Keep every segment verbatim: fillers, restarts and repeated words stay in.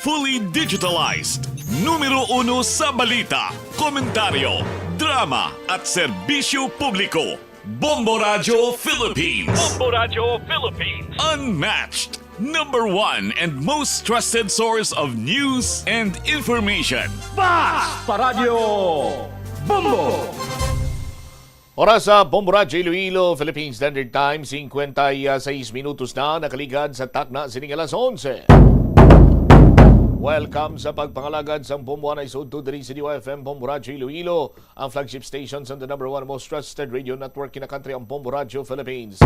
Fully digitalized. Numero uno sa balita, komentaryo, drama, at serbisyo publiko. Bombo Radyo Philippines. Bombo Radyo Philippines. Unmatched. Number one and most trusted source of news and information. Bas Paradyo Bombo. Oras sa Bombo Radyo Iloilo, Philippine Standard Time, singkwenta y seis minutos na nakaligad sa takna sining alas onse. Welcome sa pagpangalagad sang Bombo Anay Sudto diri sa D Y F M Bombo Radyo Iloilo, ang flagship station sa the number one most trusted radio network in the country, ang Bombo Radyo Philippines.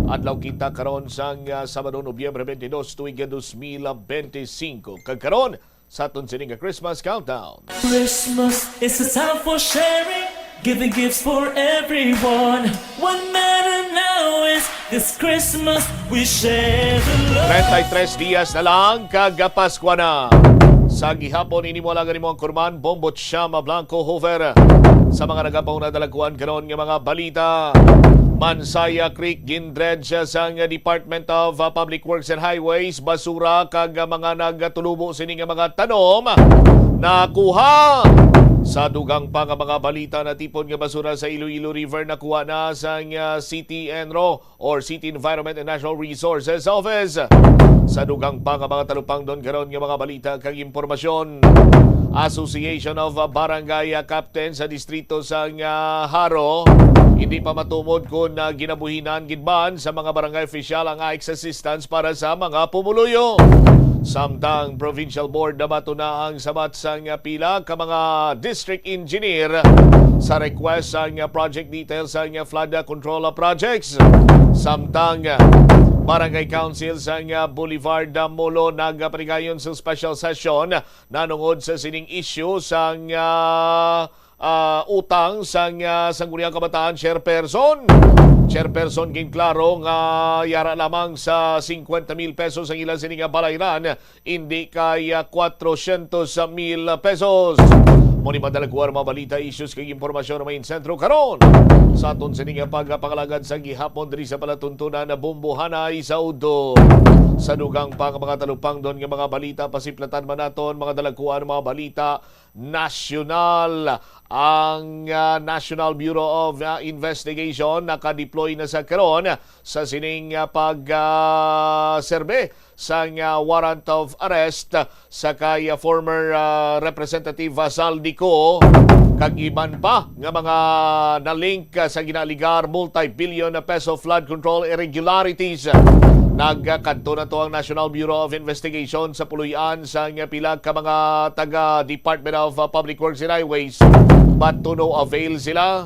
Adlaw kita karon sang, ah, Sabado, Nobyembre twenty-two, tuig dos mil benti singko. Kag karon, sa aton sini nga Christmas countdown. Christmas is a time for sharing, giving gifts for everyone. What matter now is this Christmas we share the love. Treinta y tres dias na lang kag Paskwa na. Sa gihapon, ini mo lang mo ang kurman, Bombo Chama Blanco Hoover. Sa mga nagapauna, dalagkuan karon nga mga balita. Mansaya Creek gindredge sang Department of, uh, Public Works and Highways, basura kag mga nagatulubo sini nga mga tanom nakuha. Sa dugang pa nga mga balita, natipon nga basura sa Iloilo River nakuha na sang, uh, City Enro or City Environment and Natural Resources Office. Sa dugang pa nga mga talupangdon karon nga mga balita kag impormasyon, Association of Barangay Captain sa distrito sang, ah, Jaro, hindi pa matumod kon, ah, ginabuhinan gid man sa mga barangay opisyal ang A I C S assistance para sa mga pumuluyo. Samtang Provincial Board nabaton na ang sabat sang pila ka mga district engineer sa request sang project details sang flood control projects. Samtang Barangay Council sang Boulevard Molo nagapanigayon sa special session nanungod sa sining issue sang, ah, ah, utang sang, ah, Sangguniang Kabataan Chairperson. Chairperson ginklaro nga yara lamang sa cincuenta mil pesos ang ila sini nga balayran, indi kay, ah, cuatrocientos mil pesos. Mo ni madalagwar mga balita, issues kag impormasyon nga may sentro karon sa aton sini nga pagpangalagad sa gihapon diri sa palatuntunan na Bumbuhanay sa Udto. Sa dugang pa nga mga talupangdon nga mga balita, pasiplatan man naton mga dalagkuan, mga balita nasyonal. Ang, ah, National Bureau of, ah, Investigation nakadeploy na sa karon sa sining, ah, pag, ah, serbe sang, ah, warrant of arrest sa kay, ah, former, ah, Representative, ah, Zaldy Co kag iban pa nga mga nalink, ah, sa ginaaligar multi-billion na peso flood control irregularities. Nagkadto na to ang National Bureau of Investigation sa puloy-an sang pila ka mga taga Department of, uh, Public Works and Highways, but to no avail sila.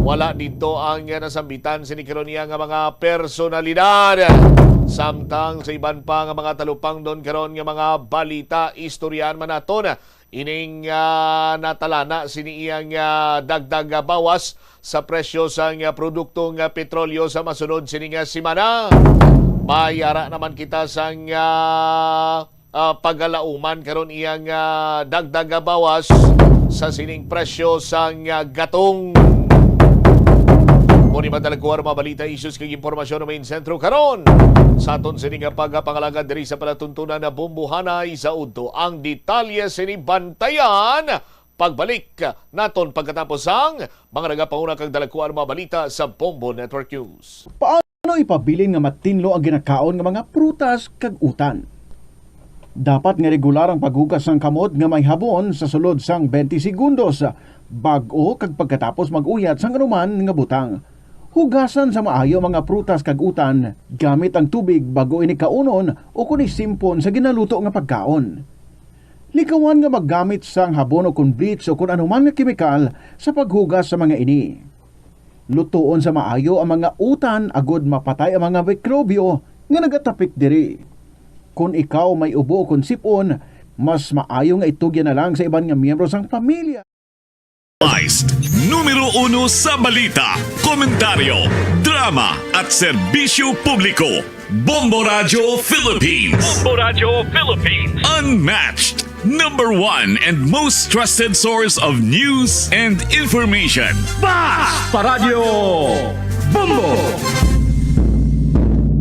Wala didto ang nasambitan sini karon niya nga mga personalidad. Samtang sa iban pa nga mga talupangdon karon nga mga balita, istoryahan man naton ining, ah, natalana sini iyang, ah, dagdag, ah, bawas sa presyo sang, ah, produkto nga petrolyo sa masunod sini nga semana. May ara naman kita sang, ah, ah, pagalauman karon iyang, ah, dagdag, ah, bawas sa sining presyo sang, ah, gatong. Mo ni madalagkuan mga balita, issues kag impormasyon nga may sentro karon sa aton sini nga pagpangalagad diri sa palatuntunan na Bumbuhanay sa Udto. Ang detalye sini bantayan pagbalik naton pagkatapos sang mga nagapauna kag dalagkuan mga balita sa Bombo Network News. Paano ipabilin nga matinlo ang ginakaon nga mga prutas kag utan? Dapat nga regular ang paghugas sang kamot nga may habon sa sulod sang twenty segundos bag-o kag pagkatapos mag-uyat sang anuman nga butang. Hugasan sa maayo ang mga prutas kag utan gamit ang tubig bag-o ini kaunon o kon isimpon sa ginaluto nga pagkaon. Likawan nga maggamit sang habon o kon bleach o kon anuman nga kemikal sa paghugas sa mga ini. Lutoon sa maayo ang mga utan agod mapatay ang mga mikrobyo nga nagatapik diri. Kon ikaw may ubo o kon sip-on, mas maayo nga itugyan na lang sa iban nga miyembro sang pamilya. Numero uno sa balita, komentaryo, drama, at serbisyo publiko. Bombo Radyo Philippines. Bombo Radyo Philippines. Unmatched, number one, and most trusted source of news and information. Bas Paradyo Bombo!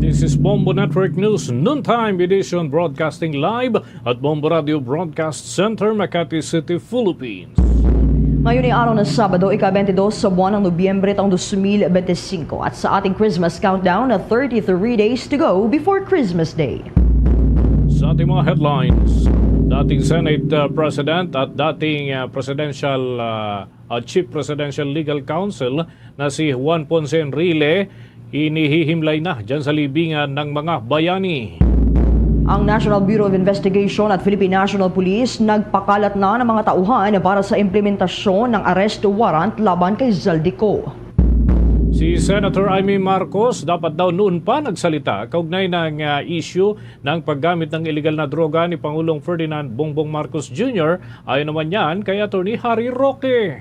This Bombo Network News Noontime Edition, broadcasting live at Bombo Radio Broadcast Center, Makati City, Philippines. Ngayon ay araw ng Sabado, ika-twenty-dos sa buwan ng Nobyembre taong dos mil bente singko, at sa ating Christmas countdown na thirty-three days to go before Christmas Day. Sa ating mga headlines, dating Senate uh, President at dating uh, Presidential uh, uh, Chief Presidential Legal Counsel na si Juan Ponce Enrile inihihimlay na dyan sa libingan ng mga bayani. Ang National Bureau of Investigation at Philippine National Police nagpakalat na ng mga tauhan para sa implementasyon ng arrest warrant laban kay Zaldy Co. Si Senator Imee Marcos dapat daw noon pa nagsalita kaugnay ng uh, issue ng paggamit ng illegal na droga ni Pangulong Ferdinand Bongbong Marcos Junior, ayon naman yan kay Attorney Harry Roque.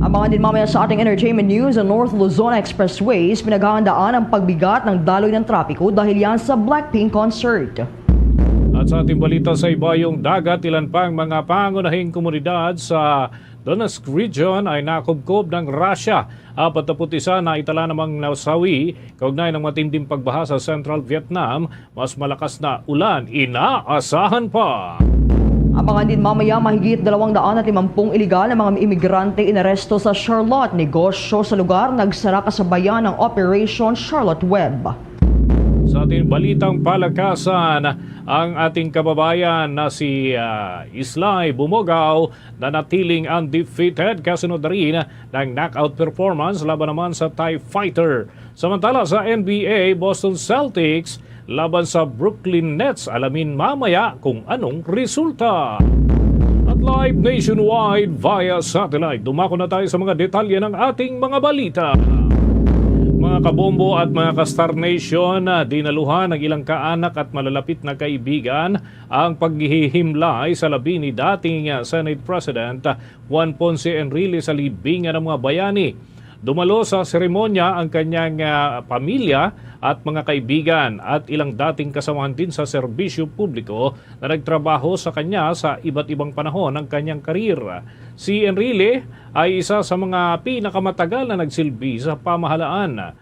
Abangan din mamaya sa ating entertainment news, ang North Luzon Expressways pinaghahandaan ang pagbigat ng daloy ng trapiko dahil yan sa Blackpink concert. At sa ating balita sa ibayong dagat, ilan pang mga pangunahing komunidad sa Donetsk region ay nakubkob ng Russia. Apat na puti isa na itala namang nasawi kaugnay ng matinding pagbaha sa Central Vietnam. Mas malakas na ulan inaasahan pa. Abangan din mamaya, mahigit dalawang daan at limampung iligal na mga imigrante inaresto sa Charlotte. Negosyo sa lugar nagsara kasabayan ng Operation Charlotte Web. Sa ating balitang palakasan, ang ating kababayan na si uh, Islay Bumogao nanatiling undefeated kasunod na rin ng knockout performance laban naman sa TIE Fighter. Samantala sa N B A, Boston Celtics laban sa Brooklyn Nets. Alamin mamaya kung anong resulta. At live nationwide via satellite. Dumako na tayo sa mga detalye ng ating mga balita. Mga kabombo at mga ka-Star Nation, ah, dinaluhan ng ilang kaanak at malalapit na kaibigan ang paghihimlay sa labi ni dating ah, Senate President Juan Ponce Enrile sa libingan ng mga bayani. Dumalo sa seremonya ang kanyang ah, pamilya at mga kaibigan at ilang dating kasamahan din sa serbisyo publiko na nagtrabaho sa kanya sa iba't ibang panahon ng kanyang karir. Si Enrile ay isa sa mga pinakamatagal na nagsilbi sa pamahalaan.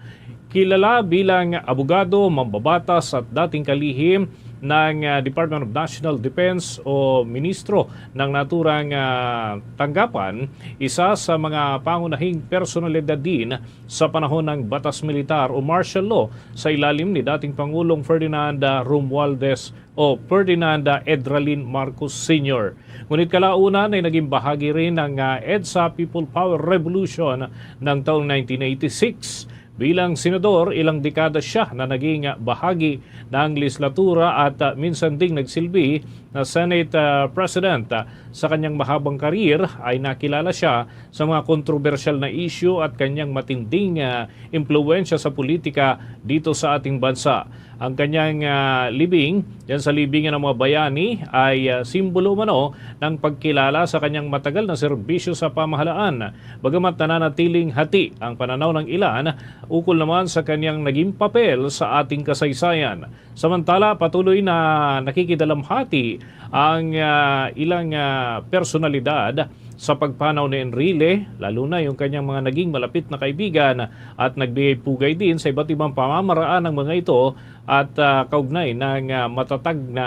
Kilala bilang abogado, mambabatas at dating kalihim ng ah, Department of National Defense o ministro ng naturang ah, tanggapan, isa sa mga pangunahing personalidad din sa panahon ng batas militar o martial law sa ilalim ni dating Pangulong Ferdinand ah, Romualdez o Ferdinand ah, Edralin Marcos Senior. Ngunit kalaunan ay naging bahagi rin ng ah, EDSA People Power Revolution ng taong nineteen eighty-six. Bilang senador, ilang dekada siya na naging ah, bahagi ng legislatura at ah, minsan ding nagsilbi na Senate ah, President. Ah, sa kanyang mahabang karir ay nakilala siya sa mga kontrobersyal na isyu at kanyang matinding ah, impluwensya sa politika dito sa ating bansa. Ang kanyang ah, libing, yan sa libingan ng mga bayani, ay ah, simbolo umano ng pagkilala sa kanyang matagal na serbisyo sa pamahalaan. Bagamat nananatiling hati ang pananaw ng ilan ukol naman sa kanyang naging papel sa ating kasaysayan. Samantala, patuloy na nakikidalamhati ang ah, ilang ah, personalidad sa pagpanaw ni Enrile, lalo na yung kanyang mga naging malapit na kaibigan, at nagbigay pugay din sa iba't ibang pamamaraan ng mga ito at ah, kaugnay ng ah, matatag na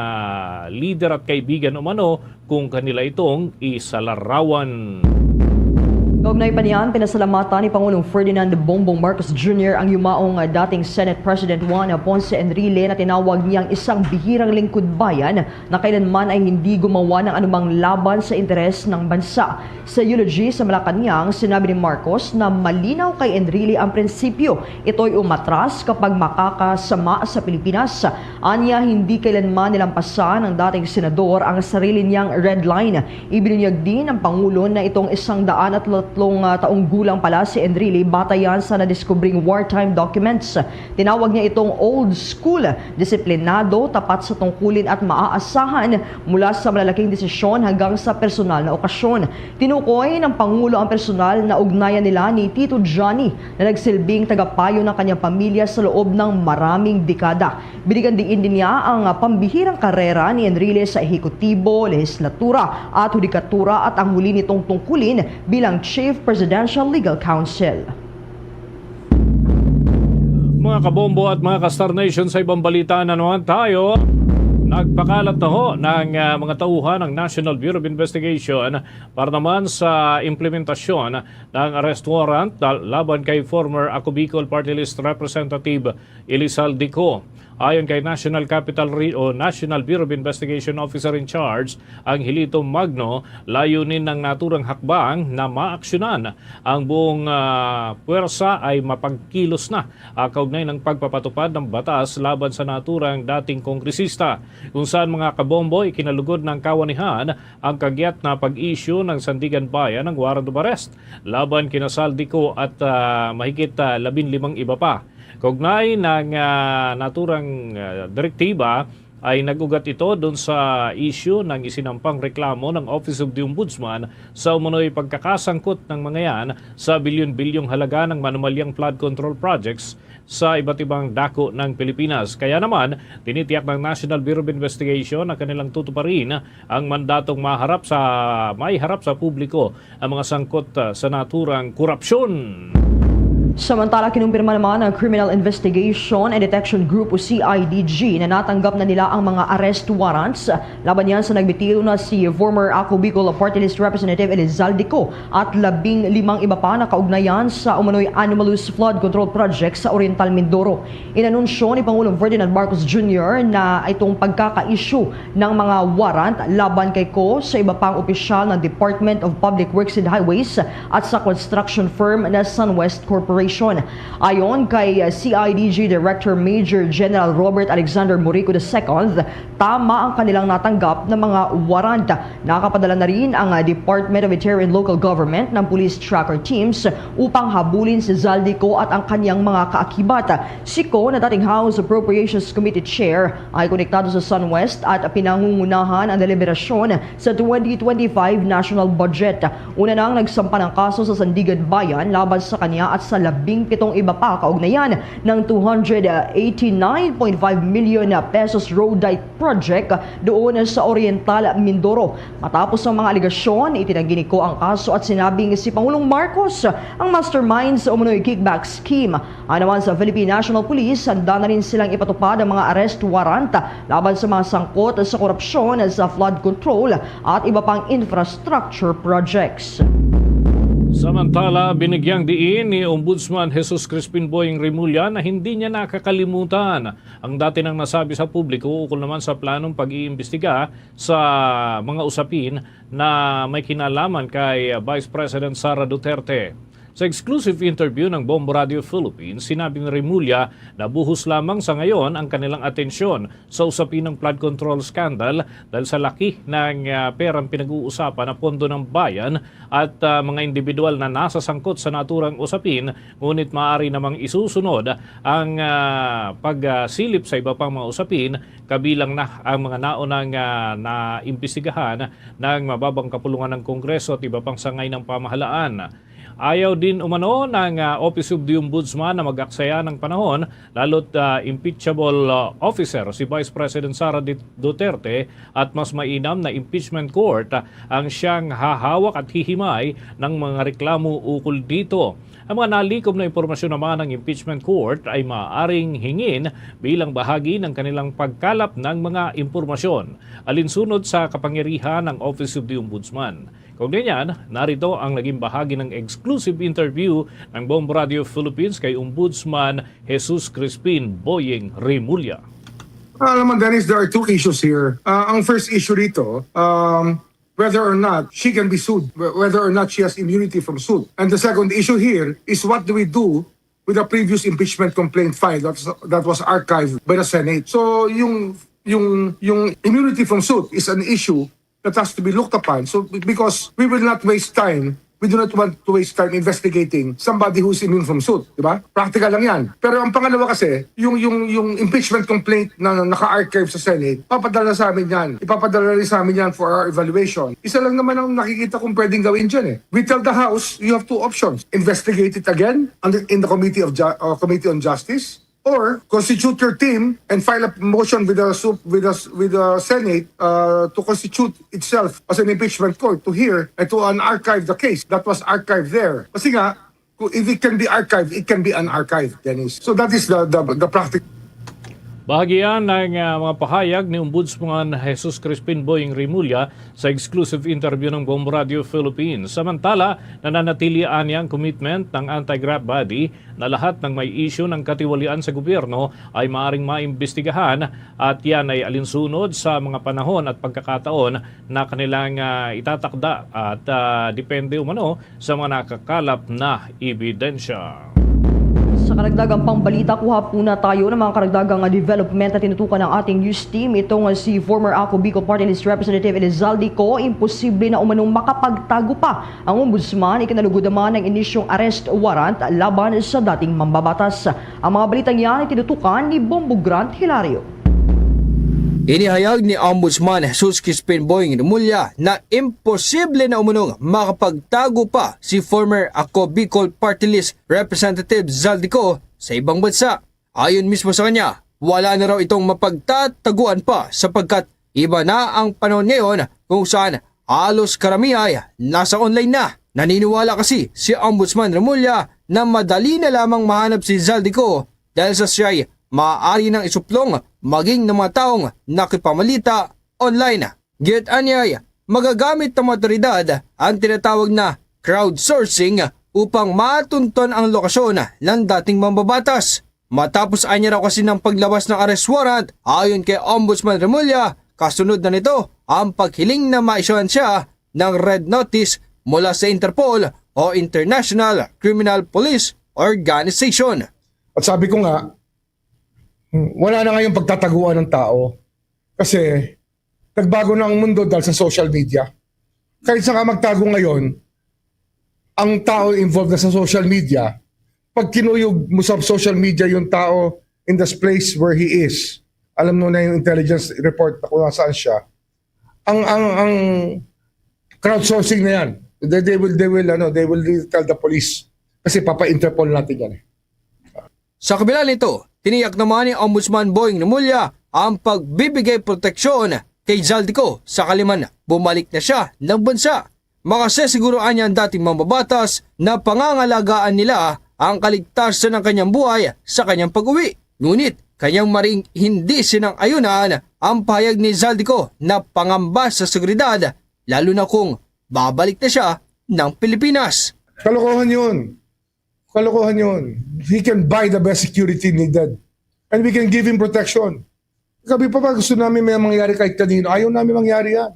lider at kaibigan umano kung kanila itong isalarawan. Kaugnay pa niyan, pinasalamatan ni Pangulong Ferdinand Bongbong Marcos Junior ang yumaong ah, dating Senate President Juan Ponce Enrile na tinawag niyang isang bihirang lingkod bayan na kailanman ay hindi gumawa ng anumang laban sa interes ng bansa. Sa eulogy sa Malacañang, sinabi ni Marcos na malinaw kay Enrile ang prinsipyo, ito'y umatras kapag makakasama sa Pilipinas. Anya, hindi kailanman nilampasan ng dating senador ang sarili niyang red line. Ibinunyag din ng Pangulo na itong isang daan at tatlong, ah, taong gulang pala si Enrile batayan sa nadiskubring wartime documents. Tinawag niya itong old school, disiplinado, tapat sa tungkulin at maaasahan mula sa malalaking desisyon hanggang sa personal na okasyon. Tinukoy ng Pangulo ang personal na ugnayan nila ni Tito Johnny na nagsilbing tagapayo ng kanyang pamilya sa loob ng maraming dekada. Binigyan diin din niya ang pambihirang karera ni Enrile sa ehekutibo, lehislatura at hudikatura at ang huli nitong tungkulin bilang Chief Presidential Legal Counsel. Mga kabombo at mga ka-Star Nation, sa ibang balita na naman tayo. Nagpakalat na ho ng, ah, mga tauhan ng National Bureau of Investigation para naman sa implementasyon ng arrest warrant dal-, laban kay former Ako Bicol Party List Representative Elizalde Co. Ayon kay National Capital Re-, o National Bureau of Investigation Officer in Charge Angelito Magno, layunin ng naturang hakbang na maaksyonan ang buong, ah, puwersa ay mapagkilos na, ah, kaugnay ng pagpapatupad ng batas laban sa naturang dating kongresista, kung saan, mga kabombo, ikinalugod ng kawanihan ang kagiat na pag-issue ng Sandiganbayan ng warrant of arrest laban kina Zaldy Co at, ah, mahigit, ah, labing limang iba pa. Kaugnay ng, ah, naturang, ah, direktiba, ay nag-ugat ito dun sa issue ng isinampang reklamo ng Office of the Ombudsman sa umano'y pagkakasangkot ng mga yan sa bilyon-bilyong halaga ng manumalyang flood control projects sa iba't ibang dako ng Pilipinas. Kaya naman, tinitiyak ng National Bureau of Investigation na kanilang tutuparin ang mandatong maharap sa, maiharap sa publiko ang mga sangkot, ah, sa naturang korupsyon. Samantala, kinumpirma naman ng Criminal Investigation and Detection Group o C I D G na natanggap na nila ang mga arrest warrants laban yan sa nagbitiw na si former Ako Bicol Party List Representative Elizalde Co at labing limang iba pa na kaugnayan sa umano'y anomalous flood control project sa Oriental Mindoro. Inanunsyo ni Pangulong Ferdinand Marcos Junior na itong pagkaka-issue ng mga warrant laban kay Co sa iba pang opisyal ng Department of Public Works and Highways at sa construction firm na Sunwest Corporation. Ayon kay C I D G Director Major General Robert Alexander Morico the second, tama ang kanilang natanggap na mga warrant. Nakapadala na rin ang, ah, Department of Interior and Local Government ng police tracker teams upang habulin si Zaldy Co at ang kanyang mga kaakibat. Si Co, na dating House Appropriations Committee Chair, ay konektado sa Sunwest at pinangungunahan ang deliberasyon sa twenty twenty-five national budget. Una nang nagsampa ng kaso sa Sandiganbayan laban sa kanya at sa labing pitong iba pa kaugnayan ng two hundred eighty-nine point five million pesos road project doon sa Oriental Mindoro. Matapos ang mga alegasyon, itinanggi ni Co ang kaso at sinabing si Pangulong Marcos ang mastermind sa umano'y kickback scheme. Anuman sa Philippine National Police, handa na rin silang ipatupad ang mga arrest warrant laban sa mga sangkot sa korupsyon sa flood control at iba pang infrastructure projects. Samantala, binigyang diin ni Ombudsman Jesus Crispin Boying Remulla na hindi niya nakakalimutan ang dati nang nasabi sa publiko ukol naman sa planong pag-iimbestiga sa mga usapin na may kinalaman kay Vice President Sara Duterte. Sa exclusive interview ng Bombo Radio Philippines, sinabi ni Remulla na buhos lamang sa ngayon ang kanilang atensyon sa usapin ng flood control scandal dahil sa laki ng, ah, perang pinag-uusapan na pondo ng bayan at, ah, mga individual na nasasangkot sa naturang usapin, ngunit maaari namang isusunod ang, ah, pagsilip sa iba pang mga usapin, kabilang na ang mga naunang, ah, naimbestigahan ng mababang kapulungan ng Kongreso at iba pang sangay ng pamahalaan. Ayaw din umano ng, ah, Office of the Ombudsman na mag-aksaya ng panahon, lalo't, ah, impeachable, ah, officer si Vice President Sara Dit-, Duterte at mas mainam na impeachment court, ah, ang siyang hahawak at hihimay ng mga reklamo ukol dito. Ang mga nalikom na impormasyon naman ng impeachment court ay maaaring hingin bilang bahagi ng kanilang pagkalap ng mga impormasyon. Alinsunod sa kapangyarihan ng Office of the Ombudsman. Kaugnay niyan, narito ang naging bahagi ng exclusive interview ng Bombo Radio Philippines kay Ombudsman Jesus Crispin Boying Remulla. Alam mo, Dennis, there are two issues here. Ah, ang first issue dito, um, whether or not she can be sued, wh- whether or not she has immunity from suit. And the second issue here is what do we do with the previous impeachment complaint filed that was, that was archived by the Senate. So yung yung yung immunity from suit is an issue that has to be looked upon. So because we will not waste time, we do not want to waste time investigating somebody who's immune from suit, di ba? Practical lang yan. Pero ang pangalawa kasi, yung yung yung impeachment complaint na naka-archive sa Senate, papadala sa amin yan. Ipapadala rin sa amin yan for our evaluation. Isa lang naman ang nakikita kong pwedeng gawin dyan eh. We tell the House, you have two options. Investigate it again on the, in the Committee of Ju- uh, Committee on Justice, or constitute your team and file a motion with the sup- with the with the Senate uh, to constitute itself as an impeachment court to hear and to unarchive the case that was archived there. Kasi nga, If it can be archived, it can be unarchived, Dennis. So that is the, the, the practical. Bahagian ang ah, mga pahayag ni Ombudsman Jesus Crispin Boying Remulla sa exclusive interview ng Bomb Radio Philippines. Samantala, nananatili anya ang commitment ng anti-graft body na lahat ng may issue ng katiwalian sa gobyerno ay maaaring maimbestigahan at yan ay alinsunod sa mga panahon at pagkakataon na kanilang ah, itatakda at ah, depende umano sa mga nakakalap na ebidensya. Sa karagdagang pambalita, kuha po na tayo ng mga karagdagang development na tinutukan ng ating news team. Ito nga si former Ako Bicol Party List Representative Elizalde Co, imposible na umanong makapagtago pa ang ombudsman ikinalugod naman ng inisyong arrest warrant laban sa dating mambabatas. Ang mga balitang yan ay tinutukan ni Bombo Grant Hilario. Inihayag ni Ombudsman Jesus Crispin Boying Remulla na imposible na umunong makapagtago pa si former Ako Bicol Party List Representative Zaldy Co sa ibang bansa. Ayon mismo sa kanya, wala na raw itong mapagtataguan pa sapagkat iba na ang panahon ngayon kung saan halos karamihay nasa online na. Naniniwala kasi si Ombudsman Remulla na madali na lamang mahanap si Zaldy Co dahil sa siya'y maaari nang isuplong maging ng mga taong nakipamalita online. Gayud anyay, magagamit ng mga otoridad ang tinatawag na crowdsourcing upang matunton ang lokasyon ng dating mambabatas. Matapos anya raw kasi ng paglabas ng arrest warrant, ayon kay Ombudsman Remulla, kasunod na nito ang paghiling na maisyuhan siya ng red notice mula sa Interpol o International Criminal Police Organization. At sabi ko nga, wala na ngayong pagtataguan ng tao. Kasi nagbago na ang mundo dahil sa social media. Kahit saan ka magtago ngayon, ang tao involved na sa social media. Pag kinuyog mo sa social media yung tao in the place where he is, alam mo na yung intelligence report na kung nasaan siya. Ang ang ang crowdsourcing na yan. They, they will they will ano, they will tell the police kasi papa-Interpol natin yan eh. Sa kabila nito, tiniyak naman ni Ombudsman Boying Remulla ang pagbibigay proteksyon kay Zaldy Co sakali man bumalik na siya ng bansa. Makasisiguruhan niya ang dating mambabatas na pangangalagaan nila ang kaligtasan ng kanyang buhay sa kanyang pag-uwi. Ngunit kanyang maring hindi sinang-ayunan ang pahayag ni Zaldy Co na pangamba sa seguridad, lalo na kung babalik na siya ng Pilipinas. Kalokohan yun. Kalokohan yun. He can buy the best security needed. And we can give him protection. Sabi pa ba, gusto namin may mangyari kahit kanino. Ayaw namin mangyari yan.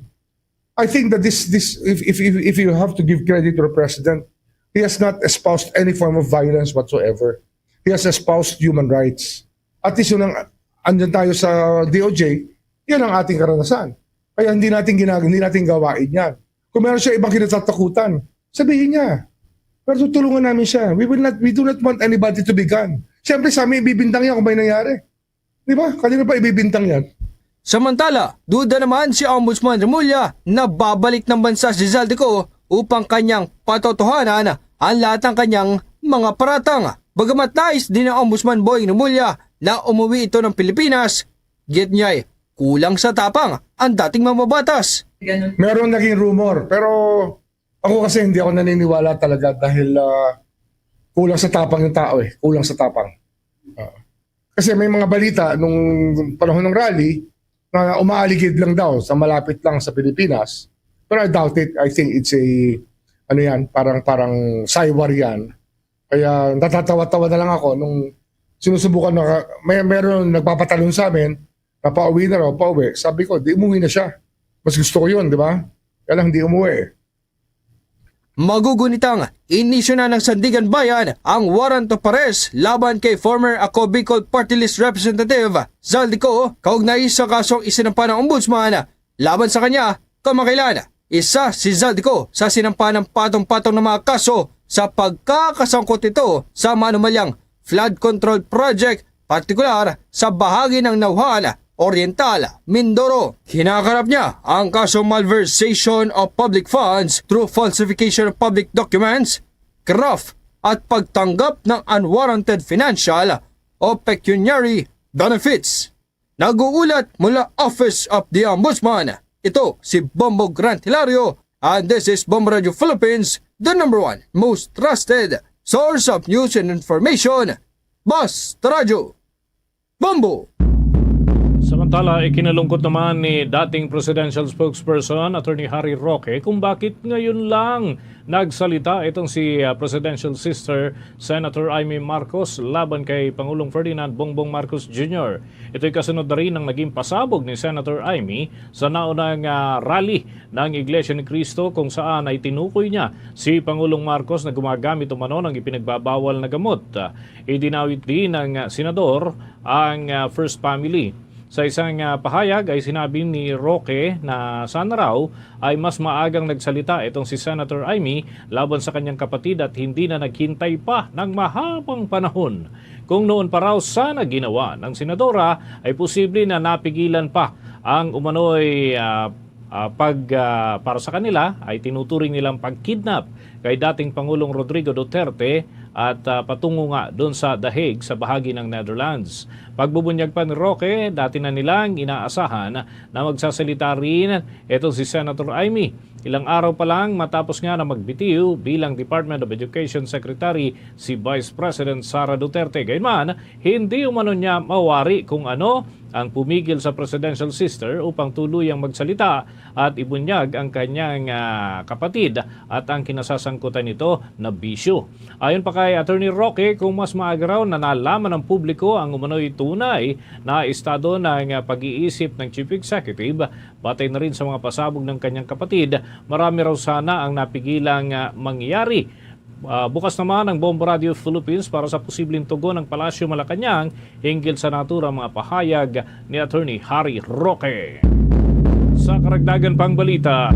I think that this, this if, if, if, if you have to give credit to the president, he has not espoused any form of violence whatsoever. He has espoused human rights. At least yun ang, andyan tayo sa D O J, yan ang ating karanasan. Kaya hindi natin ginag hindi natin gawain yan. Kung meron siya ibang kinatatakutan, sabihin niya. Pero tutulungan namin siya. We will not, we do not want anybody to be gone. Siyempre sa amin, ibibintang niya kung may nangyari. Di ba? Kanina pa ibibintang yan. Samantala, duda naman si Ombudsman Remulla na babalik ng bansa si Zaldy Co upang kanyang patotohanan ang lahat ng kanyang mga paratang. Bagamat nais din ng Ombudsman Boying Remulla na umuwi ito ng Pilipinas, git niya'y kulang sa tapang ang dating mambabatas. Meron naging rumor, pero ako kasi hindi ako naniniwala talaga dahil ah, kulang sa tapang yung tao eh. Kulang sa tapang. Ah. Kasi may mga balita nung panahon ng rally na umaaligid lang daw sa malapit lang sa Pilipinas. Pero I doubt it. I think it's a, ano yan, parang, parang saywar yan. Kaya natatawa-tawa na lang ako nung sinusubukan na, may, meron nagpapatalon sa amin, na pauwi na raw, pauwi. Sabi ko, di umuwi na siya. Mas gusto ko yun, di ba? Kaya lang, hindi umuwi eh. Magugunitang inisyu na ng Sandiganbayan ang warrant of arrest laban kay former Ako Bicol Party List Representative Zaldy Co kaugnay sa kasong isinampa ng Ombudsman laban sa kanya kamakailan. Isa si Zaldy Co sa sinampa ng patong-patong na mga kaso sa pagkakasangkot nito sa maanumalyang flood control project, partikular sa bahagi ng Nauhan Oriental, Mindoro. Kinakarap niya ang kaso malversation of public funds through falsification of public documents, graft, at pagtanggap ng unwarranted financial o pecuniary benefits. Nag-uulat mula Office of the Ombudsman, ito si Bombo Grant Hilario, and this is Bombo Radio Philippines, the number one most trusted Source of news and information, Basta Radyo, Bombo! Samantala, ikinalungkot naman ni dating presidential spokesperson Attorney Harry Roque kung bakit ngayon lang nagsalita itong si, ah, presidential sister Senator Imee Marcos laban kay Pangulong Ferdinand Bongbong Marcos Junior. Ito'y kasunod na rin ng naging pasabog ni Senator Imee sa naunang, ah, rally ng Iglesia ni Cristo, kung saan ay tinukoy niya si Pangulong Marcos na gumagamit umano ng ipinagbabawal na gamot. Ah, idinawit din ng, ah, senador ang, ah, First Family. Sa isang, ah, pahayag ay sinabi ni Roque na sana raw ay mas maagang nagsalita itong si Senator Imee laban sa kanyang kapatid at hindi na naghintay pa ng mahabang panahon. Kung noon pa raw sana ginawa ng senadora, ay posible na napigilan pa ang umano'y, ah, ah, pag, ah, para sa kanila ay tinuturing nilang pagkidnap kay dating Pangulong Rodrigo Duterte at, ah, patungo nga doon sa The Hague sa bahagi ng Netherlands. Pagbubunyag pa ni Roque, dati na nilang inaasahan na magsasalita rin ito si Senator Imee. Ilang araw pa lang matapos nga na magbitiw bilang Department of Education Secretary si Vice President Sara Duterte. Gayunman, hindi umano niya mawari kung ano ang pumigil sa presidential sister upang tuluyang magsalita at ibunyag ang kanyang, ah, kapatid at ang kinasasangkutan nito na bisyo. Ayon pa kay Attorney Roque, kung mas maaga raw na nalaman ng publiko ang umano'y tunay na estado ng, ah, pag-iisip ng Chief Executive, batay na rin sa mga pasabog ng kanyang kapatid, marami raw sana ang napigilang, ah, mangyari. Ah, bukas naman ang Bombo Radio Philippines para sa posibleng tugon ng Palasyo Malacañang hinggil sa naturang mga pahayag ni Attorney Harry Roque. Sa karagdagan pang balita,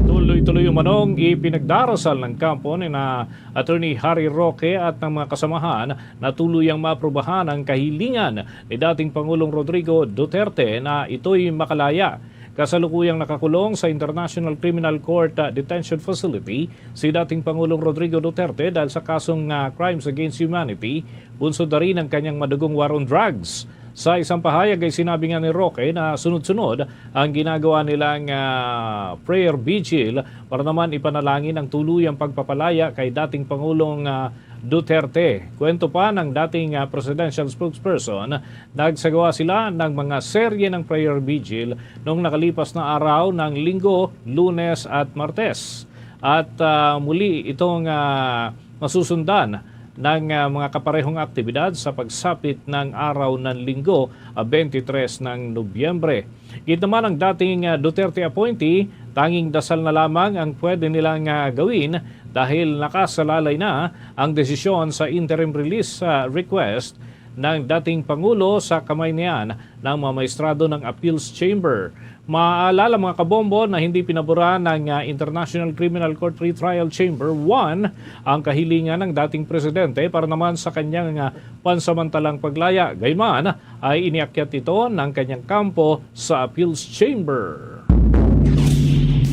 tuloy-tuloy umanong ipinagdarasal ng kampo ni na Attorney Harry Roque at ng mga kasamahan na tuluyang maaprubahan ang kahilingan ni dating Pangulong Rodrigo Duterte na ito'y makalaya. Kasalukuyang nakakulong sa International Criminal Court, ah, Detention Facility si dating Pangulong Rodrigo Duterte dahil sa kasong, ah, crimes against humanity, bunsod na rin ang kanyang madugong war on drugs. Sa isang pahayag ay sinabi nga ni Roque na sunod-sunod ang ginagawa nilang, ah, prayer vigil para naman ipanalangin ang tuluyang pagpapalaya kay dating Pangulong, ah, Duterte. Kwento pa ng dating, ah, presidential spokesperson, nagsagawa sila ng mga serye ng prayer vigil noong nakalipas na araw ng Linggo, Lunes at Martes. At, ah, muli itong, ah, masusundan ng, ah, mga kaparehong aktibidad sa pagsapit ng araw ng Linggo, ah, twenty-three ng Nobyembre. Gid naman ang dating, ah, Duterte appointee, tanging dasal na lamang ang pwede nilang, ah, gawin dahil nakasalalay na ang desisyon sa interim release, ah, request ng dating Pangulo sa kamay niyan ng mga maestrado ng Appeals Chamber. Maalala, mga kabombo, na hindi pinaboran ng, ah, International Criminal Court Retrial Chamber one ang kahilingan ng dating presidente para naman sa kanyang, ah, pansamantalang paglaya. Gayunman, ay iniakyat ito ng kanyang kampo sa Appeals Chamber.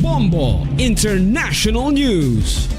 Bombo International News.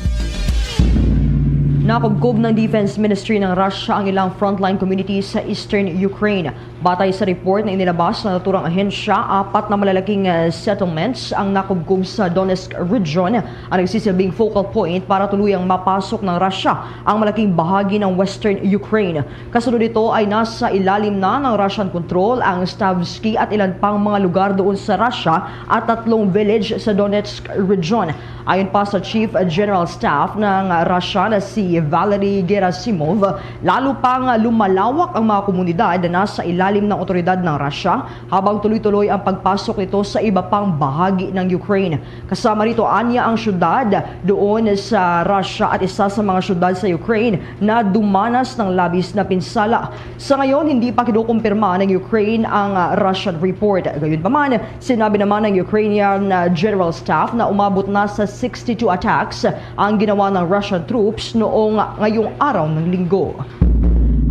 Nakubkob ng Defense Ministry ng Russia ang ilang frontline communities sa eastern Ukraine. Batay sa report na inilabas ng naturang ahensya, apat na malalaking, eh, settlements ang nakubkob sa Donetsk region, ang nagsisilbing focal point para tuluyang mapasok ng Russia ang malaking bahagi ng western Ukraine. Kasunod nito ay nasa ilalim na ng Russian control ang Stavsky at ilan pang mga lugar doon sa Russia at tatlong village sa Donetsk region. Ayon pa sa Chief General Staff ng Russia na si Valery Gerasimov, lalo pang lumalawak ang mga komunidad na nasa ilalim ng otoridad ng Russia habang tuloy-tuloy ang pagpasok nito sa iba pang bahagi ng Ukraine. Kasama rito anya ang syudad doon sa Russia at isa sa mga syudad sa Ukraine na dumanas ng labis na pinsala. Sa ngayon, hindi pa kinukumpirma ng Ukraine ang, ah, Russian report. Gayunpaman, sinabi naman ng Ukrainian, ah, General Staff na umabot na sa sixty-two attacks ang ginawa ng Russian troops noong ngayong araw ng Linggo.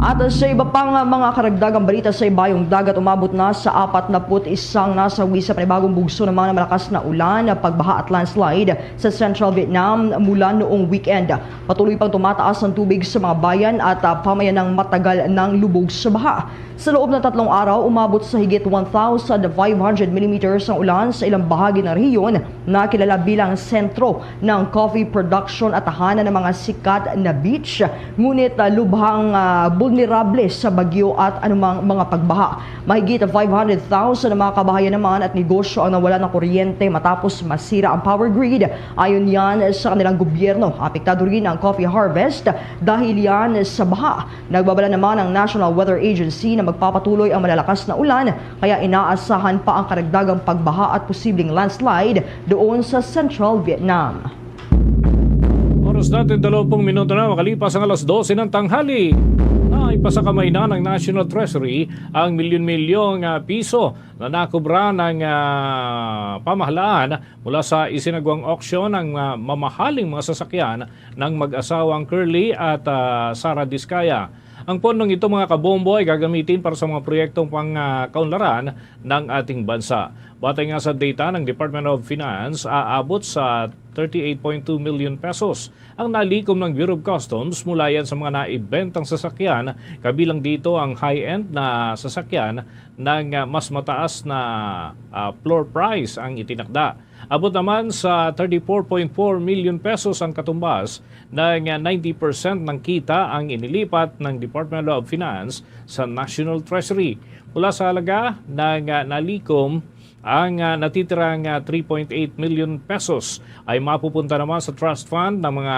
At sa iba pang mga karagdagang balita sa Ibayong Dagat, umabot na sa apat na put isang nasawi sa panibagong bugso naman ang malakas na ulan, pagbaha at landslide sa Central Vietnam mula noong weekend. Patuloy pang tumataas ang tubig sa mga bayan at, ah, pamayanang matagal nang lubog sa baha. Sa loob ng tatlong araw, umabot sa higit one thousand five hundred millimeters ang ulan sa ilang bahagi ng rehiyon na kilala bilang sentro ng coffee production at tahanan ng mga sikat na beach, ngunit, ah, lubhang, ah, bulnerable sa bagyo at anumang mga pagbaha. Mahigit five hundred thousand ang mga kabahayan naman at negosyo ang nawala ng kuryente matapos masira ang power grid. Ayon yan sa kanilang gobyerno, apektado rin ang coffee harvest dahil yan sa baha. Nagbabala naman ang National Weather Agency na magpapatuloy ang malalakas na ulan, kaya inaasahan pa ang karagdagang pagbaha at posibleng landslide doon sa Central Vietnam. Oras natin, dalawang minuto na makalipas ang alas dose ng tanghali. Naipasakamay na ng National Treasury ang milyon-milyong, ah, piso na nakubra ng, ah, pamahalaan mula sa isinagwang auction ng, ah, mamahaling mga sasakyan ng mag-asawang Curly at, ah, Sara Discaya. Ang pondong ito, mga kabombo, ay gagamitin para sa mga proyektong pang, ah, kaunlaran ng ating bansa. Batay nga sa data ng Department of Finance, aabot sa thirty-eight point two million pesos ang nalikom ng Bureau of Customs mula yan sa mga naibentang sasakyan, kabilang dito ang high-end na sasakyan ng, ah, mas mataas na, ah, floor price ang itinakda. Abot naman sa thirty-four point four million pesos ang katumbas ng, ah, ninety percent ng kita ang inilipat ng Department of Finance sa National Treasury. Mula sa halaga ng, ah, nalikom, ang, ah, natitirang, ah, three point eight million pesos ay mapupunta naman sa trust fund ng mga,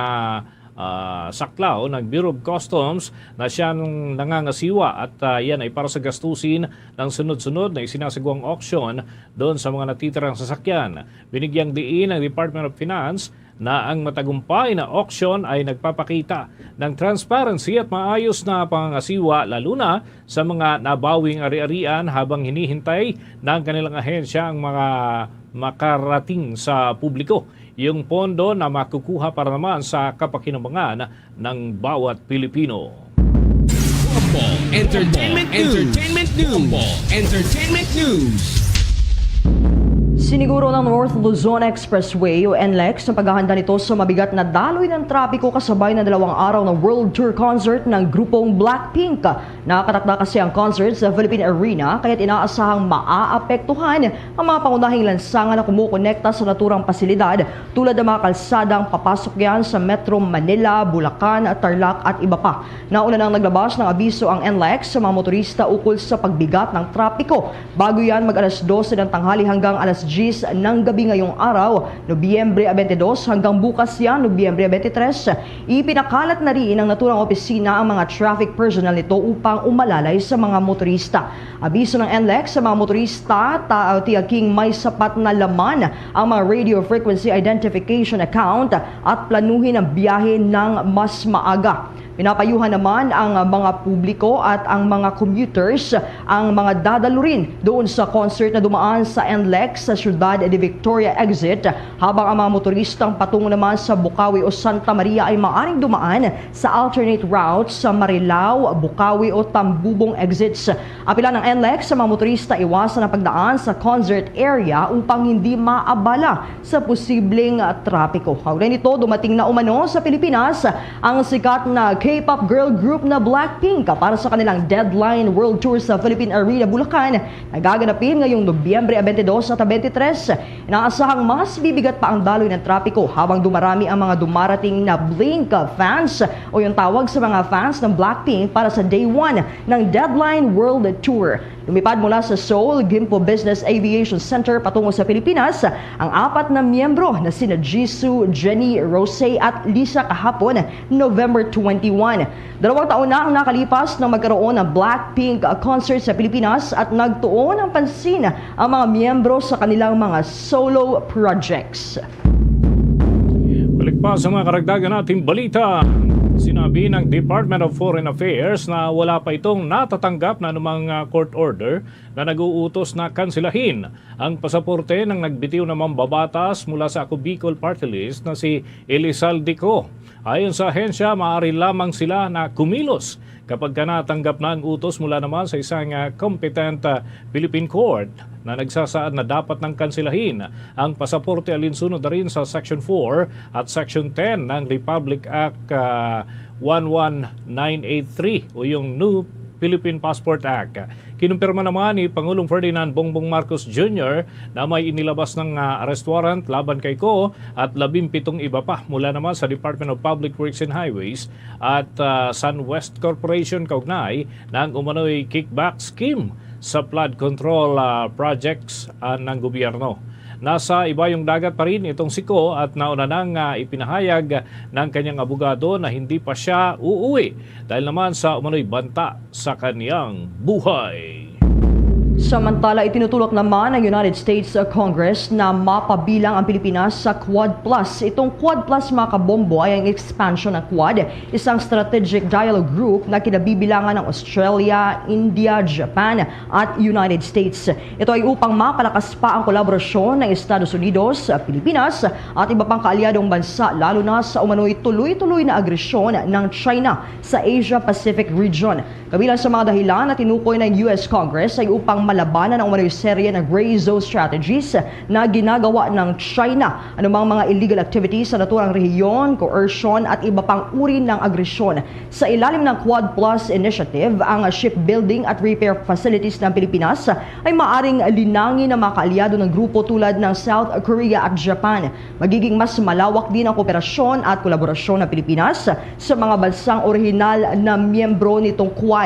ah, saklaw ng Bureau of Customs na siyang nangangasiwa at, ah, yan ay para sa gastusin ng sunod-sunod na isinasagwang auction doon sa mga natitirang sasakyan. Binigyang diin ang Department of Finance na ang matagumpay na auction ay nagpapakita ng transparency at maayos na pangangasiwa, lalo na sa mga nabawing ari-arian, habang hinihintay ng kanilang ahensya ang mga makarating sa publiko yung pondo na makukuha para naman sa kapakinabangan ng bawat Pilipino. Bombo Entertainment News. Entertainment News. Bombo Entertainment News. Siniguro ng North Luzon Expressway o NLEX ang paghahanda nito sa mabigat na daloy ng trapiko kasabay ng dalawang araw na World Tour Concert ng grupong Blackpink. Nakatakda kasi ang concert sa Philippine Arena, kaya't inaasahang maaapektuhan ang mga pangunahing lansangan na kumukonekta sa naturang pasilidad, tulad ng mga kalsadang papasok yan sa Metro Manila, Bulacan, Tarlac at iba pa. Nauna nang naglabas ng abiso ang NLEX sa mga motorista ukol sa pagbigat ng trapiko. Bago yan, mag alas dose ng tanghali hanggang alas diyes ng gabi ngayong araw, Nobyembre twenty-two, hanggang bukas yan, Nobyembre twenty-three. Ipinakalat na rin ng naturang opisina ang mga traffic personnel nito upang umalalay sa mga motorista. Abiso ng NLEX sa mga motorista, ta tiyaking may sapat na laman ang mga radio frequency identification account at planuhin ang biyahe ng mas maaga. Pinapayuhan naman ang mga publiko at ang mga commuters ang mga dadalurin doon sa concert na dumaan sa NLEX sa siyudad de Victoria exit, habang ang mga motoristang patungo naman sa Bukawi o Santa Maria ay maaring dumaan sa alternate routes sa Marilao, Bukawi o Tambubong exits. Apila ng NLEX sa mga motorista iwasan ang pagdaan sa concert area upang hindi maabala sa posibleng, ah, trapiko. Kaugnay nito, dumating na umano sa Pilipinas ang sikat na K-pop girl group na Blackpink para sa kanilang Deadline World Tour sa Philippine Arena, Bulacan, na gaganapin ngayong Nobyembre twenty-two at twenty-three. Inaasahang mas bibigat pa ang daloy ng trapiko habang dumarami ang mga dumarating na Blink fans o yung tawag sa mga fans ng Blackpink para sa day one ng Deadline World Tour. Lumipad mula sa Seoul Gimpo Business Aviation Center patungo sa Pilipinas ang apat na miyembro na sina Jisoo, Jennie, Rosé at Lisa kahapon, November twenty-one. Dalawang taon na ang nakalipas nang magkaroon ng Blackpink concert sa Pilipinas at nagtuon ng pansin ang mga miyembro sa kanilang mga solo projects. Balik pa sa mga karagdagan nating balita. Sinabi ng Department of Foreign Affairs na wala pa itong natatanggap na anumang, ah, court order na nag-uutos na kanselahin ang pasaporte ng nagbitiw na mambabatas mula sa Ako Bicol Party List na si Elizalde Co. Ayon sa ahensya, maaari lamang sila na kumilos kapag ka natanggap na ang utos mula naman sa isang, ah, competent, ah, Philippine court na nagsasaad na dapat nang kanselahin ang pasaporte alinsunod na rin sa Section four at Section ten ng Republic Act, ah, one one nine eight three o yung New Philippine Passport Act. Kinumpirma naman ni Pangulong Ferdinand Bongbong Marcos Junior na may inilabas ng, ah, arrest warrant laban kay Koo at labing pitong iba pa mula naman sa Department of Public Works and Highways at, ah, SunWest Corporation kaugnay ng umano'y kickback scheme sa flood control, ah, projects, ah, ng gobyerno. Nasa Ibayong Dagat pa rin itong si Koo at nauna nang, ah, ipinahayag ng kanyang abogado na hindi pa siya uuwi dahil naman sa umano'y banta sa kanyang buhay. Samantala, itinutulak naman ng United States Congress na mapabilang ang Pilipinas sa Quad Plus. Itong Quad Plus, mga kabombo, ay ang expansion ng Quad, isang strategic dialogue group na kinabibilangan ng Australia, India, Japan, at United States. Ito ay upang mapalakas pa ang kolaborasyon ng Estados Unidos, Pilipinas, at iba pang kaalyadong bansa, lalo na sa umano'y tuloy-tuloy na agresyon ng China sa Asia-Pacific region. Kabilang sa mga dahilan na tinukoy ng U S Congress ay upang malabanan ang umano'y serye ng gray zone strategies na ginagawa ng China, anumang mga illegal activities sa naturang rehiyon, coercion, at iba pang uri ng agresyon. Sa ilalim ng Quad Plus Initiative, ang shipbuilding at repair facilities ng Pilipinas ay maaring linangin ng mga kaalyado ng grupo tulad ng South Korea at Japan. Magiging mas malawak din ang kooperasyon at kolaborasyon ng Pilipinas sa mga bansang orihinal na miyembro nitong Quad.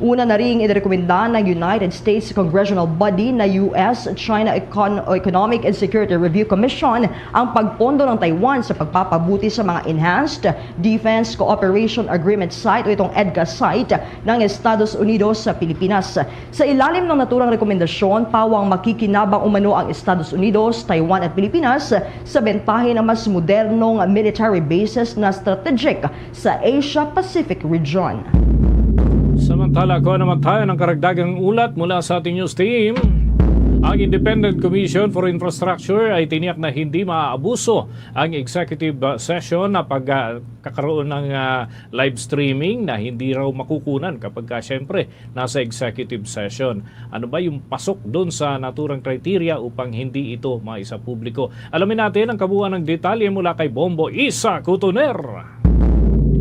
Una na ring inirekomenda ng United States Congressional Body na U S-China Econ-, Economic and Security Review Commission ang pagpondo ng Taiwan sa pagpapabuti sa mga Enhanced Defense Cooperation Agreement site o itong EDCA site ng Estados Unidos sa Pilipinas. Sa ilalim ng naturang rekomendasyon, pawang makikinabang umano ang Estados Unidos, Taiwan at Pilipinas sa bentahe ng mas modernong military bases na strategic sa Asia-Pacific region. Samantala, kuha naman tayo ng karagdagang ulat mula sa ating news team. Ang Independent Commission for Infrastructure ay tiniyak na hindi maaabuso ang executive, uh, session na pagkakaroon ng, uh, live streaming na hindi raw makukunan kapag ka, syempre, nasa executive session. Ano ba yung pasok doon sa naturang criteria upang hindi ito maisapubliko? Alamin natin ang kabuuan ng detalye mula kay Bombo Isa Kutuner.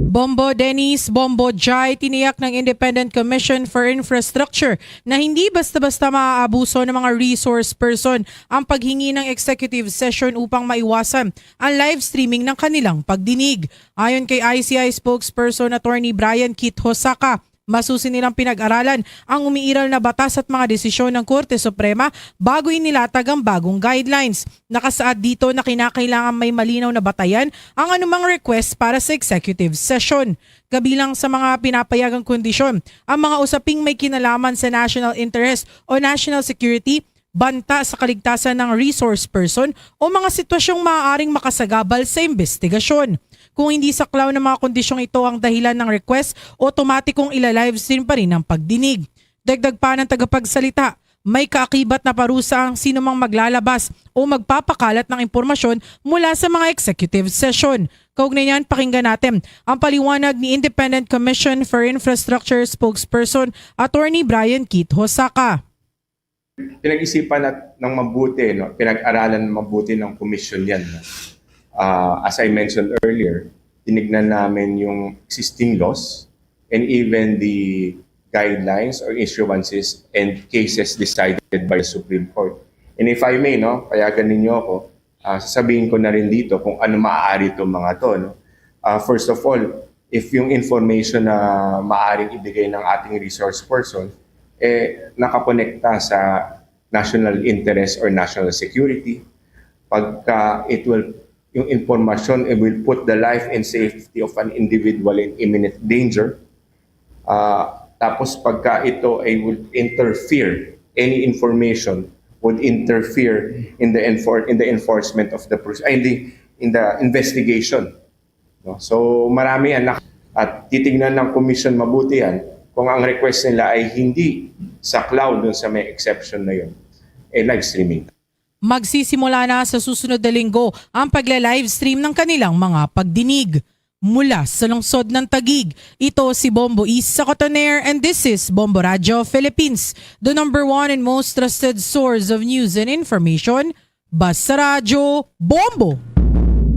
Bombo Dennis, Bombo Jai, tiniyak ng Independent Commission for Infrastructure na hindi basta-basta maaabuso ng mga resource person ang paghingi ng executive session upang maiwasan ang live streaming ng kanilang pagdinig. Ayon kay I C I spokesperson Attorney Brian Keith Hosaka, masusi nilang pinag-aralan ang umiiral na batas at mga desisyon ng Korte Suprema bago inilatag ang bagong guidelines. Nakasaad dito na kinakailangan may malinaw na batayan ang anumang request para sa executive session. Kabilang sa mga pinapayagang kondisyon, ang mga usaping may kinalaman sa national interest o national security, banta sa kaligtasan ng resource person o mga sitwasyong maaaring makasagabal sa imbestigasyon. Kung hindi saklaw ng mga kondisyong ito ang dahilan ng request, otomatikong ila-livestream pa rin ang pagdinig. Dagdag pa ng tagapagsalita, may kaakibat na parusa ang sinumang maglalabas o magpapakalat ng impormasyon mula sa mga executive session. Kaugnay niyan, pakinggan natin ang paliwanag ni Independent Commission for Infrastructure spokesperson Attorney Brian Keith Hosaka. Pinag-isipan nat-, ng mabuti, no? Pinag-aralan ng mabuti ng komisyon yan, no? Ah, as I mentioned earlier, tinignan namin yung existing laws and even the guidelines or issuances and cases decided by the Supreme Court. And if I may, no, payagan ninyo ako, ah, sasabihin ko na rin dito kung ano maaari itong mga to, no? Ah, first of all, if yung information na maaring ibigay ng ating resource person, eh, nakakonekta sa national interest or national security, pagka it will, yung impormasyon, it will put the life and safety of an individual in imminent danger. Ah, tapos pagka ito ay would interfere, any information would interfere in the enfor-, in the enforcement of the pros-, ay, in the, in the investigation. No? So, marami yan. At titignan ng commission mabuti yan kung ang request nila ay hindi saklaw dun sa may exception na yun, eh, live streaming. Magsisimula na sa susunod na linggo ang pagla-livestream ng kanilang mga pagdinig. Mula sa lungsod ng Taguig, ito si Bombo Isa Cotoner, and this is Bombo Radyo Philippines, the number one and most trusted source of news and information. Basta Radyo, Bombo!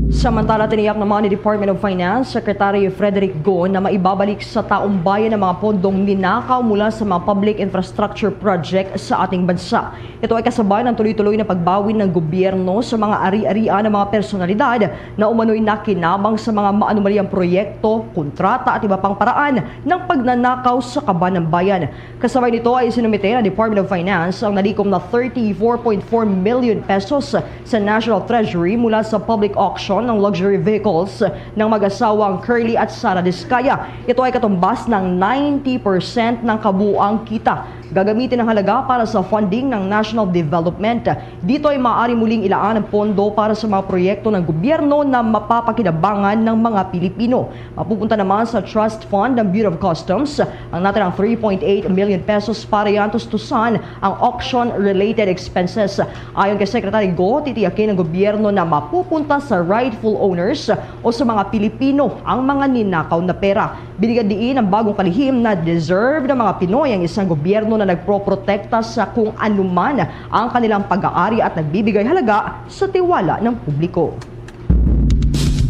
Samantala, tiniyak naman ni Department of Finance Secretary Frederick Go na maibabalik sa taong bayan ang mga pondong ninakaw mula sa mga public infrastructure project sa ating bansa. Ito ay kasabay ng tuloy-tuloy na pagbawi ng gobyerno sa mga ari-arian ng mga personalidad na umano'y nakinabang sa mga maanumalyang proyekto, kontrata at iba pang paraan ng pagnanakaw sa kaban ng bayan. Kasabay nito ay isinumite ng Department of Finance ang nalikom na thirty-four point four million pesos sa National Treasury mula sa public auction ng luxury vehicles ng mag-asawang Curly at Sara Discaya. Ito ay katumbas ng ninety percent ng kabuuang kita. Gagamitin ang halaga para sa funding ng national development. Dito ay maaari muling ilaan ang pondo para sa mga proyekto ng gobyerno na mapapakinabangan ng mga Pilipino. Mapupunta naman sa Trust Fund ng Bureau of Customs ang natirang three point eight million pesos para yan tustusan ang auction-related expenses. Ayon kay Secretary Go, titiyakin ng gobyerno na mapupunta sa rightful owners o sa mga Pilipino ang mga ninakaw na pera. Binigyan diin ang bagong kalihim na deserve ng mga Pinoy ang isang gobyerno na nagproprotekta sa kung anuman ang kanilang pag-aari at nagbibigay halaga sa tiwala ng publiko.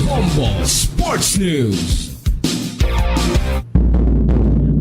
Bombo Sports News.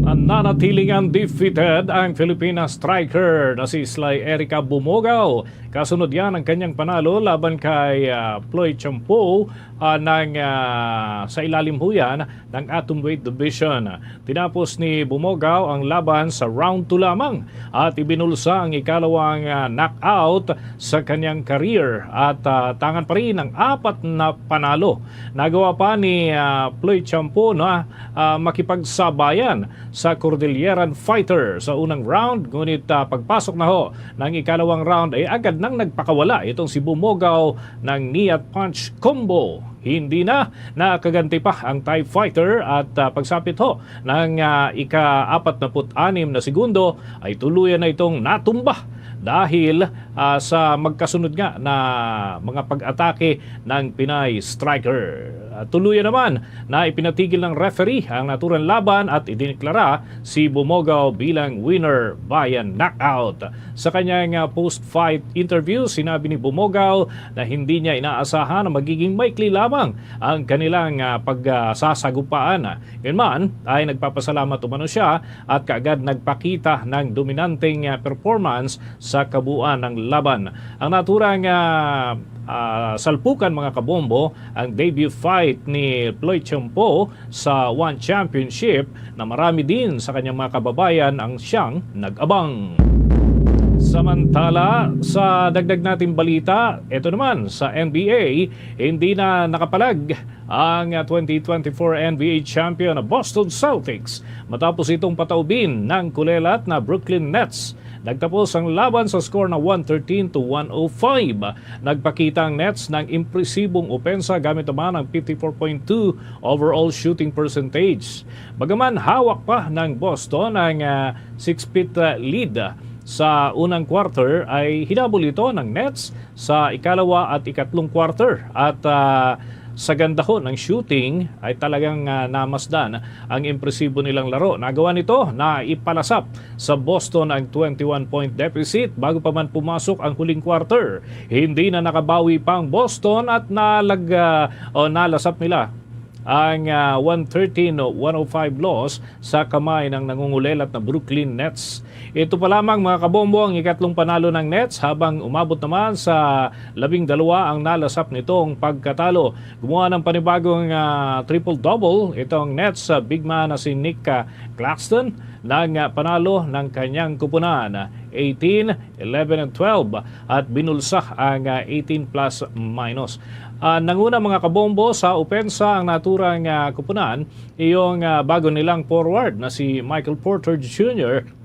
Nananatiling undefeated ang Filipina striker na si Sly Erica Bumogaw. Kasunod yan ang kanyang panalo laban kay uh, Floyd Champo uh, ng, uh, sa ilalim huyan ng atomweight division. Tinapos ni Bumogaw ang laban sa round two lamang at ibinulsa ang ikalawang uh, knockout sa kanyang career at uh, tangan pa rin ang apat na panalo. Nagawa pa ni uh, Floyd Champo na uh, makipagsabayan sa Cordilleran Fighter sa unang round, ngunit uh, pagpasok na ho ng ikalawang round ay agad nang nagpakawala itong si Bumogaw ng knee at punch combo. Hindi na nakaganti pa ang Thai Fighter at uh, pagsapit ho ng uh, ika-apat na put-anim na segundo ay tuluyan na itong natumba dahil uh, sa magkasunod nga na mga pag-atake ng Pinay striker. Uh, tuluyan naman na ipinatigil ng referee ang naturang laban at idineklara si Bumogaw bilang winner via knockout. Sa kanyang uh, post-fight interview, sinabi ni Bumogaw na hindi niya inaasahan na magiging maikli lamang ang kanilang uh, pagsasagupaan. Gayunman ay nagpapasalamat umano siya at kaagad nagpakita ng dominanteng uh, performance sa kabuuan ng laban. Ang naturang uh, uh, salpukan, mga kabombo, ang debut fight ni Floyd Champo sa One Championship na marami din sa kanyang mga kababayan ang siyang nag-abang. Samantala, sa dagdag nating balita, ito naman sa N B A, hindi na nakapalag ang twenty twenty-four N B A champion na Boston Celtics matapos itong pataubin ng kulelat na Brooklyn Nets. Nagtapos ang laban sa score na one thirteen to one oh five. Nagpakita ang Nets ng impresibong opensa gamit naman ang fifty-four point two overall shooting percentage. Bagaman hawak pa ng Boston ang ah, six-feet ah, lead sa unang quarter, ay hinabol ito ng Nets sa ikalawa at ikatlong quarter at ah, sa ganda ho ng shooting ay talagang ah, namasdan ang impresibo nilang laro. Nagawa nito na ipalasap sa Boston ang twenty-one point deficit bago pa man pumasok ang huling quarter. Hindi na nakabawi pa ang Boston at nalag, ah, o nalasap nila ang ah, one thirteen one oh five loss sa kamay ng nangungulelat na Brooklyn Nets. Ito pa lamang, mga kabombo, ang ikatlong panalo ng Nets, habang umabot naman sa labing dalawa ang nalasap nitong pagkatalo. Gumawa ng panibagong ah, triple-double itong Nets, ah, big man na si Nick ah, Claxton, nang ah, panalo ng kanyang kupunan, eighteen, eleven, and twelve, at binulsa ang ah, eighteen plus minus. Ah, nanguna, mga kabombo, sa opensa ang naturang ah, kupunan, iyong ah, bago nilang forward na si Michael Porter Junior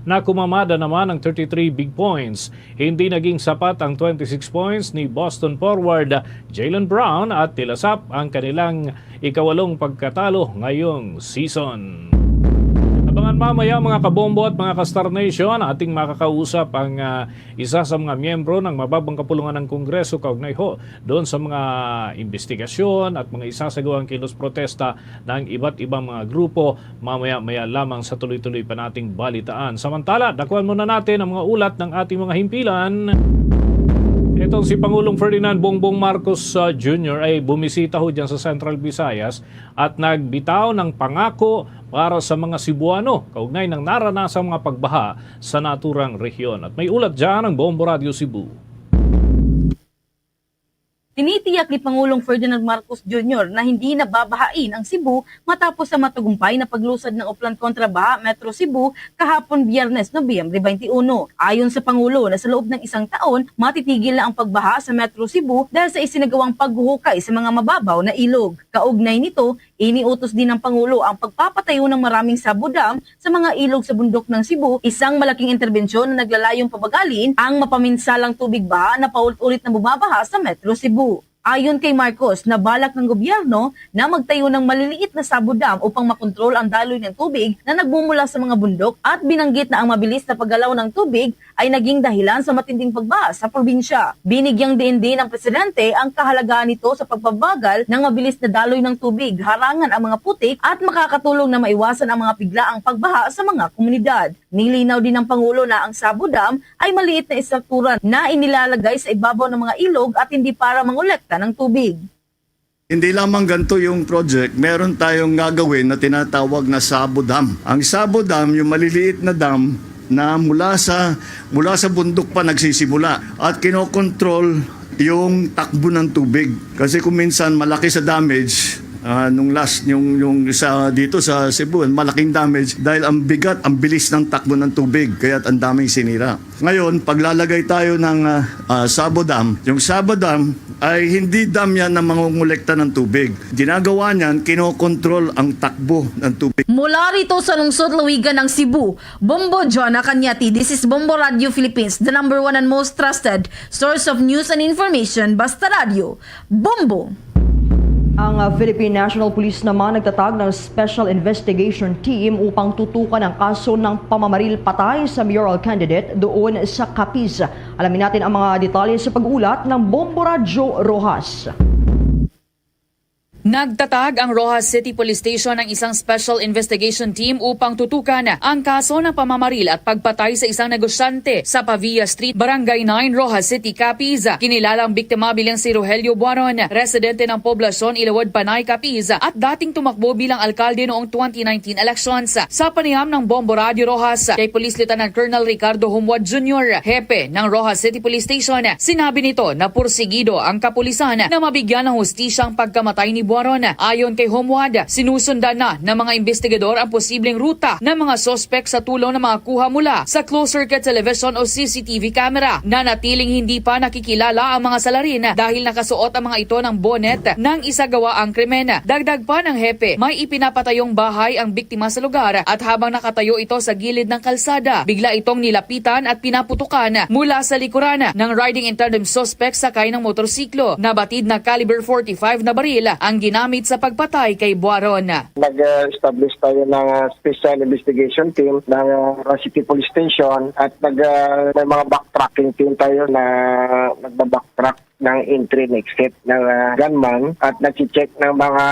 na kumamada naman ng thirty-three big points. Hindi naging sapat ang twenty-six points ni Boston forward Jaylen Brown at nilasap ang kanilang ikawalong pagkatalo ngayong season. Abangan mamaya, mga kabombo at mga ka-Star Nation, ating makakausap ang ah, isa sa mga miyembro ng mababang kapulungan ng Kongreso kaugnay ho doon sa mga investigasyon at mga isasagawang kilos protesta ng iba't ibang mga grupo. Mamaya-maya lamang sa tuloy-tuloy pa nating balitaan. Samantala, dakuan muna natin ang mga ulat ng ating mga himpilan. Itong si Pangulong Ferdinand Bongbong Marcos, uh, Junior ay bumisita ho dyan sa Central Visayas at nagbitaw ng pangako para sa mga Cebuano kaugnay ng naranasang mga pagbaha sa naturang rehiyon. At may ulat dyan ang Bombo Radio Cebu. Tinitiyak ni Pangulong Ferdinand Marcos Junior na hindi na babahain ang Cebu matapos sa matagumpay na paglusad ng Oplan Kontra Baha Metro Cebu kahapon, Biyernes, Nobyembre twenty-one. Ayon sa Pangulo na sa loob ng isang taon, matitigil na ang pagbaha sa Metro Cebu dahil sa isinagawang paghuhukay sa mga mababaw na ilog. Kaugnay nito, iniutos din ng Pangulo ang pagpapatayo ng maraming sabo dam sa mga ilog sa bundok ng Cebu, isang malaking interbensyon na naglalayong pabagalin ang mapaminsalang tubig baha na paulit-ulit na bumabaha sa Metro Cebu. Ayon kay Marcos, nabalak ng gobyerno na magtayo ng maliliit na sabo dam upang makontrol ang daloy ng tubig na nagmumula sa mga bundok at binanggit na ang mabilis na paggalaw ng tubig ay naging dahilan sa matinding pagbaha sa probinsya. Binigyang diin din ng presidente ang kahalagahan nito sa pagpabagal ng mabilis na daloy ng tubig, harangan ang mga putik at makakatulong na maiwasan ang mga biglaang pagbaha sa mga komunidad. Nilinaw din ng Pangulo na ang Sabo Dam ay maliit na estruktura na inilalagay sa ibabaw ng mga ilog at hindi para mangolekta ng tubig. Hindi lamang ganito yung project, meron tayong gagawin na tinatawag na Sabo Dam. Ang Sabo Dam, yung maliliit na dam na mula sa mula sa bundok pa nagsisimula at kinokontrol yung takbo ng tubig. Kasi kung minsan malaki sa damage, ah, nung last yung yung sa dito sa Cebu, malaking damage dahil ang bigat, ang bilis ng takbo ng tubig, kaya't ang daming sinira. Ngayon, paglalagay tayo ng ah, ah, Sabo Dam, yung Sabo Dam ay hindi dam yan na mangongolekta ng tubig. Ginagawa niyan, kinokontrol ang takbo ng tubig. Mula rito sa lungsod Lawigan ng Cebu, Bombo Jonah Cañete. This is Bombo Radio Philippines, the number one and most trusted source of news and information. Basta Radio, Bombo! Ang ah, Philippine National Police naman nagtatag ng Special Investigation Team upang tutukan ang kaso ng pamamaril patay sa mayoral candidate doon sa Capiz. Alamin natin ang mga detalye sa pag-ulat ng Bombo Radyo Rojas. Nagtatag ang Roxas City Police Station ng isang special investigation team upang tutukan ang kaso ng pamamaril at pagpatay sa isang negosyante sa Pavia Street, Barangay nine, Roxas City, Capiz. Kinilalang biktima bilang si Rogelio Buaron, residente ng poblasyon Ilawod Panay, Capiz, at dating tumakbo bilang alkalde noong twenty nineteen elections. Sa panayam ng Bombo Radyo Roxas kay Police Lieutenant Colonel Ricardo Humwad Junior, hepe ng Roxas City Police Station, sinabi nito na pursigido ang kapulisan na mabigyan ng hustisya ang pagkamatay ni Buaron. Ayon kay Humwad, sinusundan na ng mga investigador ang posibleng ruta ng mga suspek sa tulong ng mga kuha mula sa closed-circuit television o C C T V camera. Nanatiling hindi pa nakikilala ang mga salarin dahil nakasuot ang mga ito ng bonnet nang isagawa ang krimen. Dagdag pa ng hepe, may ipinapatayong bahay ang biktima sa lugar at habang nakatayo ito sa gilid ng kalsada, bigla itong nilapitan at pinaputukan mula sa likuran ng riding in tandem suspect sakay ng motorsiklo. Nabatid na caliber forty-five na baril ang ginamit sa pagpatay kay Buaron. Nag-establish tayo ng ah, special investigation team ng ah, City Police Station at nag, ah, may mga backtracking team tayo na nagba-backtrack ng entry and exit ng ah, gunman at nag-check ng mga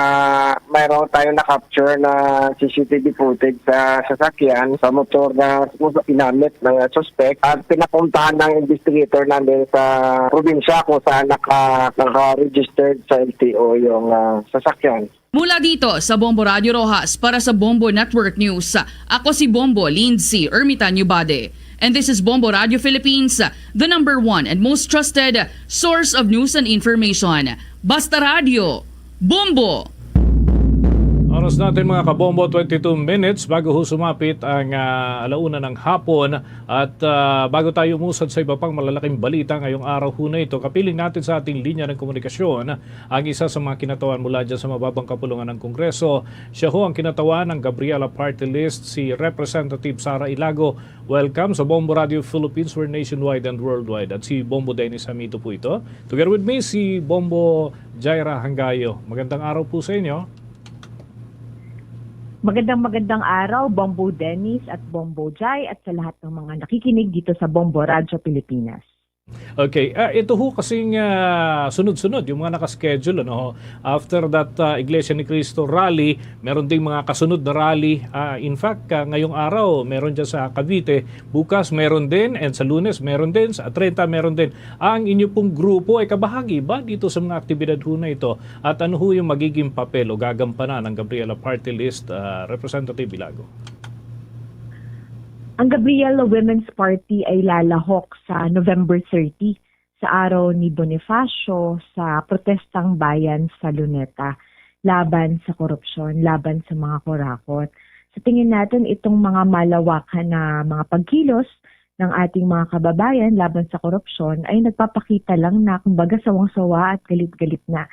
mayroon tayo na-capture na C C T V footage sa sasakyan, sa motor na ginamit ng ah, suspect at pinapuntahan ng investigator namin sa probinsya kung saan naka, naka-registered sa L T O yung ah, sasakyan. Mula dito sa Bombo Radyo Roxas para sa Bombo Network News, ako si Bombo Lindsay Ermitanio Bade. And this is Bombo Radyo Philippines, the number one and most trusted source of news and information. Basta Radyo, Bombo! Oras natin, mga kabombo, twenty-two minutes bago ho sumapit ang ah, alauna ng hapon. At ah, bago tayo umusad sa iba pang malalaking balita ngayong araw ho na ito, kapiling natin sa ating linya ng komunikasyon ang isa sa mga kinatawan mula dyan sa mababang kapulungan ng Kongreso. Siya ho ang kinatawan ng Gabriela Party List, si Representative Sara Ilago. Welcome sa Bombo Radio Philippines, we're nationwide and worldwide. At si Bombo Dennis Hamito po ito. Together with me, si Bombo Jaira Hangayo. Magandang araw po sa inyo. Magandang magandang araw, Bombo Dennis at Bombo Jai, at sa lahat ng mga nakikinig dito sa Bombo Radyo Pilipinas. Okay, ah, ito ho kasing, ah, sunod-sunod yung mga naka-schedule, ano ho. After that, ah, Iglesia ni Cristo rally, meron ding mga kasunod na rally. Ah, in fact, ah, ngayong araw, meron dyan sa Cavite. Bukas, meron din. And sa Lunes, meron din. Sa treinta, meron din. Ang inyo pong grupo ay kabahagi ba dito sa mga aktibidad ho na ito? At ano ho yung magiging papel o gagampanan ng Gabriela Party List, ah, Representative Ilago? Ang Gabriela Women's Party ay lalahok sa November thirty, sa araw ni Bonifacio, sa protestang bayan sa Luneta laban sa korupsyon, laban sa mga kurakot. Sa tingin natin, itong mga malawakan na mga pagkilos ng ating mga kababayan laban sa korupsyon ay nagpapakita lang na, kumbaga, sawang-sawa at galit-galit na.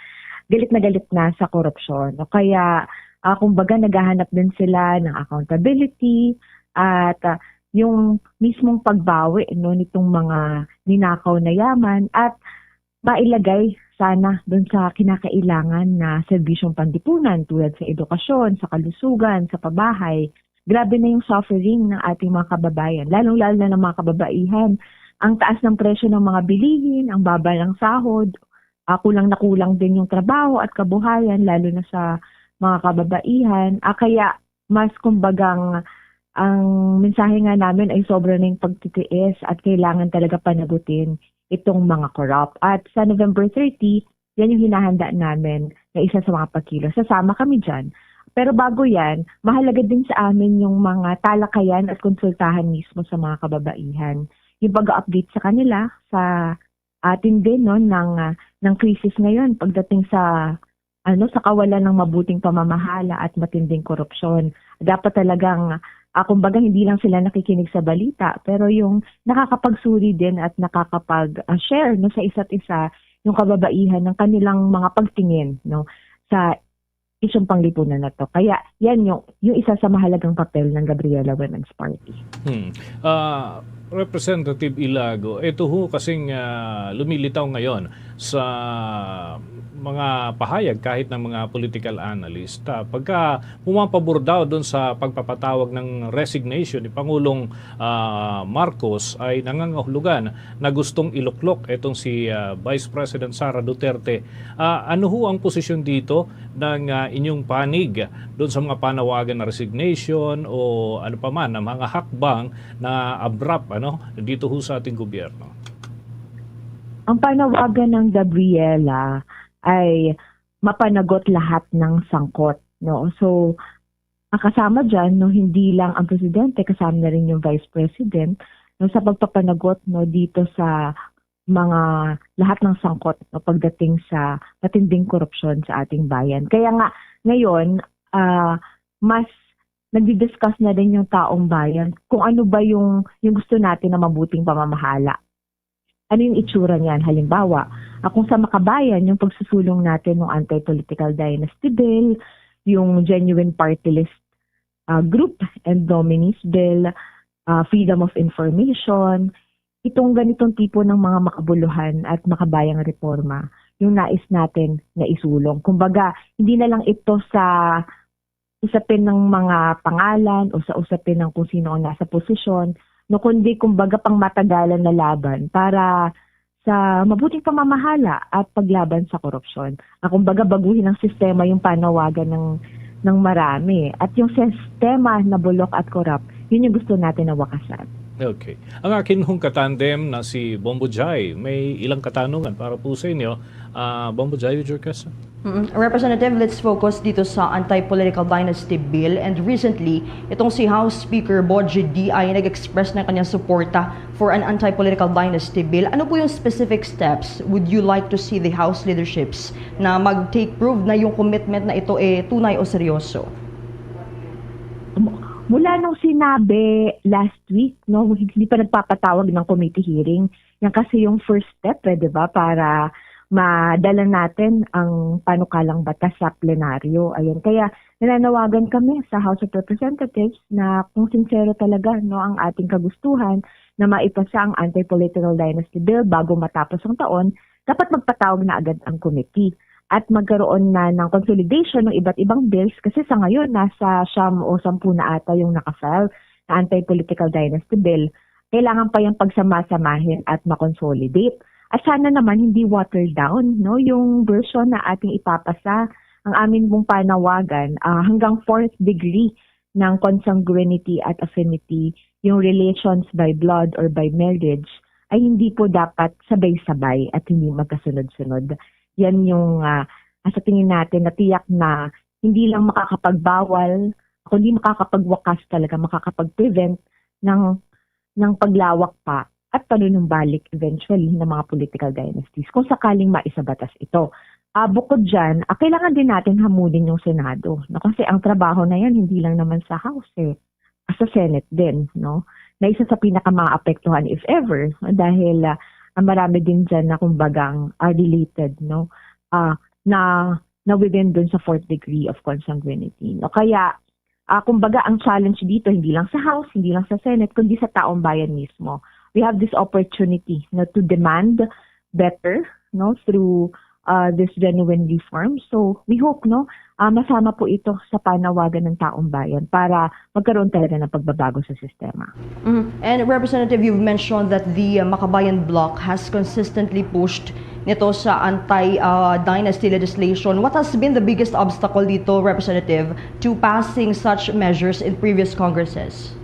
Galit na galit na sa korupsyon. O kaya, ah, kumbaga, naghahanap din sila ng accountability at, ah, yung mismong pagbawi, no, nitong mga ninakaw na yaman at mailagay sana dun sa kinakailangan na serbisyong panlipunan, tulad sa edukasyon, sa kalusugan, sa pabahay. Grabe na yung suffering ng ating mga kababayan, lalong-lalo na ng mga kababaihan. Ang taas ng presyo ng mga bilihin, ang baba ng sahod, ah, kulang na kulang din yung trabaho at kabuhayan, lalo na sa mga kababaihan. Ah, kaya mas, kumbagang, ang mensahe nga namin ay sobra na yung pagtitiis at kailangan talaga panagutin itong mga corrupt. At sa November thirty, yan yung hinahanda namin na isa sa mga pagkilos. Sasama kami dyan. Pero bago yan, mahalaga din sa amin yung mga talakayan at konsultahan mismo sa mga kababaihan. Yung pag-update sa kanila sa atin din, no, ng, ah, ng krisis ngayon pagdating sa, ano, sa kawalan ng mabuting pamamahala at matinding korupsyon. Dapat talagang, ah, kumbaga, hindi lang sila nakikinig sa balita, pero yung nakakapagsuri din at nakakapag, ah, share, no, sa isa't isa, yung kababaihan ng kanilang mga pagtingin, no, sa isyung panglipunan na to. Kaya yan yung, yung isa sa mahalagang papel ng Gabriela Women's Party. Hmm. Ah, Representative Ilago, ito ho kasing, ah, lumilitaw ngayon sa mga pahayag kahit ng mga political analyst. Ah, pagka pumapabor daw doon sa pagpapatawag ng resignation ni Pangulong, ah, Marcos, ay nangangahulugan na gustong iluklok itong si, ah, Vice President Sara Duterte. Ah, ano ho ang posisyon dito ng, ah, inyong panig doon sa mga panawagan na resignation o ano pa man, ang mga hakbang na abrupt, ano, dito ho sa ating gobyerno? Ang panawagan ng Gabriela ay mapanagot lahat ng sangkot, no? So, ang kasama dyan, no, hindi lang ang presidente, kasama na rin yung vice president, no, sa pagpapanagot, no, dito sa mga lahat ng sangkot, no, pagdating sa matinding korupsyon sa ating bayan. Kaya nga, ngayon, ah, mas nagdi-discuss na rin yung taong bayan kung ano ba yung, yung gusto natin na mabuting pamamahala. Ano yung itsura niyan? Halimbawa, ah, kung sa Makabayan, yung pagsusulong natin ng Anti-Political Dynasty Bill, yung Genuine Party List, ah, Group and Nominees Bill, ah, Freedom of Information, itong ganitong tipo ng mga makabuluhan at makabayang reforma, yung nais natin na isulong. Kumbaga, hindi na lang ito sa usapin ng mga pangalan o sa usapin ng kung sino ang nasa posisyon, no, kundi, kumbaga, pangmatagalan na laban para sa mabuting pamamahala at paglaban sa korupsyon. Ah, kumbaga, baguhin ang sistema, yung panawagan ng, ng marami. At yung sistema na bulok at korap, yun yung gusto natin na wakasan. Okay. Ang akin hong katandem na si Bombo Jai, may ilang katanungan para po sa inyo. Ah, Bombo Jai, with your question. Mm, Representative, let's focus dito sa Anti-Political Dynasty Bill. And recently, itong si House Speaker Boji D I nag-express ng kanyang suporta for an Anti-Political Dynasty Bill. Ano po yung specific steps would you like to see the House leaderships na mag-take proof na yung commitment na ito, eh, tunay o seryoso? Mula nung sinabi last week, no, hindi pa nagpapatawag ng committee hearing. Yan kasi yung first step, eh, di ba, para madala natin ang panukalang batas sa plenaryo. Ayan, kaya nananawagan kami sa House of Representatives na kung sincero talaga, no, ang ating kagustuhan na maipasa ang Anti-Political Dynasty Bill bago matapos ang taon, dapat magpatawag na agad ang committee at magkaroon na ng consolidation ng iba't ibang bills, kasi sa ngayon nasa siyam o sampu na ata yung nakafile na Anti-Political Dynasty Bill. kailangan pa yung pagsama-samahin at makonsolidate. At sana naman hindi watered down, no, yung version na ating ipapasa. Ang amin pong panawagan, ah, hanggang fourth degree ng consanguinity at affinity, yung relations by blood or by marriage, ay hindi po dapat sabay-sabay at hindi magkasunod-sunod. Yan yung, ah, sa tingin natin, natiyak na hindi lang makakapagbawal, kundi makakapagwakas talaga, makakapag-prevent ng, ng paglawak pa at panunumbalik eventually ng mga political dynasties kung sakaling maisabatas ito. Ah, bukod dyan, ah, kailangan din natin hamunin yung Senado, no? Kasi ang trabaho na yan, hindi lang naman sa House, eh, sa Senate din, no? Na isa sa pinakamaapektuhan, if ever, dahil, ah, ang marami din dyan na kumbagang are related, no? Ah, na, na within dun sa fourth degree of consanguinity, no? Kaya, ah, kumbaga, ang challenge dito, hindi lang sa House, hindi lang sa Senate, kundi sa taong bayan mismo. We have this opportunity, no, to demand better, no, through, uh, this genuine reform. So, we hope, no, uh, masama po ito sa panawagan ng taong bayan para magkaroon talaga ng pagbabago sa sistema. Mhm. And Representative, you've mentioned that the, uh, Makabayan Bloc has consistently pushed nito sa anti, uh, dynasty legislation. What has been the biggest obstacle dito, Representative, to passing such measures in previous Congresses?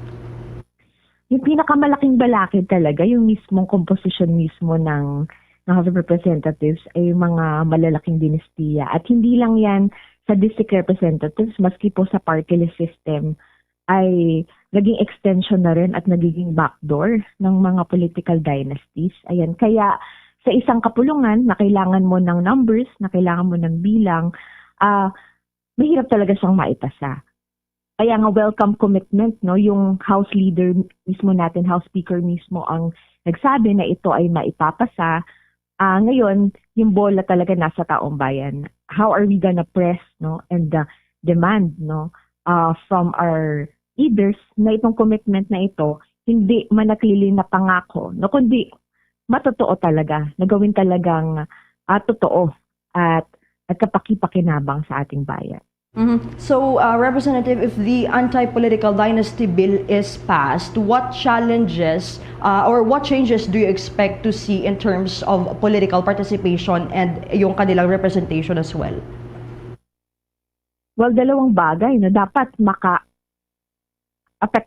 Yung pinakamalaking balakid talaga, yung mismong komposisyon mismo ng, ng House of Representatives ay yung mga malalaking dinastiya. At hindi lang yan sa district representatives, maski po sa party list system, ay naging extension na rin at nagiging backdoor ng mga political dynasties. Ayan. Kaya sa isang kapulungan na kailangan mo ng numbers, na kailangan mo ng bilang, ah, mahirap talaga siyang maipasa. Kaya nga, welcome commitment, no, yung House leader mismo natin, House Speaker mismo ang nagsabi na ito ay maipapasa. Ah, ngayon, yung bola talaga nasa taong bayan. How are we gonna press, no, and, uh, demand, no, uh, from our leaders na itong commitment na ito hindi manatili na pangako, no, kundi matotoo talaga, na gawin talagang, ah, totoo at, at kapakipakinabang sa ating bayan. Mhm. So, uh, Representative, if the anti-political dynasty bill is passed, what challenges, uh, or what changes do you expect to see in terms of political participation and yung kanilang representation as well? Well, dalawang bagay, no? Dapat maka-affect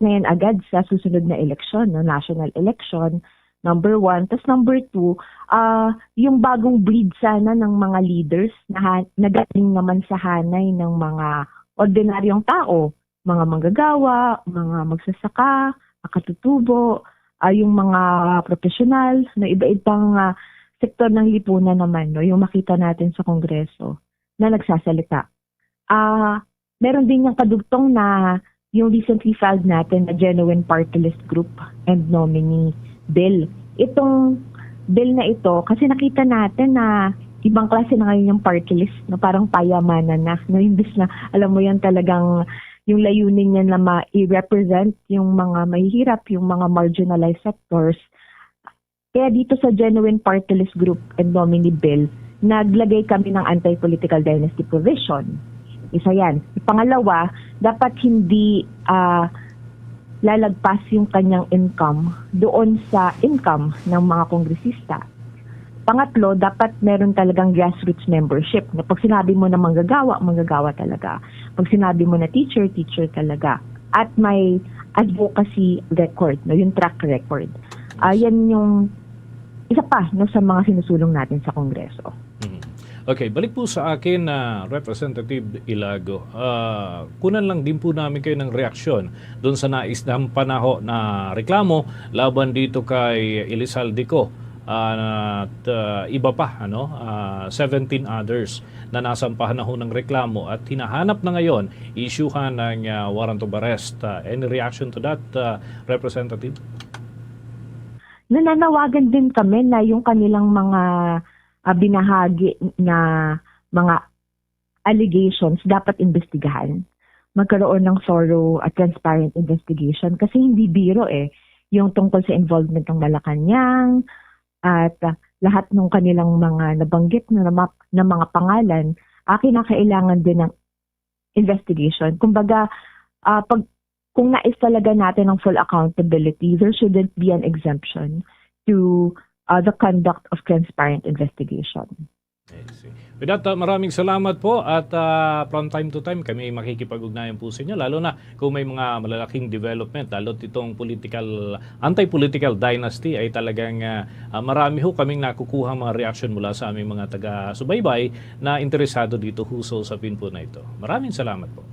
na yan agad sa susunod na eleksyon, no? National election, number one. Tapos number two, ah, yung bagong breed sana ng mga leaders na ha- na galing naman sa hanay ng mga ordinaryong tao, mga manggagawa, mga magsasaka, makatutubo, ah, yung mga professional, na iba-ibang, ah, sektor ng lipunan naman, no, yung makita natin sa Kongreso na nagsasalita. Ah, meron din yung kadugtong na yung recently filed natin na Genuine Party List Group and Nominee Bill. Itong bill na ito, kasi nakita natin na ibang klase na ngayon yung party list, no? Parang payamanan na, no? Imbis na, alam mo yan, talagang yung layunin niya na ma-represent yung mga mahihirap, yung mga marginalized sectors. Kaya dito sa Genuine Party List Group and Nominee Bill, naglagay kami ng anti-political dynasty provision. Isa yan. Pangalawa, dapat hindi, ah, lalagpas yung kanyang income doon sa income ng mga kongresista. Pangatlo, dapat meron talagang grassroots membership. Na pag sinabi mo na manggagawa, manggagawa talaga. Pag sinabi mo na teacher, teacher talaga. At may advocacy record, no, yung track record. Ah, yan yung isa pa, no, sa mga sinusulong natin sa Kongreso. Mhm. Okay, balik po sa akin na Representative Ilago. Ah, kunan lang din po namin kayo ng reaksyon doon sa nais ng panaho na reklamo laban dito kay Elizalde Co, ah, at, ah, iba pa, ano, ah, seventeen others na nasampahan na ho ng reklamo at hinahanap na ngayon isyuhan ng, ah, warrant of arrest. Ah, any reaction to that, ah, Representative? Nananawagan din kami na yung kanilang mga, ah, binahagi na mga allegations dapat imbestigahan. Magkaroon ng thorough at transparent investigation kasi hindi biro, eh, yung tungkol sa involvement ng Malacañang at, ah, lahat ng kanilang mga nabanggit na, na, na mga pangalan, ah, kinakailangan din ng investigation. Kumbaga, ah, pag kung nais talaga natin ng full accountability, there shouldn't be an exemption to uh, the conduct of transparent investigation. I see. With that, uh, maraming salamat po at uh, from time to time kami makikipag-ugnayan po sa inyo, lalo na kung may mga malalaking development, lalo itong political, anti-political dynasty ay talagang uh, uh, marami ho kaming nakukuha mga reaction mula sa aming mga taga-subaybay na interesado dito ho sa usapin po na ito. Maraming salamat po.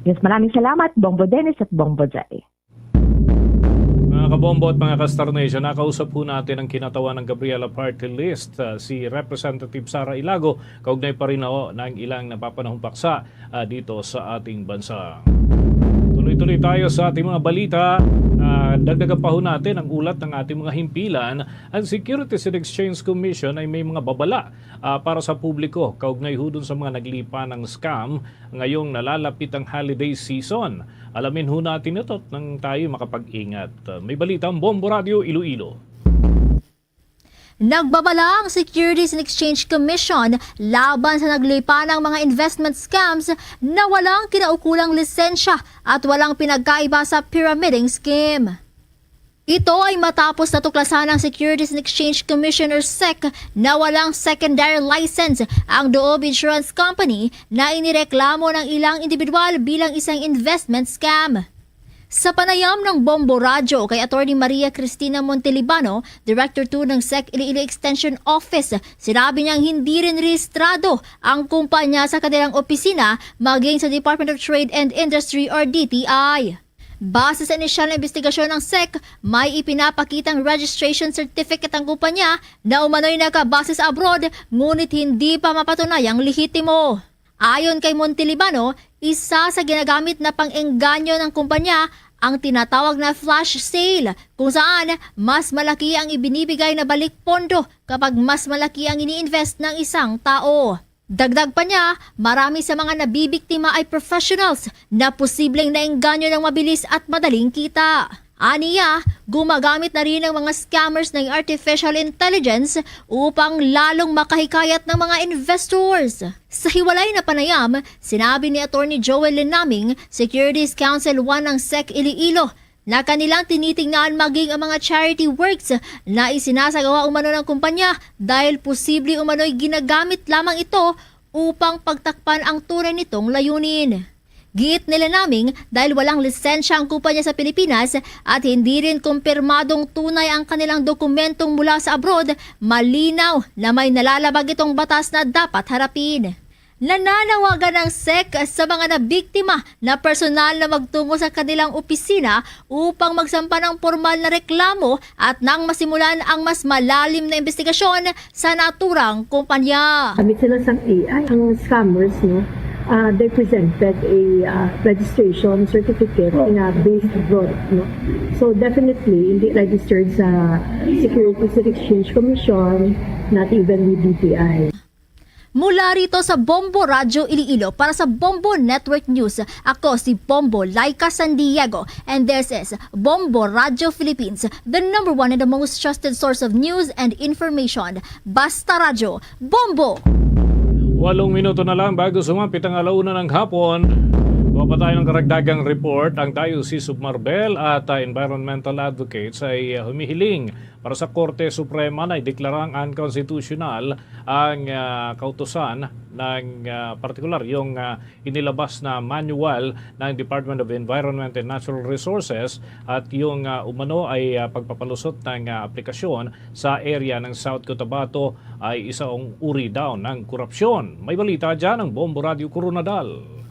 Yes, maraming salamat, Bombo Dennis at Bombo Jai. Mga kabombo at mga ka-Star Nation, nakausap po natin ang kinatawan ng Gabriela Party List, uh, si Representative Sara Ilago, kaugnay pa rin ho ng ilang napapanahong paksa uh, dito sa ating bansa. Tuloy-tuloy tayo sa ating mga balita. Uh, dagdagan pa ho natin ang ulat ng ating mga himpilan. Ang Securities and Exchange Commission ay may mga babala uh, para sa publiko kaugnay ho dun sa mga naglipa ng scam ngayong nalalapit ang holiday season. Alamin ho natin ito nang tayo makapag-ingat. May balita ang Bombo Radio Iloilo. Nagbabala ang Securities and Exchange Commission laban sa naglipa ng mga investment scams na walang kinaukulang lisensya at walang pinagkaiba sa pyramiding scheme. Ito ay matapos natuklasan ng Securities and Exchange Commission or SEC na walang secondary license ang Doob Insurance Company na inireklamo ng ilang individual bilang isang investment scam. Sa panayam ng Bombo Radyo kay Attorney Maria Cristina Montelibano, Director two ng SEC Iloilo Extension Office, sinabi niyang hindi rin rehistrado ang kumpanya sa kanilang opisina maging sa Department of Trade and Industry or D T I. Base sa inisyal na investigasyon ng SEC, may ipinapakitang registration certificate ang kumpanya na umano'y nakabase sa abroad ngunit hindi pa mapatunayang lehitimo. Ayon kay Montelibano, isa sa ginagamit na pang-engganyo ng kumpanya ang tinatawag na flash sale, kung saan mas malaki ang ibinibigay na balik pondo kapag mas malaki ang ini-invest ng isang tao. Dagdag pa niya, marami sa mga nabibiktima ay professionals na posibleng naengganyo ng mabilis at madaling kita. Aniya, gumagamit na rin ang mga scammers ng artificial intelligence upang lalong makahikayat ng mga investors. Sa hiwalay na panayam, sinabi ni Attorney Joel Linaming, Securities Counsel one ng SEC Iloilo, na kanilang tinitingnan maging ang mga charity works na isinasagawa umano ng kumpanya dahil posible umano'y ginagamit lamang ito upang pagtakpan ang tunay nitong layunin. Giit nila naming dahil walang lisensya ang kumpanya sa Pilipinas at hindi rin kumpirmadong tunay ang kanilang dokumentong mula sa abroad, malinaw na may nalalabag itong batas na dapat harapin. Nananawagan ang SEC sa mga nabiktima na personal na magtungo sa kanilang opisina upang magsampa ng pormal na reklamo at nang masimulan ang mas malalim na investigasyon sa naturang kumpanya. Gamit sila sang A I. Ang scammers, no, uh, they presented a uh, registration certificate na based abroad. No? So definitely, hindi registered sa Securities and Exchange Commission, not even with D T I. Mula rito sa Bombo Radyo Iloilo para sa Bombo Network News, ako si Bombo Laika San Diego, and this is Bombo Radyo Philippines, the number one and the most trusted source of news and information. Basta Radyo, Bombo! Walong minuto na lang bago sumapit ang alauna ng hapon. Kuha pa tayo ng karagdagang report. Ang Diocese of Marbel at uh, environmental advocates ay uh, humihiling para sa Korte Suprema na ideklarang unconstitutional ang uh, kautusan ng uh, partikular yung uh, inilabas na manual ng Department of Environment and Natural Resources at yung uh, umano ay uh, pagpapalusot ng uh, aplikasyon sa area ng South Cotabato ay isang uri daw ng korupsyon. May balita dyan ang Bombo Radio Coronadal.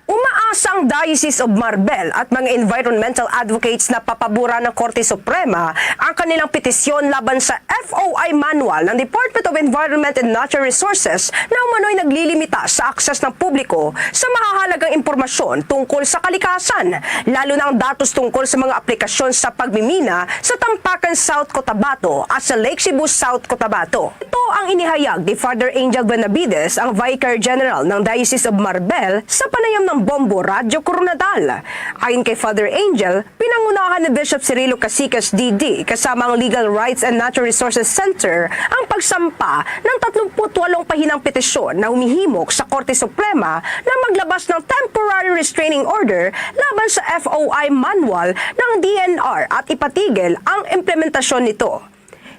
Umaasa ang Diocese of Marbel at mga environmental advocates na papaboran ng Korte Suprema ang kanilang petisyon laban sa F O I manual ng Department of Environment and Natural Resources na umano'y naglilimita sa akses ng publiko sa mahahalagang impormasyon tungkol sa kalikasan, lalo na ang datos tungkol sa mga aplikasyon sa pagmimina sa Tampakan South Cotabato at sa Lake Cebu South Cotabato. Ito ang inihayag ni Father Angel Benavides, ang Vicar General ng Diocese of Marbel, sa panayam ng Bombo Radio. Joe Coronadal. Ayon kay Father Angel, pinangunahan ni Bishop Cirilo Caciques, D D, kasama ang Legal Rights and Natural Resources Center ang pagsampa ng tatlumpu't walong pahinang petisyon na humihimok sa Korte Suprema na maglabas ng temporary restraining order laban sa F O I manual ng D N R at ipatigil ang implementasyon nito.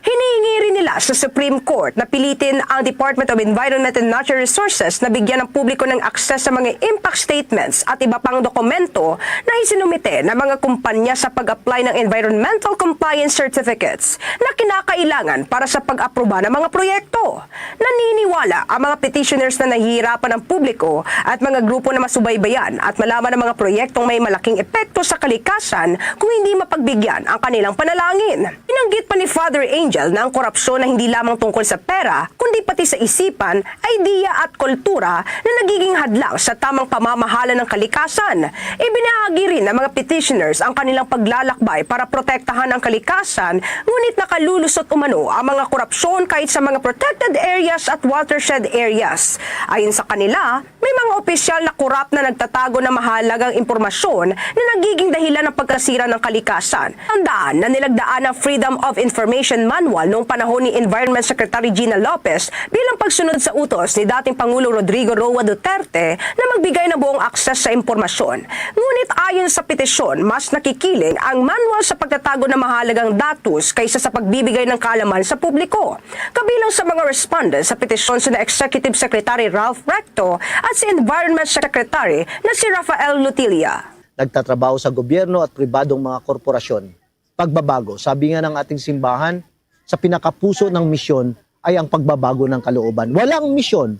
Hinihingi rin nila sa Supreme Court na pilitin ang Department of Environment and Natural Resources na bigyan ng publiko ng akses sa mga impact statements at iba pang dokumento na isinumite ng mga kumpanya sa pag-apply ng environmental compliance certificates na kinakailangan para sa pag-aproba ng mga proyekto. Naniniwala ang mga petitioners na nahihirapan ang publiko at mga grupo na masubaybayan at malaman ang mga proyektong may malaking epekto sa kalikasan kung hindi mapagbigyan ang kanilang panalangin. Binanggit pa ni Father Angel na ang korupsyon na hindi lamang tungkol sa pera, kundi pati sa isipan, idea at kultura na nagiging hadlang sa tamang pamamahala ng kalikasan. Ibinahagi rin ng mga petitioners ang kanilang paglalakbay para protektahan ang kalikasan, ngunit nakalulusot umano ang mga korupsyon kahit sa mga protected areas at watershed areas. Ayon sa kanila, may mga opisyal na korap na nagtatago ng mahalagang impormasyon na nagiging dahilan ng pagkasira ng kalikasan. Tandaan na nilagdaan ang Freedom of Information Manual noong panahon ni Environment Secretary Gina Lopez bilang pagsunod sa utos ni dating Pangulong Rodrigo Roa Duterte na magbigay ng buong akses sa impormasyon. Ngunit ayon sa petisyon, mas nakikiling ang manual sa pagtatago ng mahalagang datos kaysa sa pagbibigay ng kaalaman sa publiko. Kabilang sa mga respondents sa petisyon sina Executive Secretary Ralph Recto at si Environment Secretary na si Rafael Lutilla. Nagtatrabaho sa gobyerno at pribadong mga korporasyon. Pagbabago. Sabi nga ng ating simbahan, sa pinakapuso ng misyon ay ang pagbabago ng kalooban. Walang misyon,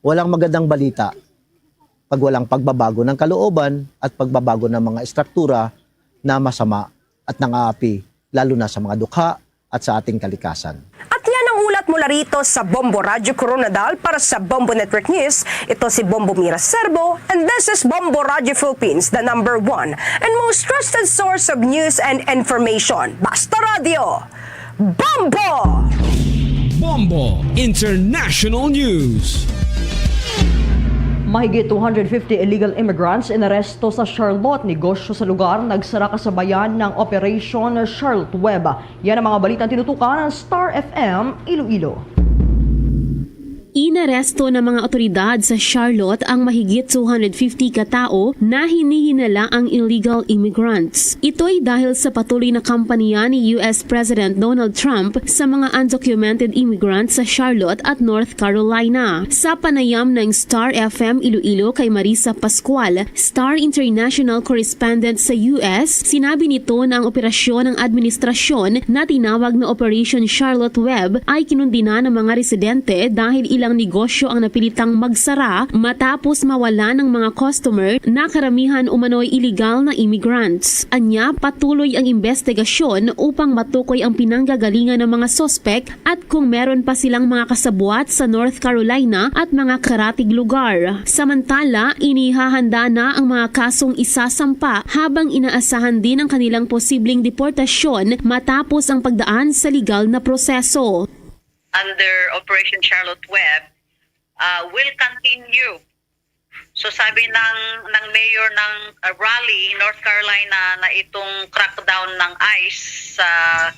walang magandang balita pag walang pagbabago ng kalooban at pagbabago ng mga estruktura na masama at nangaapi, lalo na sa mga dukha at sa ating kalikasan. At yan ang ulat mula rito sa Bombo Radyo Coronadal para sa Bombo Network News. Ito si Bombo Mira Serbo, and this is Bombo Radyo Philippines, the number one and most trusted source of news and information. Basta Radyo, Bombo! Bombo International News. Mahigit two hundred fifty illegal immigrants inaresto sa Charlotte. Negosyo sa lugar nagsara kasabayan ng Operation Charlotte Web. Yan ang mga balitang tinutukan ng Star F M Iloilo. Inaresto ng mga otoridad sa Charlotte ang mahigit two hundred fifty ka tawo na hinihinala ang illegal immigrants. Ito'y dahil sa patuloy na kampanya ni U S President Donald Trump sa mga undocumented immigrants sa Charlotte at North Carolina. Sa panayam ng Star F M Iloilo kay Marisa Pascual, Star International Correspondent sa U S, sinabi nito na ang operasyon ng administrasyon na tinawag na Operation Charlotte Web ay kinundina ng mga residente dahil ilang negosyo ang napilitang magsara matapos mawala ng mga customer na karamihan umano'y iligal na immigrants. Anya, patuloy ang investigasyon upang matukoy ang pinanggagalingan ng mga suspek at kung meron pa silang mga kasabwat sa North Carolina at mga karatig lugar. Samantala, inihahanda na ang mga kasong isasampa habang inaasahan din ang kanilang posibleng deportasyon matapos ang pagdaan sa legal na proseso. Under Operation Charlotte Web, uh, will continue. So sabi ng ng mayor ng uh, Raleigh, North Carolina, na itong crackdown ng ICE sa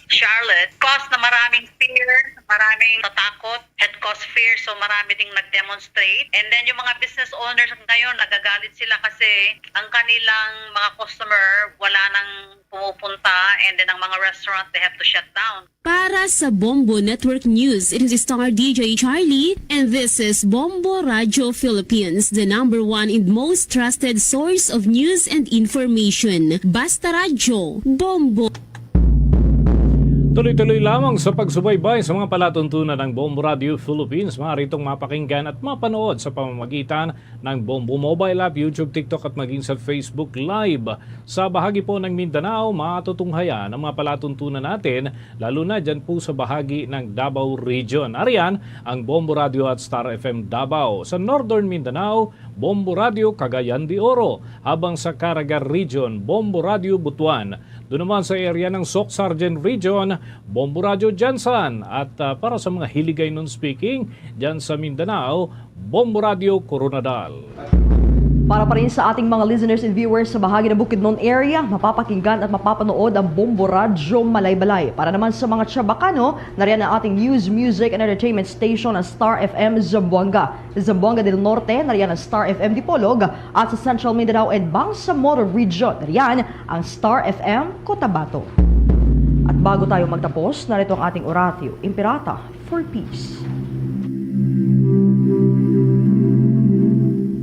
Charlotte caused na maraming fear, maraming tatakot, had caused fear, so marami ding nag-demonstrate. And then yung mga business owners ngayon, nagagalit sila kasi ang kanilang mga customer wala nang pumupunta, and then ang mga restaurant, they have to shut down. Para sa Bombo Network News, it is Star D J Charlie, and this is Bombo Radio Philippines, the number one and most trusted source of news and information. Basta Radyo, Bombo! Tuloy-tuloy lamang sa pagsubaybay sa mga palatuntunan ng Bombo Radio Philippines. Maaari itong mapakinggan at mapanood sa pamamagitan ng Bombo Mobile App, YouTube, TikTok at maging sa Facebook Live. Sa bahagi po ng Mindanao, matutunghayan ang mga palatuntunan natin, lalo na dyan po sa bahagi ng Davao Region. Ariyan ang Bombo Radio at Star F M Davao. Sa Northern Mindanao, Bombo Radio Cagayan de Oro. Habang sa Caraga Region, Bombo Radio Butuan. Doon naman sa area ng Soccsksargen Region, Bombo Radio Gensan. At ah, para sa mga Hiligaynon speaking, dyan sa Mindanao, Bombo Radio Koronadal. Para pa rin sa ating mga listeners and viewers sa bahagi ng Bukidnon area, mapapakinggan at mapapanood ang Bombo Radyo Malaybalay. Para naman sa mga Chavacano, nariyan ang ating news, music, and entertainment station, ang Star F M Zamboanga. Sa Zamboanga del Norte, nariyan ang Star F M Dipolog, at sa Central Mindanao and Bangsamoro Region, nariyan ang Star F M Cotabato. At bago tayo magtapos, narito ang ating Oratio Imperata for peace.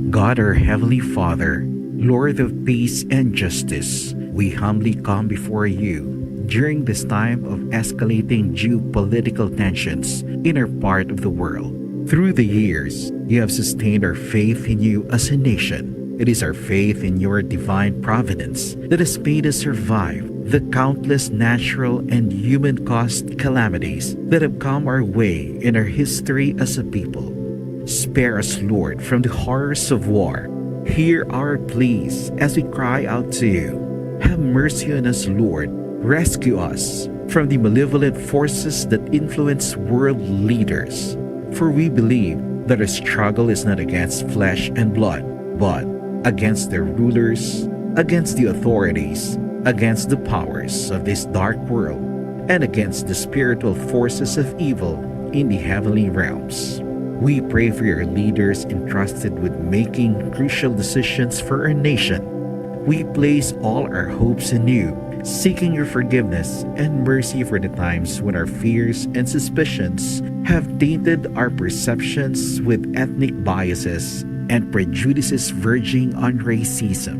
God, our Heavenly Father, Lord of peace and justice, we humbly come before you during this time of escalating geopolitical tensions in our part of the world. Through the years, you have sustained our faith in you as a nation. It is our faith in your divine providence that has made us survive the countless natural and human caused calamities that have come our way in our history as a people. Spare us, Lord, from the horrors of war. Hear our pleas as we cry out to you. Have mercy on us, Lord. Rescue us from the malevolent forces that influence world leaders. For we believe that our struggle is not against flesh and blood, but against their rulers, against the authorities, against the powers of this dark world, and against the spiritual forces of evil in the heavenly realms. We pray for your leaders entrusted with making crucial decisions for our nation. We place all our hopes in you, seeking your forgiveness and mercy for the times when our fears and suspicions have tainted our perceptions with ethnic biases and prejudices verging on racism.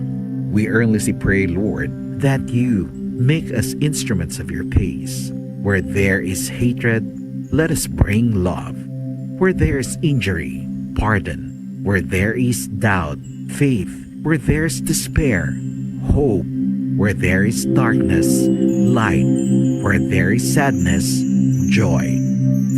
We earnestly pray, Lord, that you make us instruments of your peace. Where there is hatred, let us bring love. Where there is injury, pardon. Where there is doubt, faith. Where there is despair, hope. Where there is darkness, light. Where there is sadness, joy.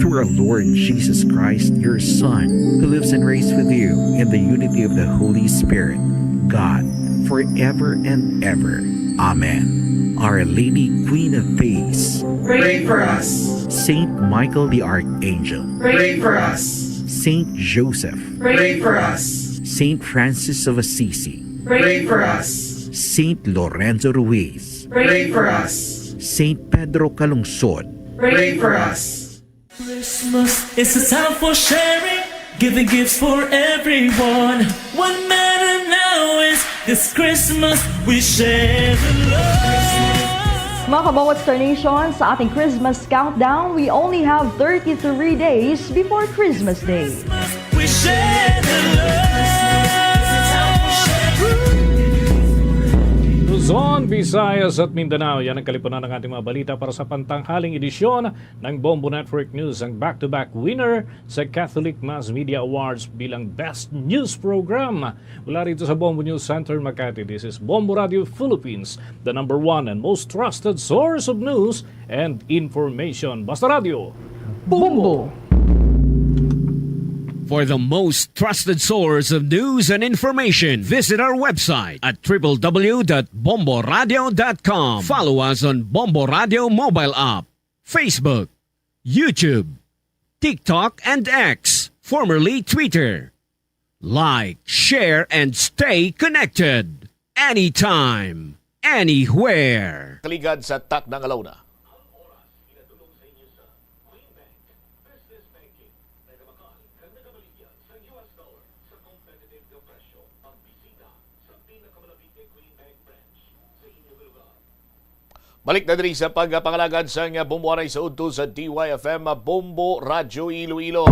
Through our Lord Jesus Christ, your Son, who lives and reigns with you in the unity of the Holy Spirit, God, forever and ever. Amen. Our Lady, Queen of Peace, pray for us. Saint Michael the Archangel, pray for us. Saint Joseph, pray for us. Saint Francis of Assisi, pray for us. Saint Lorenzo Ruiz, pray for us. Saint Pedro Calungsod, pray for us. Christmas is a time for sharing, giving gifts for everyone. What matter now is this Christmas we share the love. Mga kabawat Star Nation, sa ating Christmas countdown, we only have thirty-three days before Christmas Day. We share the love. Luzon, Visayas at Mindanao, yan ang kalipunan ng ating mga balita para sa pantanghaling edisyon ng Bombo Network News, ang back-to-back winner sa Catholic Mass Media Awards bilang Best News Program. Mula rito sa Bombo News Center, Makati, this is Bombo Radio Philippines, the number one and most trusted source of news and information. Basta Radio, Bombo! For the most trusted source of news and information, visit our website at triple w dot bomboradio dot com. Follow us on Bombo Radio mobile app, Facebook, YouTube, TikTok, and X, formerly Twitter. Like, share, and stay connected anytime, anywhere. Kaligad sa Tacna nga Launa. Balik na diri sa pagpangalagad sang Bombo Anay sa udto sa D Y F M Bombo Radyo Iloilo.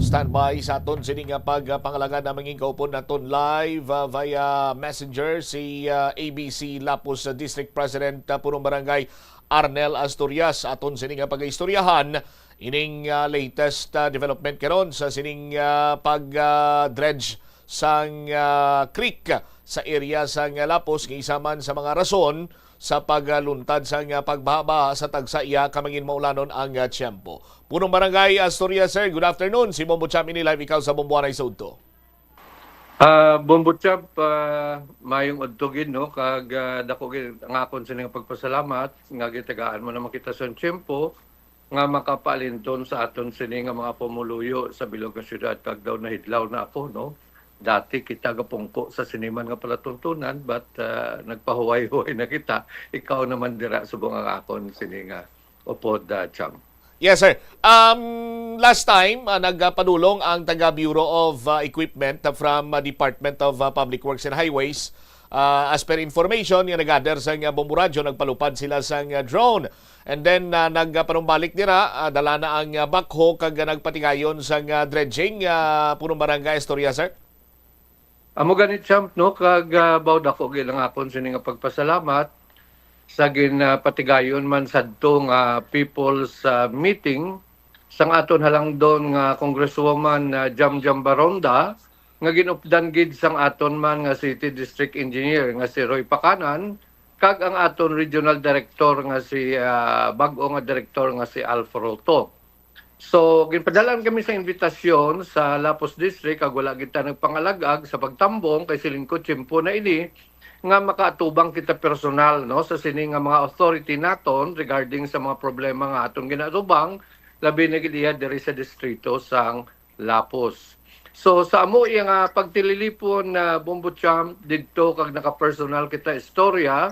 Standby sa aton sini nga pagpangalagad na mangin kaupod naton live, ah, via messenger si, ah, A B C Lapus, ah, District President, ah, Punong Barangay Arnel Asturias. Aton sini nga pagaistoryahan ining, ah, latest, ah, development karon sa sining, ah, pag, ah, dredge sang, ah, creek sa area sang Lapus nga isa man sa mga rason sa pagluntad sang, ah, pagbaha-baha sa tagsa iya ka mangin maulanon ang, ah, tiyempo. Punong Barangay Asturias, sir, good afternoon. Si Bombo Cham ini live ikaw sa Bombo Anay sa udto. Ah, Bombo Chab, ah, mayong udto gid, no, kag, ah, dako gid ang akon sini nga pagpasalamat nga gitagaan mo naman kita sa tiyempo nga makapaalinton sa aton sini nga mga pumuluyo sa bilog nga syudad, kag daw nahidlaw na ako, no. dati kita gapungko sa sini man nga palatuntunan, but, ah, nagpahuway-huway na kita. Ikaw naman dira subong ang akon sini nga upod, ah, Cham. Yes, sir. Um, last time, ah, nagpadulong ang taga Bureau of, ah, Equipment from, ah, Department of, ah, Public Works and Highways. Ah, as per information nga nag-gather sang, ah, Bombo Radyo, nagpalupad sila sang, ah, drone. And then, ah, nagpanumbalik dira, ah, dala na ang, ah, backhoe kag, ah, nagpatigayon sang, ah, dredging, ah, punong barangay. Istorya, sir? Amo gani, Champ, no, kag, ah, baw dako gid ang akon sini nga pagpasalamat sa ginpatigayon man sadto nga people's, ah, meeting sang aton halangdon nga Congresswoman, ah, Jam Jam Baronda, nga ginupdan gid sang aton man nga City District Engineer nga si Roy Pacanan, kag ang aton Regional Director nga si, ah, bag-o nga Director nga si Alf Roto. So, ginpadala-an kami sa imbitasyon sa Lapuz District, kag wala gid ta nagpangalag-ag sa pagtambong, kay siling ko, tiyempo na ini nga makaatubang kita personal, no, sa sini nga mga authority naton regarding sa mga problema nga aton ginaatubang, labi na gid iya diri sa distrito sang Lapuz. So, sa amo iya nga pagtililipon na, Bombo Champ, didto kag naka-personal kita istorya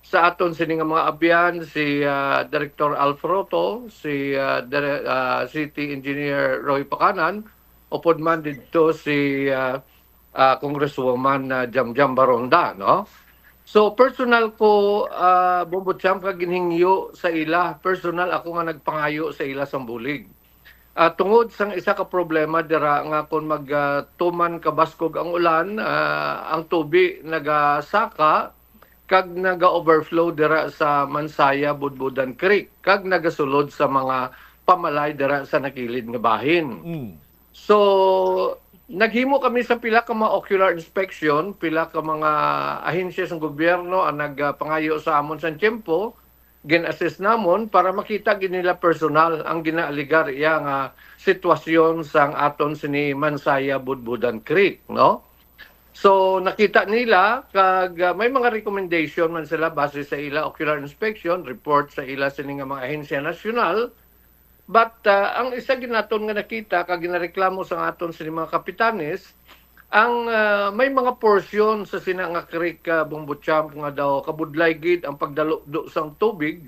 sa aton sini nga mga abyan, si, ah, Director Alf Roto, si, ah, Dire-, ah, City Engineer Roy Pacanan, upod man didto si, ah, ah, Congresswoman, ah, Jam Jam Baronda, no? So, personal ko, ah, Bombo Champ, ka ginhingyo sa ila, personal ako nga nagpangayo sa ila sang bulig. Ah, tungod sang isa ka problema dira nga kung mag, ah, tuman kabaskog ang ulan, ah, ang tubi nagasaka kag naga-overflow dira sa Mansaya Budbudan Creek kag nagasulod sa mga pamalay dira sa nakilid nga bahin. Mm. So, naghimo kami sa pila ka mga ocular inspection, pila ka mga ahensya sang gobyerno ang nagpangayo sa amon sa tiyempo, gin-assist namon para makita gid nila personal ang ginaaligar iya nga sitwasyon sang aton sini Mansaya Budbudan Creek, no? So, nakita nila kag, ah, may mga recommendation man sila base sa ila ocular inspection, report sa ila sini nga mga ahensya nasyonal. But, ah, ang isa gid naton nga nakita kag ginareklamo sa aton sini mga kapitanes, ang, ah, may mga porsyon sa sina nga creek, ah, Bombo Champ, nga daw kabudlay gid ang pagdalukdo sang tubig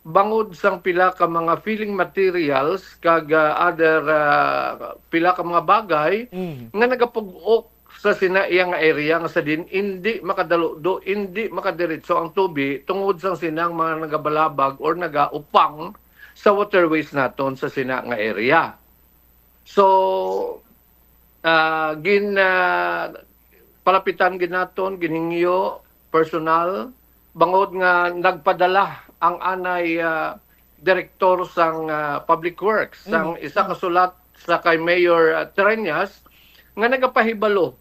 bangod sang pila ka mga filling materials kag, ah, other, ah, pila ka mga bagay Mm. nga nagapug-ok sa sina iya nga area nga sa din indi makadaludo, indi makadiretso ang tubi tungod sang sinang mga nagabalabag or nagaupang sa waterways naton sa sina nga area. So, ah, gin, ah, palapitan gid naton, ginhingyo, personal, bangod nga nagpadala ang anay, ah, direktor sang, ah, Public Works, sang Mm. isa ka sulat sa kay Mayor, ah, Treñas nga nagapahibalo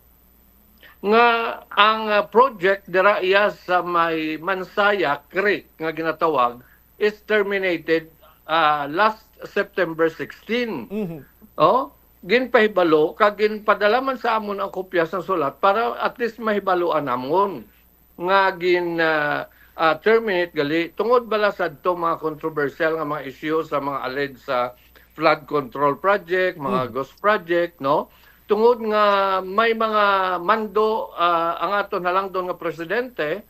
nga ang, ah, project dira iya sa may Mansaya Creek nga ginatawag is terminated, ah, last September sixteen. Mhm. Oh, ginpahibalo kag ginpadala man sa amon ang kopya sa sulat para at least mahibaluan namon nga gin, ah, ah, terminate gali tungod bala sadto mga controversial nga mga issue sa mga alleged sa flood control project, mga Mm. ghost project, no? Tungod nga may mga mando, ah, ang aton halangdon nga presidente,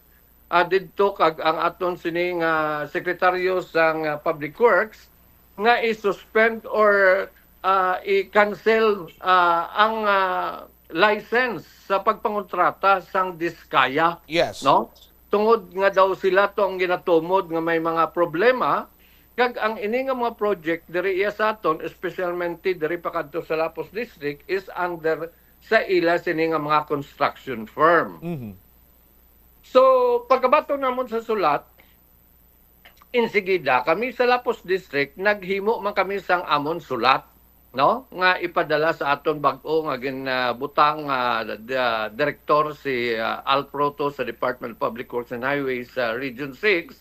ah, didto kag ang aton sini nga sekretaryo sang, ah, Public Works nga i-suspend or, ah, i-cancel, ah, ang, ah, license sa pagpangontrata sang Diskaya, Yes. no? Tungod nga daw sila to ang ginatumod nga may mga problema, kag ang ini nga mga project diri iya sa aton, espesyalmente diri pa kadto sa Lapuz District, is under sa ila sini nga mga construction firm. Mhm. So, pagkabaton namon sa sulat, insigida kami sa Lapuz District, naghimo man kami sang amon sulat, no, nga ipadala sa aton bag-o nga ginbutang nga, ah, direktor, si, ah, Al Proto sa Department of Public Works and Highways sa Region six,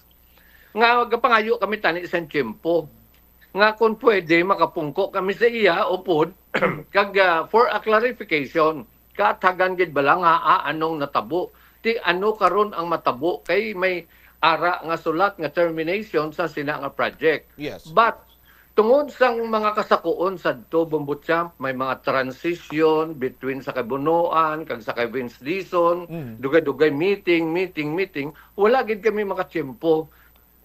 nga gapangayo kami tani sang tiyempo nga kung pwede makapungko kami sa iya upod kag, ah, for a clarification, kaathagan gid bala nga, ah, anong natabo, ti ano karon ang matabo, kay may ara nga sulat nga termination sa sina nga project. Yes. But Tungod sang mga kasakuon sadto, Bombo Champ, may mga transition between sa kay Bonoan kag sa kay Vince Dizon, Mm. dugay-dugay meeting, meeting, meeting, wala gid kami makatiyempo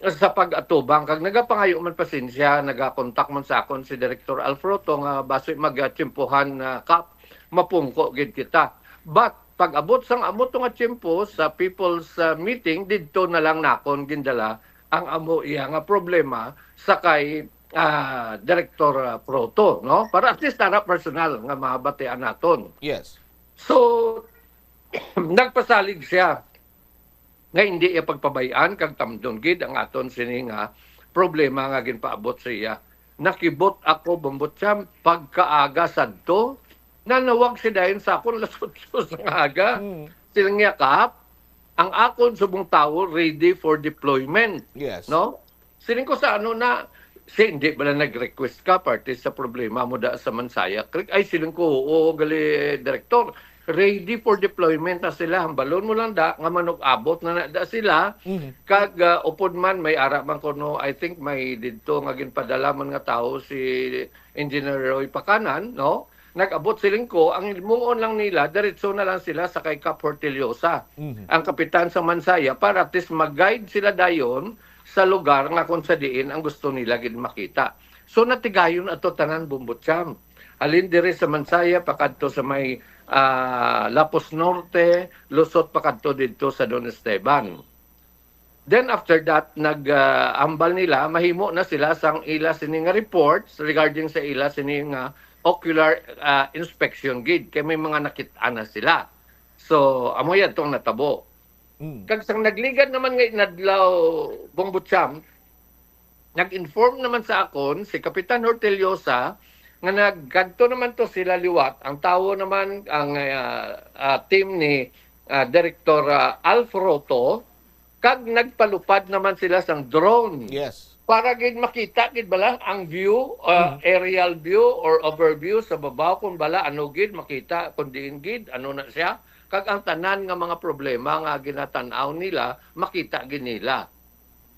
sa pag-atubang. Kag nagapangayo man pasensya, nagakontak man sa akon si Director Alfroto nga basi magtiyempohan na kap, mapungko gid kita. But pag-abot sang amo to nga tiyempo sa people's, ah, meeting, didto na lang nakon gindala ang amo iya nga problema sa kay, ah, Director, ah, Proto, no? Para at least tara personal nga mabatian naton. Yes. So, nagpasalig siya nga hindi iya pagpabay-an kag tamdon gid ang aton sini nga problema nga ginpaabot sa iya. Nakibot ako, Bombo Champ, pagkaaga sadto, nanawag si dayon sa akon alas otso sang aga. Mm. Siling niya, "Kap, ang akon subong tawo ready for deployment." Yes. No? Siling ko sa ano na, si, hindi ba na nag-request ka, parte sa problema mo da sa Mansaya Creek? Ay, siling ko, "Oo, gali, Director. Ready for deployment na sila. Hambalon mo lang da, nga manug-abot na na da sila." Mhm. Kag, ah, upod man, may ara man ko, no, I think may didto nga ginpadala man nga tawo si Engineer Roy Pacanan, no? Nag-abot siling ko, ang himuon lang nila, diretso na lang sila sa kay Kap Hortillosa, Mhm. ang kapitan sa Mansaya, para at least mag-guide sila dayon sa lugar nga kung sa diin ang gusto nila gid makita. So, natigayon ato tanan, Bombo Champ. Halin diri sa Mansaya, pakadto sa may, ah, Lapuz Norte, lusot pakadto didto sa Don Esteban. Then after that, nag, ah, ambal nila, mahimo na sila sang ila sini nga reports regarding sa ila sini nga ocular, ah, inspection gid. Kay may mga nakit-an na sila. So, amo yan tong natabo. Mm. Kag sang nagligad naman nga inadlaw, Bombo Champ, nag-inform naman sa akon si Kapitan Hortillosa nga nagkadto naman to sila liwat. Ang tawo naman, ang, ah, ah, team ni, ah, Director, ah, Alf Roto, kag nagpalupad naman sila sang drone. Yes. Para gid makita gid bala ang view, ah, Mm. aerial view or overview sa babaw, kung bala ano gid makita, kung diin gid, ano na siya. Kag ang tanan nga mga problema nga ginatan-aw nila, makita gid nila.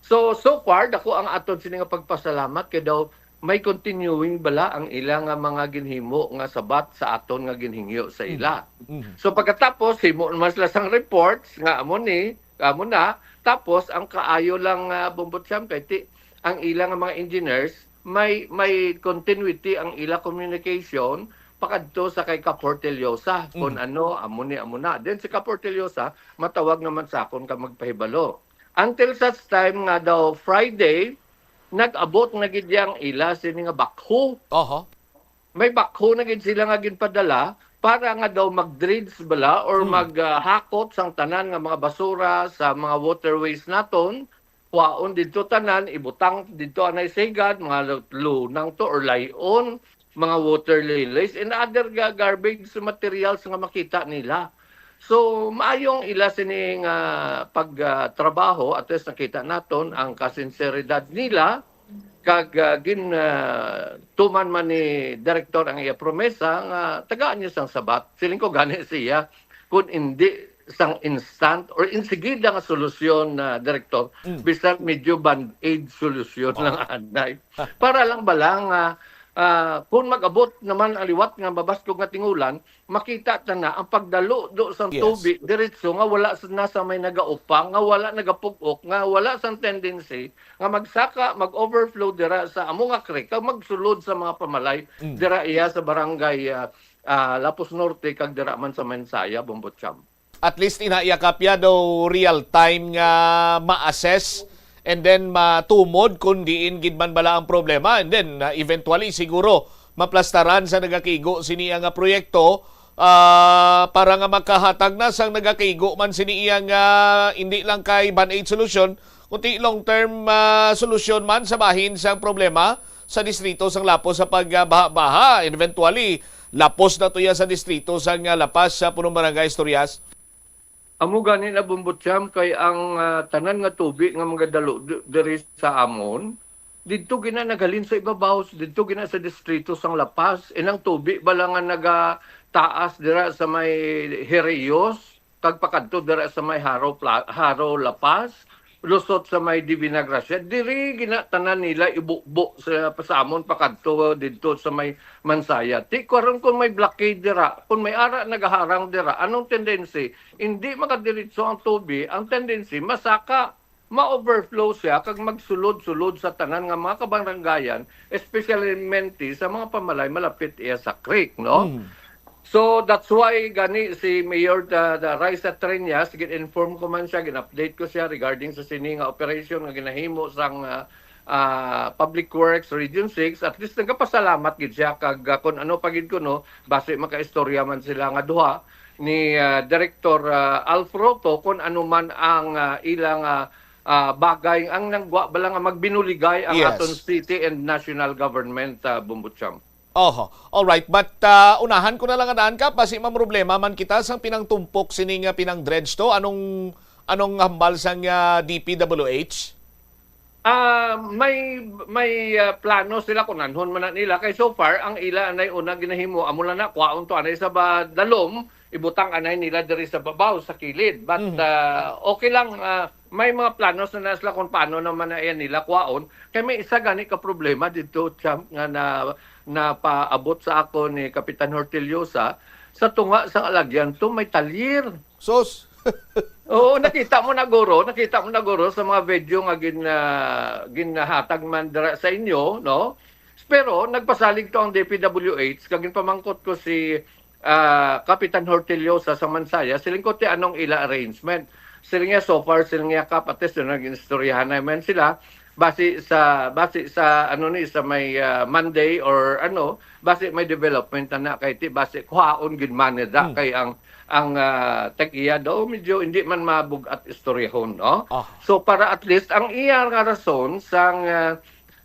So, so far, dako ang aton sini nga pagpasalamat kay daw may continuing bala ang ila nga mga ginhimo nga sabat sa aton nga ginhingyo sa Mm. ila. Mm. So, pagkatapos, himo naman sila sang reports nga amo ni, amo na. Tapos, ang kaayo lang, ah, Bombo Champ, kay ti, ang ila nga mga engineers, may, may continuity ang ila communication pakadto sa kay Kap Hortillosa, kung Mm. ano, amo ni, amo na. Then si Kap Hortillosa, matawag naman sa akon ka magpahibalo. Until such time nga daw Friday, nag-abot na gid yang ila sini nga backhoe. Oho. May backhoe na gid sila nga ginpadala para nga daw mag-dredge bala or Hmm. mag, ah, hakot sang tanan nga mga basura sa mga waterways naton. Kuhaon didto tanan, ibutang didto anay sa higad, mga lu-, lunang to or layon, mga water lilies, and other ga-, garbage materials nga makita nila. So, maayong ila sini nga pag, ah, trabaho, at least nakita naton ang kasinseridad nila, kag, ah, gin, ah, tuman man ni Direktor ang iya promesa nga tagaan niya sang sabat. Siling ko gani siya, kun indi sang instant or insigida nga solusyon, ah, Direktor, Mm. bisan medyo band-aid solusyon Oo. lang anay. Para lang bala nga, ah, kung mag-abot naman ang liwat nga mabaskog nga tingulan, makita ta na ang pagdalo do sang Yes. tubig diretso nga wala sa, na sa may nagaupang, nga wala nagapug-ok, nga wala sang tendency nga magsaka, mag-overflow dira sa amo nga creek, kag magsulod sa mga pamalay Mm. dira iya sa barangay, ah, ah, Lapuz Norte, kag dira man sa Mansaya, Bombo Champ. At least ina iya kapya daw real time nga ma-assess and then matumod kung diin gid man bala ang problema, and then, ah, eventually siguro maplastaran sa nagakigo sini nga proyekto, ah, para nga makahatag na sang nagakigo man sini iya nga hindi lang kay band-aid solution, kundi long term, ah, solusyon man sa bahin sang problema sa distrito sang Lapuz sa pagbaha-baha. And eventually, lapos na to iya sa distrito sang, ah, La Paz, sa punong barangay Asturias. Amo gani na, Bombo Champ, kay ang, ah, tanan nga tubig nga magadalo d-, diri sa amon, didto gina naghalin sa ibabaw, didto gina sa distrito sang La Paz. Inang tubig bala nga nagataas dira sa may Herios, kag pakadto dira sa may Jaro Pla-, Jaro La Paz, lusot sa may Divina Gracia, diri ginatanan nila ibubo sa pasamon pakadto didto sa may Mansaya. Ti karon kung may blockade dira, kung may ara nagaharang dira, anong tendency? Hindi makadiretso ang tubig, ang tendency masaka, ma-overflow siya kag magsulod-sulod sa tanan nga mga kabaranggayan, especially sa mga pamalay malapit iya sa creek, no? Mm. So that's why gani si Mayor da, da Raisa Treñas, gin-inform ko man siya, gin-update ko siya regarding sa sini nga operation nga ginahimo sang ah, ah, Public Works Region six. At least nagapasalamat gid siya kag ah, kun ano pa gid kuno, basi makaistorya man sila nga duha ni ah, Director ah, Alf Roto kun ano man ang ah, ilang ah, ah, bagay ang nagwa bala nga magbinuligay ang Yes. aton city and national government, ah, Bombo Champ. Oho. All right, but ah, unahan ko na lang anaan ka, basi mamroblema man kita sang pinangtumpok sini nga pinang-dredge to. Anong anong hambal sang ah, D P W H? Ah, may may ah, plano sila kung anhon man na nila kay so far ang ila anay una ginahimo amo lang na kwaon to anay sa ba dalom, ibutang anay nila diri sa babaw sa kilid, but Mhm. ah, okay lang, ah, may mga plano na sila kung paano naman na yan nila kwaon. Kay may isa gani ka problema dito, Champ, nga na napaabot sa ako ni Kapitan Hortiliosa, sa tunga sa alagyan to may talyer. Sos! Oo, nakita mo na guro, nakita mo na guro sa mga video nga gin, ah, ginahatag man dira sa inyo, no? Pero nagpasalig to ang D P W H, kag ginpamangkot ko si ah, Kapitan Hortiliosa sa Mansaya, siling ko ti anong ila arrangement. Siling niya, so far, siling niya, Kap, at least, nag-istoryahan naman sila. Basi sa, basi sa, ano ni, sa may ah, Monday or ano, basi may development na na kay ti, basi kuhaon gid man nila Hmm. kay ang, ang ah, tag-iya daw, medyo hindi man mabug-at istoryahon, no? Ah. So, para at least, ang iya nga rason sang ah,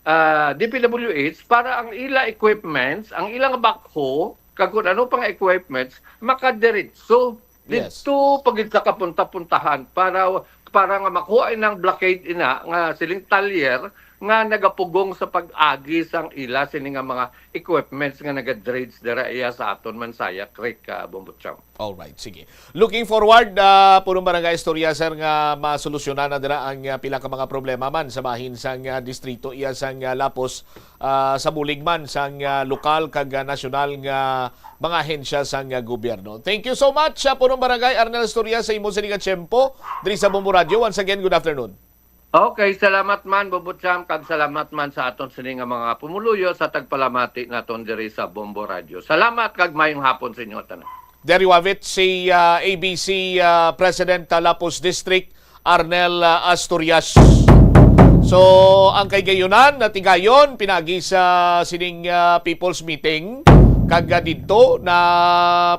ah, D P W H, para ang ila equipments, ang ilang backhoe, kag kung ano pang equipments, makadiretso Yes. didto pa gid sa kapunta-puntahan para, para nga makuha inang blockade ina nga siling talyer nga nagapugong sa pag-agi sang ila sini nga mga equipments nga nagadredge dira iya sa aton Mansaya Creek, ah, Bombo Champ. All right, sige. Looking forward, ah, Punong Barangay Istorya, sir, nga masolusyonan na dira ang ah, pila ka mga problema man sa bahin sang ah, distrito iya sang ah, Lapos, ah, sa bulig man sang ah, lokal kag ah, nasyonal nga mga ahensya sang ah, gobyerno. Thank you so much, ah, Punong Barangay Arnel Istorya, sa imo sini nga tiyempo diri sa Bombo Radio. Once again, good afternoon. Okay, salamat man, Bombo Champ, kag salamat man sa aton sini nga mga pumuluyo sa tagpalamati naton diri sa Bombo Radio. Salamat kag mayong hapon sa inyo tanan. There you have it, si ah, A B C ah, President, ah, Lapos District, Arnel ah, Asturias. So, ang kahigayonan natigayon pinaagi sa sining ah, people's meeting, kag ah, didto na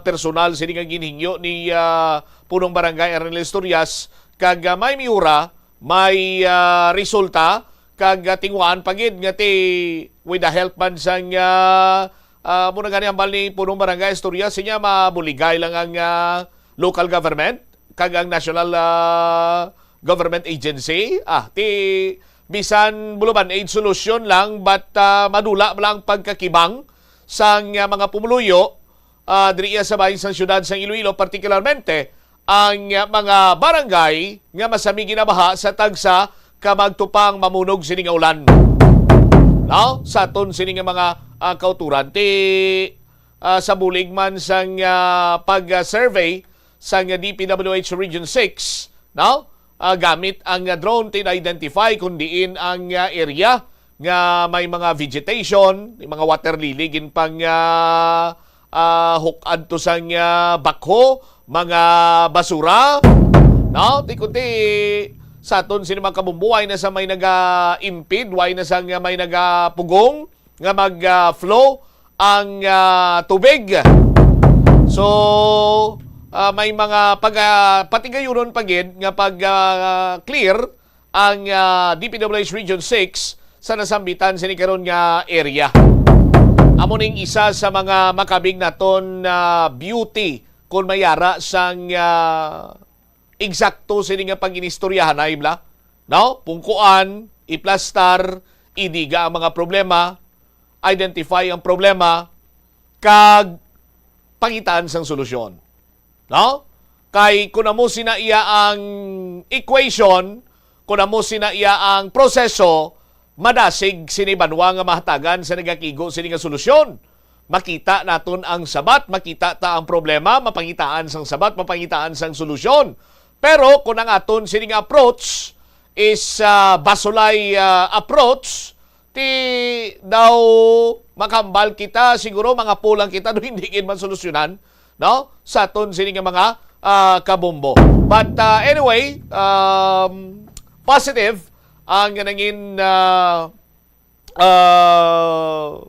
personal sini nga ginhingyo ni ah, Punong Barangay Arnel Asturias, kag ah, may miura may ah, resulta, kag ah, tinguhaan pa gid nga ti with the help man sang ah, ah, muna gani hambal ni Punong Barangay Asturias, sinya mabuligay lang ang ah, local government kag ang national ah, government agency. Ah, ti bisan buluban aid solution lang, but ah, madula lang pagkakibang sang ah, mga pumuluyo ah, diri iya sa bahin sang siyudad sang Iloilo, partikularmente ang ah, mga barangay nga masami ginabaha sa tagsa ka magtupang mamunog sini nga ulan. No? Sa aton sini nga mga ah, kauturan, ti ah, sa bulig man sang ah, pag-survey sang D P W H Region six, no? Ah, gamit ang ah, drone, tin-identify kung diin ang ah, area nga may mga vegetation, may mga water lily, ginpang ah, ah, hook-ad to sang ah, backhoe, mga basura, no? Ti kundi sa aton sini mga kabumbuway na sa may naga-impede, way na sa nga may nagapugong nga mag-flow ang ah, tubig. So, ah, may mga pag ah, patigayunon pa gid nga pag ah, clear ang ah, D P W H Region six sa nasambitan sini karon nga area. Amo ning isa sa mga makabig naton na beauty kung may ara sang ah, eksakto sini nga pag-inistoryahanay, bla? No? Pungkuan, iplastar, idiga ang mga problema, identify ang problema, kag pangitaan sang solusyon. No? Kay kung amo sina iya ang equation, Kon amo sina iya ang proseso, madasig sini banwa nga mahatagan sa nagakigo sini nga solusyon. Makita naton ang sabat, makita ta ang problema, mapangitaan sang sabat, mapangitaan sang solusyon. Pero kung ang aton sining approach is, ah, basulay, ah, approach, ti daw makambal kita, siguro mga pulang kita, do hindi gid masolusyonan, no? Sa aton sini nga mga, ah, kabombo. But, ah, anyway, um, positive ang nangin, ah, ah,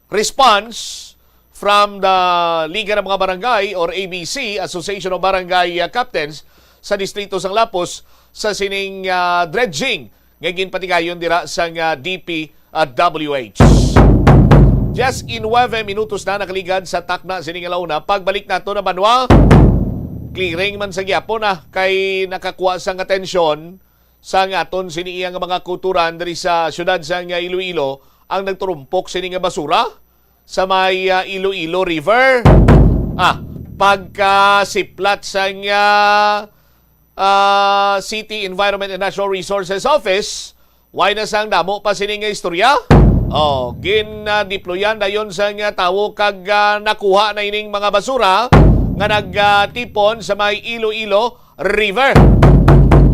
response from the Liga ng mga Barangay or A B C, Association of Barangay, ah, Captains sa Distrito sang Lapus sa sining, ah, dredging nga ginpatigayon dira sang, ah, D P W H. Just in nuebe minutos na nakaligad sa takna sini nga launa. Pagbalik nato na banwa, clearing man sa gyapon na kay nakakuha sang atensyon sang aton sini iya nga mga kuturan diri sa siyudad sang Iloilo ang nagturumpok sini nga basura sa may, ah, Iloilo River. Ah, pagkasiplat sang, ah, ah, City Environment and Natural Resources Office, way na sang damo pa sini nga istorya. Oh, gin, ah, diployan dayon sang, ah, tawo kag, ah, nakuha na ining mga basura nga nagtipon sa may Iloilo River.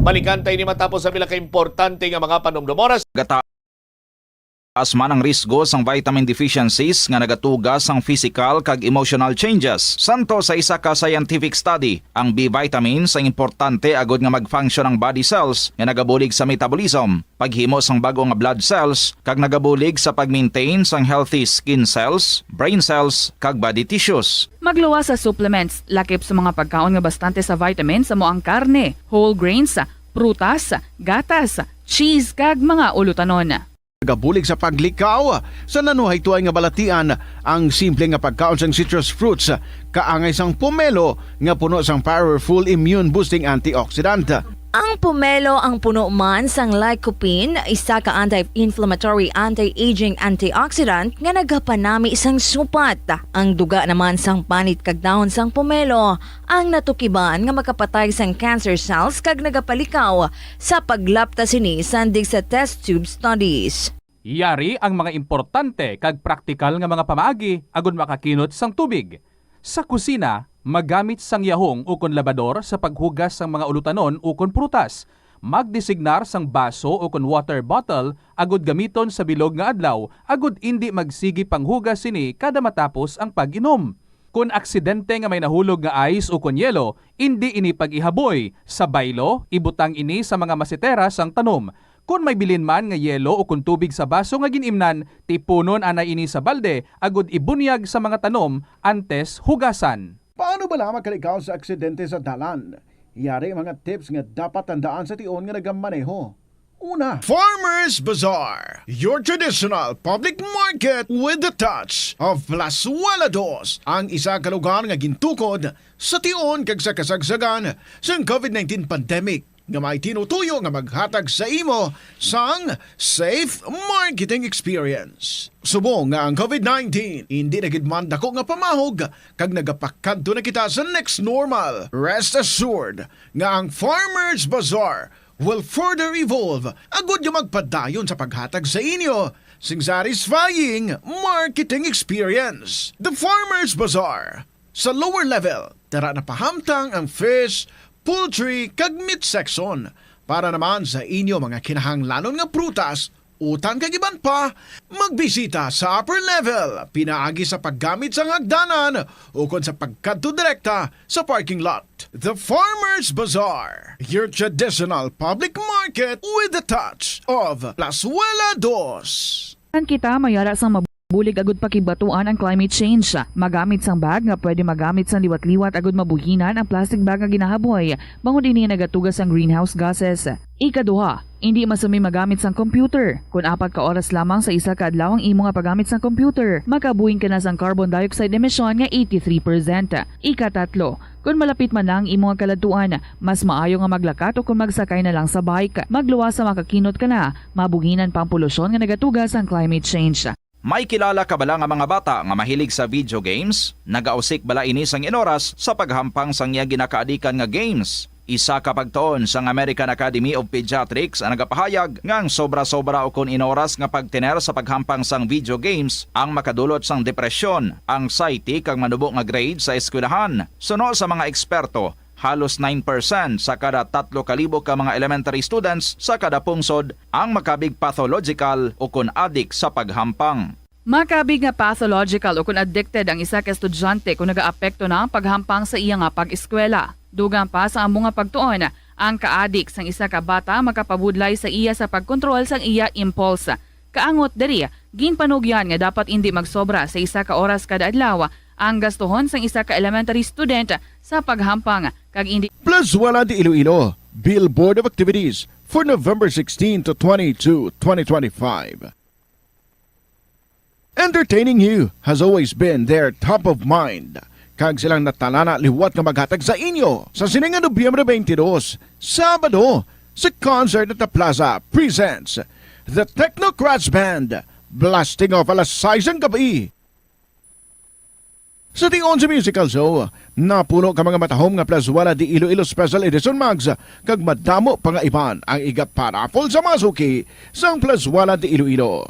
Balikan ta ini matapos sa pila ka importante nga mga panumdom. Oras. Gataas man ang risgo sang vitamin deficiencies nga nagatuga sang physical kag emotional changes. Santo sa isa ka scientific study, ang B vitamins ang importante agud nga mag-function ang body cells nga nagabulig sa metabolism, paghimo sang bag-o nga blood cells, kag nagabulig sa pag-maintain sang healthy skin cells, brain cells, kag body tissues. Magluwas sa supplements, lakip sa mga pagkaon nga bastante sa vitamins amo ang karne, whole grains, prutas, gatas, cheese, kag mga ulutanon. Nagabulig sa paglikaw sa nanuhaytoay nga balatian ang simple nga pagkaon sang citrus fruits, kaangay sang pomelo nga puno sang powerful immune-boosting antioxidant. Ang pomelo ang puno man sang lycopene, isa ka anti-inflammatory, anti-aging antioxidant nga nagapanami sang supat. Ang duga naman sang panit kag dahon sang pomelo ang natukiban nga makapatay sang cancer cells kag nagapalikaw sa paglapta sini sandig sa test tube studies. Yari ang mga importante kag praktikal nga mga pamaagi agud makakinot sang tubig. Sa kusina, magamit sang yahong ukon labador sa paghugas sang mga ulutanon ukon prutas. Magdesignar sang baso ukon water bottle agud gamiton sa bilog nga adlaw agud indi magsigi panghugas sini kada matapos ang pag-inom. Kon aksidente nga may nahulog nga ice ukon yelo, indi ini pag-ihaboy. Sa baylo, ibutang ini sa mga masetera sang tanom. Kon may bilin man nga yelo ukon tubig sa baso nga gin-imnan, tipunon anay ini sa balde agud ibunyag sa mga tanom antes hugasan. Paano bala makalikaw sa aksidente sa dalan? Yari ang mga tips nga dapat tandaan sa tion nga nagamaneho. Una, Farmers Bazaar, your traditional public market with the touch of Plazuela Dos, ang isa ka lugar nga gintukod sa tion kag sa kasagsagan sang covid nineteen pandemic, nga may tinutuyo nga maghatag sa imo sang safe marketing experience. Subong nga ang covid nineteen indi na gid man dako nga pamahog kag nagapakadto na kita sa next normal, rest assured nga ang Farmers Bazaar will further evolve agud nga magpadayon sa paghatag sa inyo sing satisfying marketing experience. The Farmers Bazaar. Sa lower level, tara na pahamtang ang fish, poultry, kag meat section. Para naman sa inyo mga kinahanglanon nga prutas, utan kag iban pa, magbisita sa upper level pinaagi sa paggamit sang hagdanan ukon sa pagkadto direkta sa parking lot. The Farmers Bazaar, your traditional public market with the touch of Plazuela Dos. Ang kita mayara sang mabulig agud pakigbatuan ang climate change. Magamit sang bag nga pwede magamit sang liwat-liwat agud mabuhinan ang plastic bag nga ginahaboy, bangod ini nagatuga sang greenhouse gases. Ikaduha, indi masumi magamit sang computer. Kon apat ka oras lamang sa isa ka adlaw ang imo nga paggamit sang computer, makabuhin ka na sang carbon dioxide emission nga eighty-three percent. Ikatatlo, kon malapit man na ang imo nga kaladtuan, mas maayo nga maglakat o kon magsakay na lang sa bike. Magluwas sa makakinot ka na, mabuhinan pa ang polusyon nga nagatuga sang climate change. May kilala ka bala nga mga bata nga mahilig sa video games? Nagausik bala ini sang inoras sa paghampang sang iya ginakaadikan nga games? Isa ka pagtuon sang American Academy of Pediatrics ang nagapahayag nga ang sobra-sobra ukon inoras nga pagtener sa paghampang sang video games ang makadulot sang depresyon, anxiety, kag manubo nga grade sa eskwelahan. Suno sa mga eksperto, halos nine percent sa kada tatlo ka libo ka mga elementary students sa kada pungsod ang makabig pathological ukon adik sa paghampang. Makabig nga pathological ukon addicted ang isa ka estudyante kon nagaapekto na ang paghampang sa iya nga pag-eskwela. Dugang pa sa amo nga pagtuon, ang kaadik sang isa ka bata makapabudlay sa iya sa pagkontrol sang iya impulse. Kaangot diri, ginpanugyan nga dapat indi magsobra sa isa ka oras kada adlaw ang gastuhon sang isa ka elementary student sa paghampang, kag indi Plazuela de Iloilo, Billboard of Activities for November sixteen to twenty-two, twenty twenty-five. Entertaining You has always been their top of mind, kag silang natalana liwat nga maghatag sa inyo sa sini nga Nobyembre twenty-two, Sabado, sa Concert at the Plaza presents The Technocrats Band, blasting off alas sais ang gabi. Sa tion sa musical show, napuno ka mga matahom nga Plazuela de Iloilo Special Edition mugs, kag madamo pa nga iban ang iga-paraffle sa mga suki sang Plazuela de Iloilo.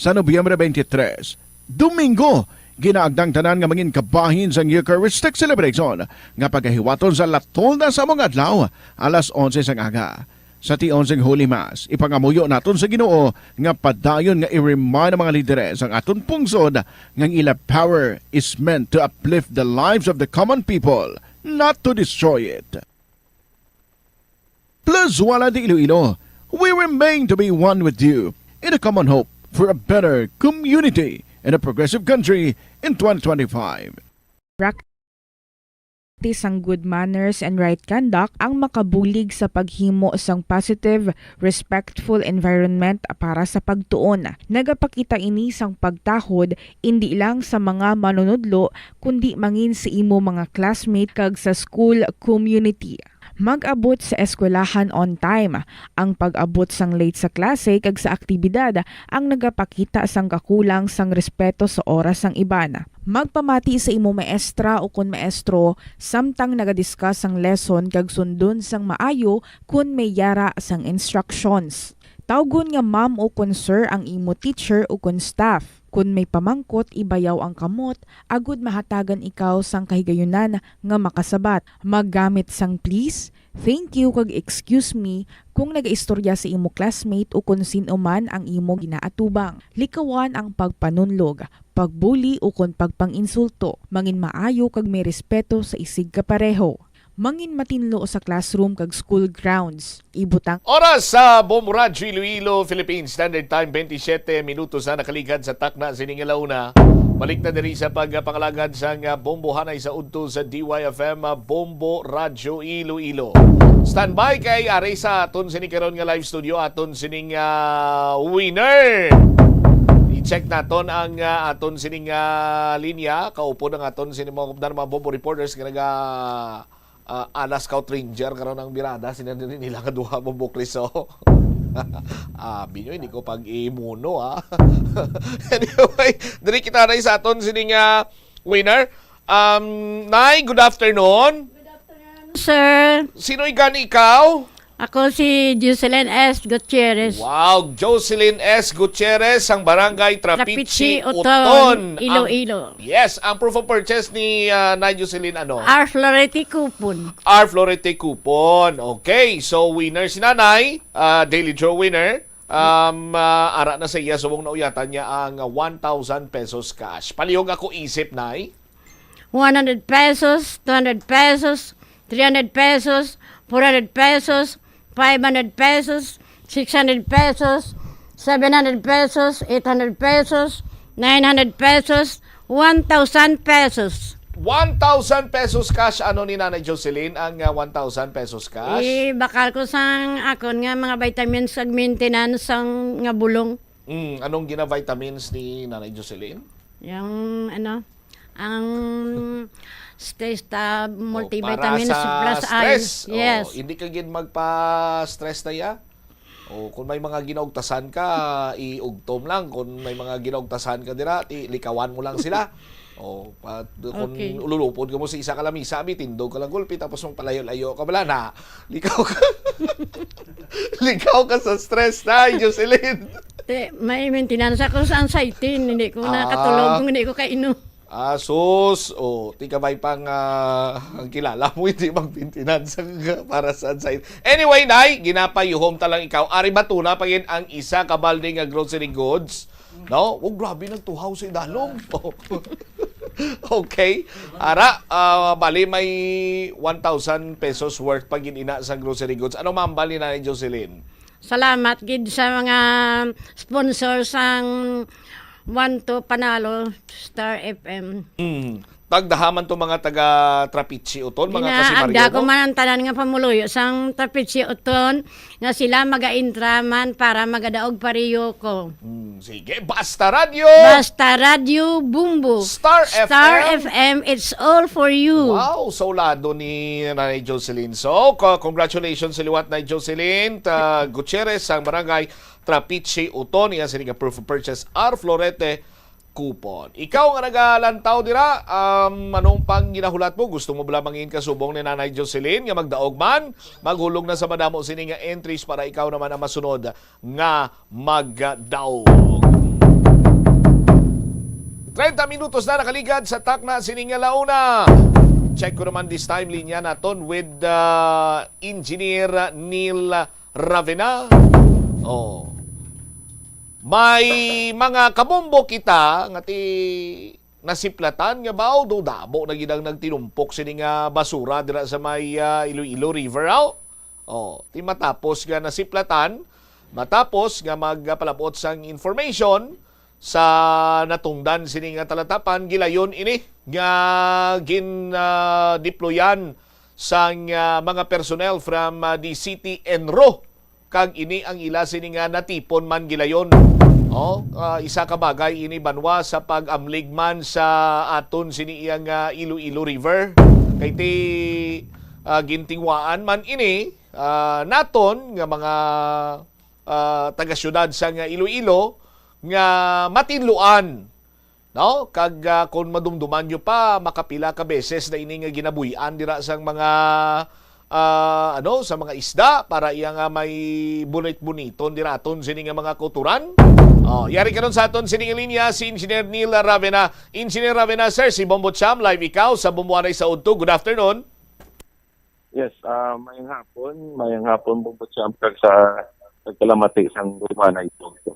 Sa Nobyembre twenty-three, Domingo, ginaagda ang tanan nga mangin kabahin sang Eucharistic Celebration nga pagahiwaton sa latolda sa mga adlaw, alas onse sang aga. Sa tion sang Holy Mass, ipangamuyo naton sa Ginoo nga padayon nga i-remind ang mga lideres sang aton pungsod nga ang ila power is meant to uplift the lives of the common people, not to destroy it. Plazuela de Iloilo, we remain to be one with you in a common hope for a better community and a progressive country in twenty twenty-five. Practice sang good manners and right conduct ang makabulig sa paghimo sang positive, respectful environment para sa pagtuon. Nagapakita ini sang pagtahod indi lang sa mga manunudlo, kundi mangin sa imo mga classmate kag sa school community. Mag-abot sa eskwelahan on time. Ang pag-abot sang late sa klase kag sa aktibidad ang nagapakita sang kakulang sang respeto sa oras sang iban. Magpamati sa imo maestra ukon maestro samtang naga-discuss sang lesson kag sundon sang maayo kon may yara sang instructions. Tawgon nga ma'am ukon sir ang imo teacher ukon staff. Kon may pamangkot, ibayaw ang kamot agod mahatagan ikaw sang kahigayunan nga makasabat. Maggamit sang please, thank you, kag excuse me kon nagaistorya sa imo classmate ukon sin-o man ang imo ginaatubang. Likawan ang pagpanunlog, pagbuli, ukon pagpang-insulto. Mangin maayo kag may respeto sa isigkapareho. Mangin matinlo sa classroom kag school grounds. Ibutang Oras sa Bombo Radyo Iloilo, Philippine Standard Time, twenty-seven minutos na nakaligad sa takna sining alauna. Balik na diri sa pagpangalagad sang, ah, Bombo Hanay sa udto sa D Y F M, ah, Bombo Radyo Iloilo. Standby kay ari sa aton sini karon nga live studio, aton sining, ah, winner. I-check naton ang, ah, aton sining, ah, linya. Kaupod ang aton sining mga, mga Bombo reporters nga naga ah, ala Scout Ranger karon ang birada, sina diri nila nga duha mo bukliso. Ah, binyo, hindi ko pag-imuno, ah. Anyway, diri kita na sa aton sining, ah, winner. Um, Nay, good afternoon. Sir, Sino gani ikaw? Ako si Jocelyn S. Gutierrez. Wow, Jocelyn S. Gutierrez, ang barangay Trapiche, Trapiche, Oton, Oton, ang Iloilo. Yes, ang proof of purchase ni, ah, Nay Jocelyn, ano? R Florete coupon. R Florete coupon. Okay, so winner si Nanay, ah, Daily Draw winner. Um, ah, ara na sa iya subong nauyatan niya ang one thousand pesos cash. Palihog ako isip, Nay. One hundred pesos, two hundred pesos, three hundred pesos, four hundred pesos, five hundred pesos, six hundred pesos, seven hundred pesos, eight hundred pesos, nine hundred pesos, one thousand pesos. One thousand pesos cash ano ni Nanay Jocelyn ang, ah, one thousand pesos cash? Eh, bakal ko sang akon nga mga vitamins kag maintenance sang nga bulong. Mm, anong gina-vitamins ni Nanay Jocelyn? Yung ano, ang stress ta, oh, multivitamins para sa plus stress. Iron. Yes. Oh, hindi ka gid magpa-stress na ya. Oh, kung may mga ginaugtasan ka, iugtom lang. Kung may mga ginaugtasan ka dira, ti likawan mo lang sila. Oh, pat, kung Okay. ululupod ka mo sa isa ka lamisa, abi, tindog ka lang gulpi, tapos mong palayo-layo ka, wala na. Likaw ka. Likaw ka sa stress, Nay Jocelyn. Te, may maintenance ako sa anxiety. Hindi ko Ah. nakatulog kung hindi ko kainom. Ah, sus. Oh, ti kabay pang, ah, ang kilala mo, hindi mag-maintenance ang, para sa anxiety. Anyway, Nay, ginapayuhom ta lang ikaw. Ari ba tuna pa gid ang isa ka balde nga grocery goods? No? Oh, grabe, nagtuhaw sa idalom. Okay. Ara, ah, bali may one thousand pesos worth pa gid ina sa grocery goods. Ano mambal ni Nanay Jocelyn? Salamat gid sa mga sponsor sang One to Panalo, Star F M. Mm. Tagdaha man to mga taga Trapiche Uton, mga Gina-, kasimaryo agda ko mo? man ang tanan nga pamuluyo sang Trapiche Uton nga sila magaintra man para magadaog pariyo ko. Hmm, sige, Basta Radyo! Basta Radyo Bumbo. Star Star F M. F M, it's all for you. Wow, saulado ni Nanay Jocelyn. So, co-, congratulations sa liwat, Nay Jocelyn ta Gutierrez, sang barangay Trapiche Uton. Iya sini nga proof of purchase, R Florete coupon. Ikaw nga nagalantaw dira, um, anong pang ginahulat mo? Gusto mo bala mangin kasubong ni Nanay Jocelyn nga magdaog man? Maghulog na sa madamo sini nga entries para ikaw naman ang masunod nga magdaog. Treinta minutos na nakaligad sa takna sini nga launa. Check ko naman this time linya naton with, uh, Engineer Neil Ravena. Oh. May mga kabombo kita nga ti nasiplatan nga baw do damo na gid ang nagtinumpok sini nga basura dira sa may, ah, Iloilo River, aw. Oh, ti matapos nga nasiplatan, matapos nga magpalabot sang information sa natungdan sini nga talatapan, gilayon ini nga gin, ah, deployan sang, ah, mga personnel from, ah, the city ENRO, kag ini ang ila sini nga natipon man gilayon. Oh, ah, isa ka bagay ini banwa sa pag-amlig man sa aton sini iya nga Iloilo River. Kay ti, ah, gintingwaan man ini, ah, naton nga mga, ah, taga-siyudad sa nga Iloilo nga matinluan, no? Kag, ah, kung madumduman nyo pa, makapila ka beses na ini nga ginabuy-an dira sang mga, ah, ano, sa mga isda para iya nga may bunit-buniton dira aton sini nga mga kulturan. Oh, yari karon sa aton sini nga linya si Engineer Neil Ravena. Engineer Ravena, sir, si Bombo Cham, live ikaw sa Bombo Anay sa Udto. Good afternoon. Yes, ah, mayang hapon, mayang hapon, Bombo Cham, kag sa nagkalamati sang Bombo Anay sa Udto.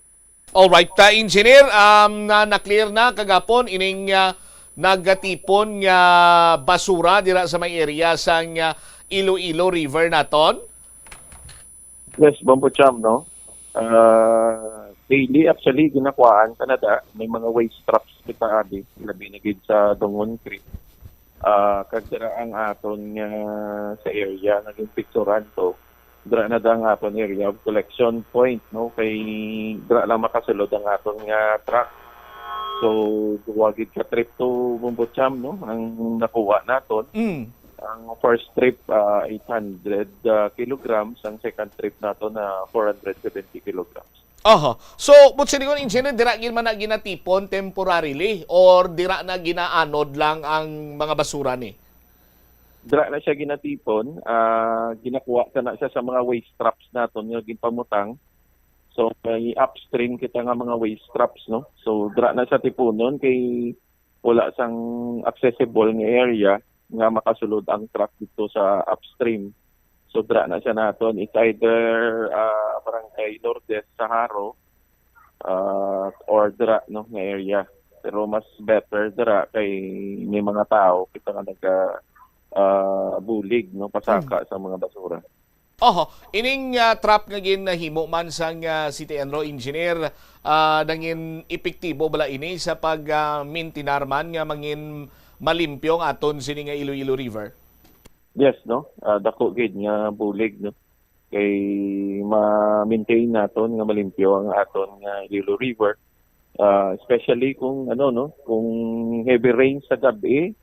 Alright, ta, Engineer, um, na, na-clear na kagapon ining, ah, nagatipon nga basura dira sa may area sang, ah, Iloilo River naton? Yes, Bombo Cham, no? Ah, daily, actually, ginakuhaan ka na da. May mga waste traps kita, abi, labi na gid sa Dungon Creek. Ah, kag dira ang aton nga sa area nga ginpicturan to. Dira na da ang aton area of collection point, no? Kay dira lang makasulod ang aton nga truck. So, duwa gid ka trip to, Bombo Cham, no? Ang nakuha naton. Mm. Ang first trip, ah, eight hundred, ah, kilograms. Ang second trip nato na four hundred seventy kilograms. Aha. So, but silingon, Engineer, dira gid man na ginatipon temporarily or dira na ginaanod lang ang mga basura ni? Dira na siya ginatipon. Ah, ginakuha sa na siya sa mga waste traps naton nga ginpamutang. So, may upstream kita nga mga waste traps, no? So, dira na siya tipunon kay wala sang accessible nga area nga makasulod ang truck dito sa upstream. So, dira na siya naton. It's either, ah, Barangay Lourdes sa Jaro, ah, or dira, no, nga area. Pero mas better dira kay may mga tao kita nga naga, ah, bulig, no, pasaka Hmm. sa mga basura. Oho, ining, ah, trap nga ginahimo man sang, ah, City Enro, Engineer, ah, nangin epektibo bala ini sa pag, ah, mintinar man nga mangin malimpyo ang aton sini nga Iloilo River? Yes, no? Ah, dako gid nga bulig, no? Kay ma-maintain naton nga malimpyo ang aton nga Iloilo River. Ah, especially kung, ano, no, kung heavy rain sa gab-i,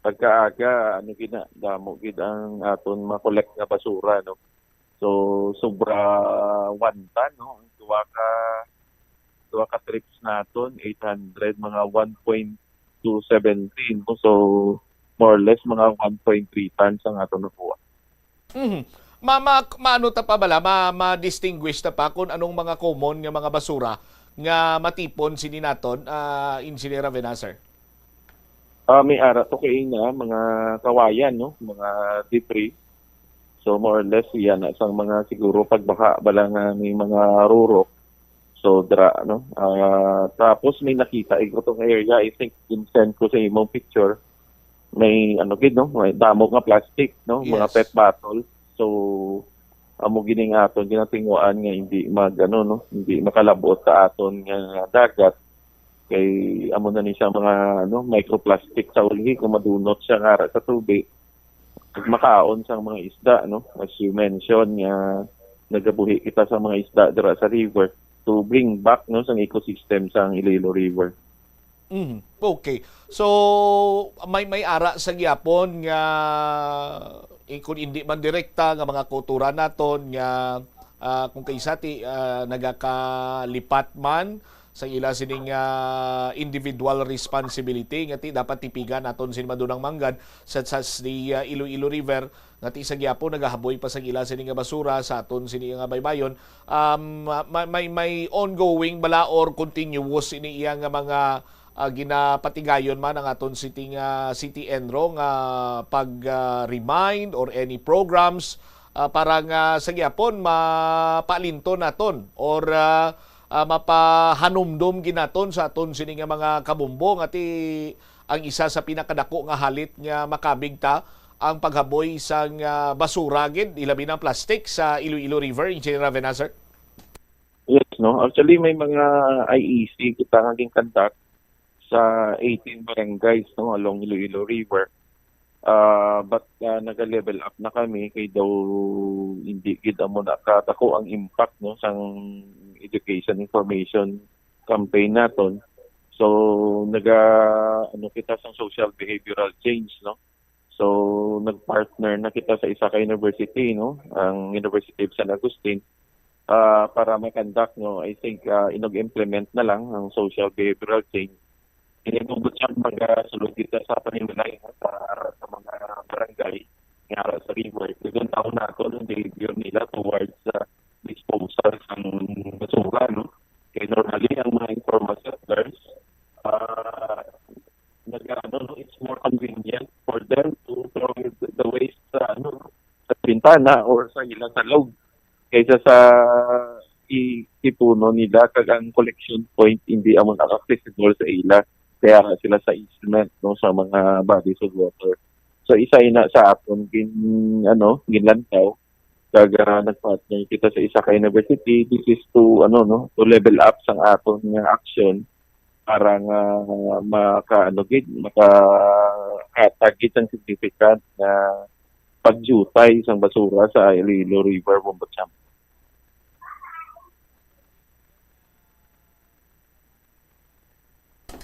pagkaaga, ano gid na, damo gid ang aton ma-collect nga basura, no. So, sobra one ton, no, ang duha ka, duha ka trips naton, eight hundred, mga one point to seventeen, no? So, more or less, mga one point three tons ang ato nakuha. Mhm. Ma, ma, maano ta pa bala, ma, ma-distinguish ta pa kung anong mga common nga mga basura nga matipon sini naton, ah, Engineer Ravenacer? Ah, may ara to kay na mga kawayan, no? Mga debris. So, more or less, yan na sang mga siguro pagbaha bala nga may mga rurok. So, dra, no? Ah, tapos may nakita iko tong area, I think, send ko sa imong picture. May ano gid, no? May damo nga plastic, no? Mga Yes. pet bottle. So, amo gining aton ginatinguan nga hindi mag ano, no? Hindi makalabot sa aton nga dagat. Kay amo na ni siya mga ano, microplastic sa ulhi kung madunot siya nga ara sa tubig. Ug makaon sang mga isda, no? As you mentioned nga nagabuhi kita sa mga isda dira sa river to bring back, no, sang ecosystem sang Iloilo River. Mhm. Okay. So, may, may ara sa gyapon nga, eh, kung hindi man direkta nga mga kauturan naton nga, ah, kung kaisa ti, ah, nagakalipat man sa ila sining, ah, individual responsibility nga ti dapat tipigan naton sin madunang manggad sa, sa di, ah, Iloilo River nga ti sa gyapon nagahaboy pa sa ila sini nga basura sa aton sini nga baybayon. Um, ma-, may, may ongoing bala or continuous ini iya nga mga, ah, ginapatigayon man ang aton city nga city enro nga pag, ah, remind or any programs, ah, para nga sa gyapon mapaalinton naton or, ah, ah, mapahanumdom ginaton sa aton sini nga mga kabumbo nga ti ang isa sa pinakadako nga halit nga makabig ta ang paghaboy sang, ah, basura gid, ilabi na ang plastic sa Iloilo River, Engineer Ravenacer? Yes, no? Actually, may mga I E C kita nga gin-conduct sa eighteen barangays, no, along Iloilo River. Ah, but, ah, naga-level up na kami kay daw hindi gid amo na kadako ang impact, no, sang education information campaign naton. So, naga, ano kita sang social behavioral change, no? So, nag-partner na kita sa isa ka university, no? Ang University of San Agustin, ah, para ma-conduct, no? I think, ah, inag-implement na lang ang social behavioral change. Ini po siya magasulod kita sa panimalay, no, sa, sa mga barangay nga ara sa river. Kung taon na ako ng behavior nila towards sa disposal ng basura, no? Kaya normally, ang mga informal settlers, ah, nag-, ano, no, it's more convenient for them to throw the, the waste sa, ano, sa bintana or sa ila sa loob kaysa sa i-, ipuno nila, kag ang collection point hindi amo na accessible sa ila, kaya nga sila sa easement, no, sa mga bodies of water. So, isa ina sa aton gin, ano, ginlantaw, kag, ah, nag-partner kita sa isa ka university. This is to, ano, no, to level up sang aton nga action para nga maka, ano, gid, makahatag gid sang significant nga pagjutay sang basura sa Iloilo River, Bombo Champ.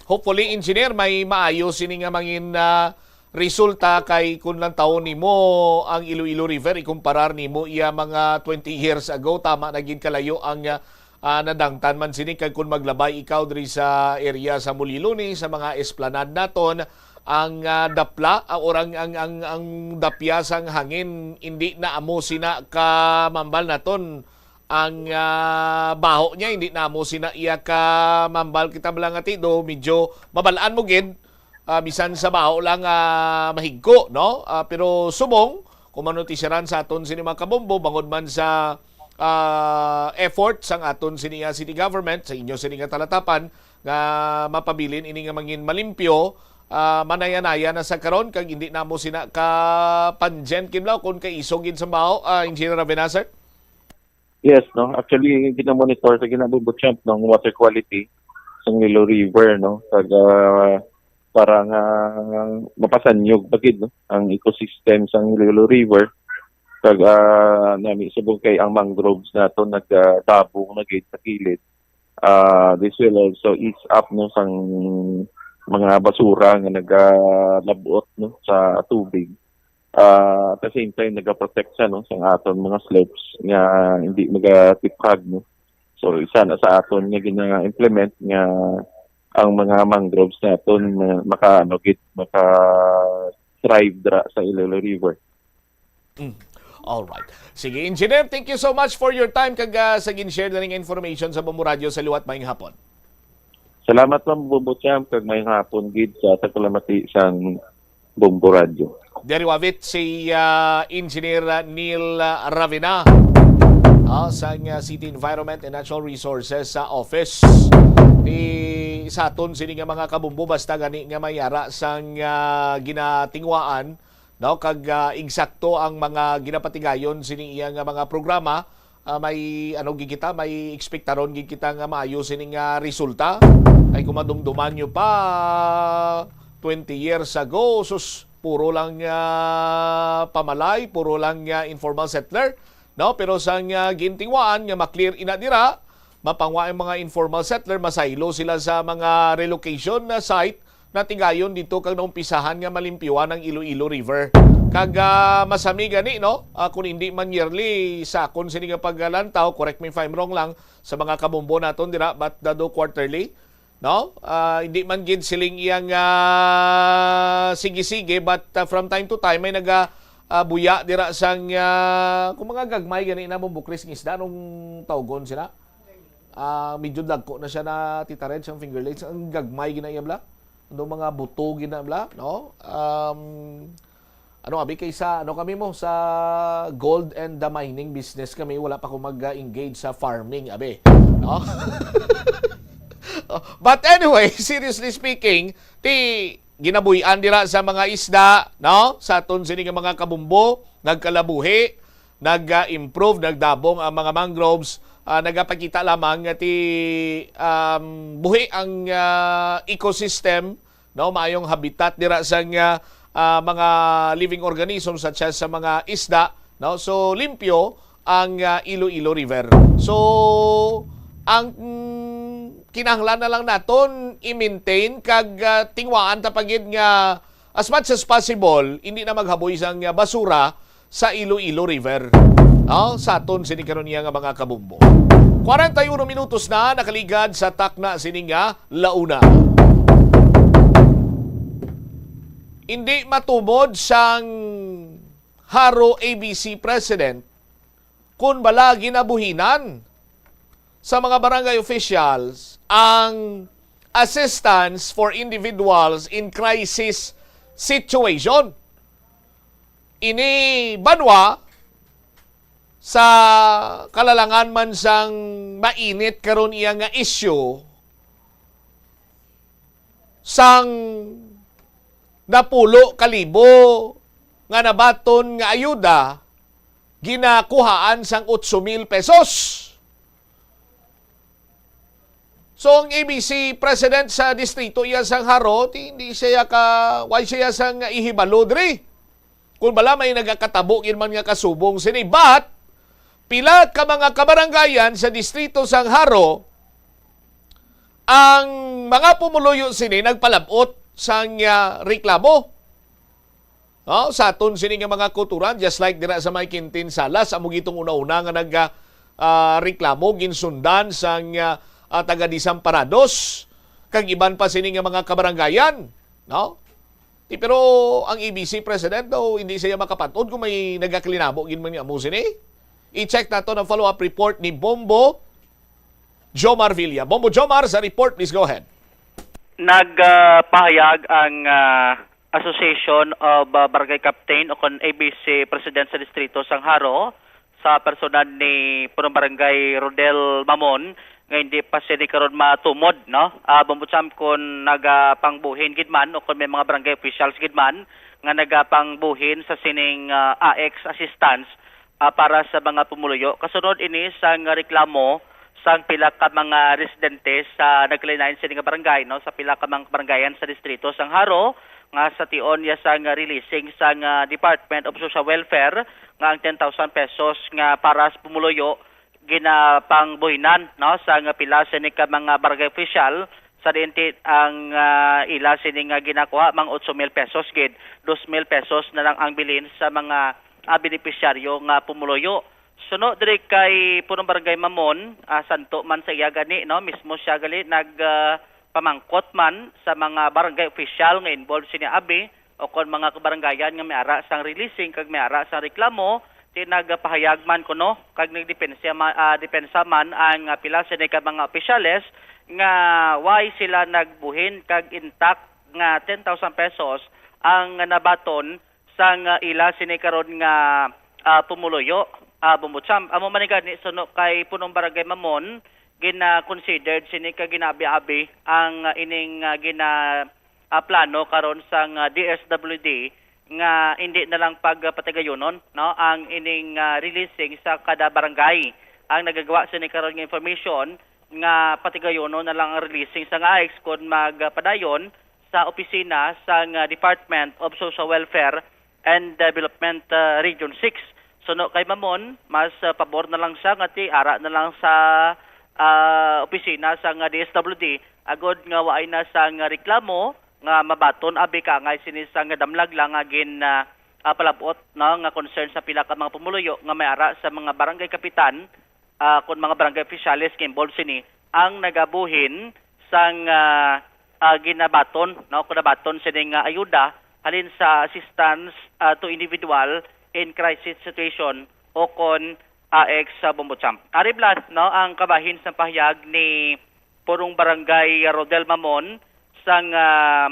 Hopefully, Engineer, may maayo sini nga mangin, ah, resulta kay kun lantawon nimo ang Iloilo River, ikumparar nimo iya mga twenty years ago, tama na gid kalayo ang, ah, ah, nadangtan man sini. Kag kun maglabay ikaw diri sa area sa Muliloni, sa mga esplanade naton, ang, ah, dapla, ah, or ang, ang, ang, ang dapya sang hangin, hindi na amo sina ka mambal naton. Ang, ah, baho niya, hindi na amo sina iya ka mambal. Kita bala nga ti do, medyo mabalaan mo gid, ah, bisan sa baho lang, ah, mahigko, no? Ah, pero subong, kung manutisyaran sa aton sini mga kabombo, bangod man sa, ah, effort sang aton sini nga city government, sa inyo sini nga talatapan, nga mapabilin ini nga mangin malimpyo, ah, manaya-naya na sa karon, kag hindi namo sina ka panjen, Kimlaw, kung kaiso gid sa baho, ah, Engineer Ravenacer? Yes, no. Actually, gina-monitor sa Ginabubot Champ ng water quality sa Iloilo River, no. Kag, ah, para nga mapasanyog pa gid, no, ang ecosystem sa Iloilo River. Kag, ah, nami subong kay ang mangroves nato nagdabong na gid sa kilid. Ah, this will also ease up, no, sang mga basura nga nagalabot, no, sa tubig. Ah, at the same time, nagaprotect siya, no, sa aton mga slopes nga hindi magatiphag, no. So, isa na sa aton nga gina-implement nga ang mga mangroves naton ma-, maka, ano, gid, maka-thrive dira sa Iloilo River. Mm. All right. Sige, Engineer, thank you so much for your time kag ah, sa gin-share na ning information sa Bombo Radio sa liwat. Maayong hapon. Salamat, Ma'am Bombo Champ, kag maayong hapon gid sa tagpalamati sang Bombo Radio. Diri wavit si ah, Engineer ah, Neil ah, Ravena, ah, sang ah, City Environment and Natural Resources sa office. Ti sa aton sini nga mga kabumbo, basta gani nga mayara sang ah, ginatingwaan, no, kag ah, eksakto ang mga ginapatigayon sini iya nga mga programa, ah, may ano gid kita, may ekspektaron gid kita nga maayo sini nga resulta. Ay kung madumduman nyo pa, twenty years ago, sus, puro lang nga pamalay, puro lang nga informal settler, no? Pero sang ah, gintingwaan nga ma-clear ina dira, mapangwa ang mga informal settler, masaylo sila sa mga relocation na site na tigayon dito kag naumpisahan nga malimpyuhan ang Iloilo River. Kag ah, masami gani, no? Ah, kung hindi man yearly, sakon sini nga paglantaw, correct me if I'm wrong lang, sa mga kabumbo naton dira, but dado quarterly, no? Ah, hindi man gid siling iyang ah, sige-sige, but ah, from time to time may naga ah, buya dira sang ah, kung mga gagmay gani na mo bukris ng isda, nung tawgon sila. Ah, medyo dagko na siya na titared sang finger lakes. Ang gagmay gina iya bla. Ano mga buto gina bla, no? Um, ano abi kaysa ano kami mo sa gold and the mining business kami, wala pa ko mag-engage sa farming abi, no? But anyway, seriously speaking, ti ginabuy-an dira sa mga isda, no? Sa aton sini nga mga kabumbo, nagkalabuhi, nag-improve, nagdabong ang mga mangroves, ah, nagapakita lamang nga ti um, buhi ang ah, ecosystem, no? Maayong habitat dira sa nga ah, mga living organisms such as sa mga isda, no? So limpyo ang ah, Iloilo River. So ang mm, kinahanglan na lang naton i-maintain kag ah, tingwaan ta pa gid nga as much as possible hindi na maghaboy sang ah, basura sa Iloilo River. No? Sa aton sini karon niya nga mga kabumbo. Kwarenta y uno minutos na nakaligad sa takna sini nga launa. Hindi matumod sang Haro A B C President kung bala ginabuhinan sa mga barangay officials ang assistance for individuals in crisis situation. Ini banwa sa kalalangan man sang mainit karon iya nga issue sang napulo ka libo nga nabaton nga ayuda ginakuhaan sang otso mil pesos. So ang A B C president sa distrito iya sang Haro, ti hindi siya ka why siya sang ihibalo diri. Kung bala may nagakatabo gid man nga kasubong sini, but pila ka mga kabarangayan sa distrito sang Haro ang mga pumuluyo sini nagpalabot sang ah, reklamo. No? Sa aton sini nga mga kulturan, just like dira sa may Quintin Salas, amo gitong una-una nga nag ah, reklamo ginsundan sang ah, ah, taga Desamparados kag iban pa sini nga mga kabarangayan, no? Ti, pero ang A B C president daw hindi siya makapat-od kung may nagaklinabo gid man nga amo sini. I-check nato ang follow-up report ni Bombo Jomar Villa. Bombo Jomar, sa report, please go ahead. Nagpahayag ang ah, Association of ah, Barangay Captain o kon A B C President sa Distrito sang Jaro sa personal ni Punong Barangay Rodel Mamon nga hindi pa sini karon matumod, no? Ah, Bombo Champ, kon nagapangbuhin gid man o kon may mga barangay officials gid man nga nagapangbuhin sa sining ah, A X assistance ah, para sa mga pumuluyo. Kasunod ini sang reklamo sang pila ka mga residente sa nagkalain-lain sini nga barangay, no, sa pila ka mga barangayan sa distrito sang Jaro, nga sa tion ya sang releasing sang ah, Department of Social Welfare nga ang ten thousand pesos nga para sa pumuluyo ginapangbuhinan, no, sang pila sini ka mga barangay official, sa diin ti ang ah, ila sini nga ginakuha mga otso mil pesos gid, dos mil pesos na lang ang bilin sa mga ah, benepisyaryo nga pumuluyo. Suno diri kay Punong Barangay Mamon, ah, santo man sa iya gani, no, mismo siya gali nag ah, pamangkot man sa mga barangay official nga involved sini abi, o kon mga kabarangayan nga may ara sang releasing kag may ara sang reklamo, ti nagpahayag man kuno kag nagdepensa ma-, ah, depensa man ang, ah, pila sini ka mga opisyales nga why sila nagbuhin kag intact nga ten thousand pesos ang nabaton sang, ah, ila sini karon nga, ah, pumuluyo, ah, Bombo Champ. Amo man ni gani, suno kay Punong Barangay Mamon, gina-considered sini ka gina-abi-abi ang, ah, ining, ah, gina, ah, plano karon sang, ah, D S W D nga hindi na lang pagpatigayonon, no, ang ining, ah, releasing sa kada barangay. Ang nagagawa sini karon nga information nga patigayonon na lang ang releasing sang A I X kon magpadayon sa opisina sang, ah, Department of Social Welfare and Development, ah, Region six. Suno kay Mamon, mas, ah, pabor na lang siya nga ti ara na lang sa, ah, opisina sang, ah, D S W D agod nga waay na sang reklamo nga mabaton abi kaangay sini sang damlag lang nga gin, ah, ah, palabot, no, nga concern sa pila ka mga pumuluyo nga may ara sa mga barangay kapitan, ah, kon mga barangay opisyales nga involved sini ang nagabuhin sang, ah, ah, ginabaton, no, kunabaton sini nga ayuda halin sa Assistance, ah, to Individual in Crisis Situation o kon A X sa Bombo Champ. Ari blas, no, ang kabahin sa pahayag ni Purong Barangay Rodel Mamon sang, ah,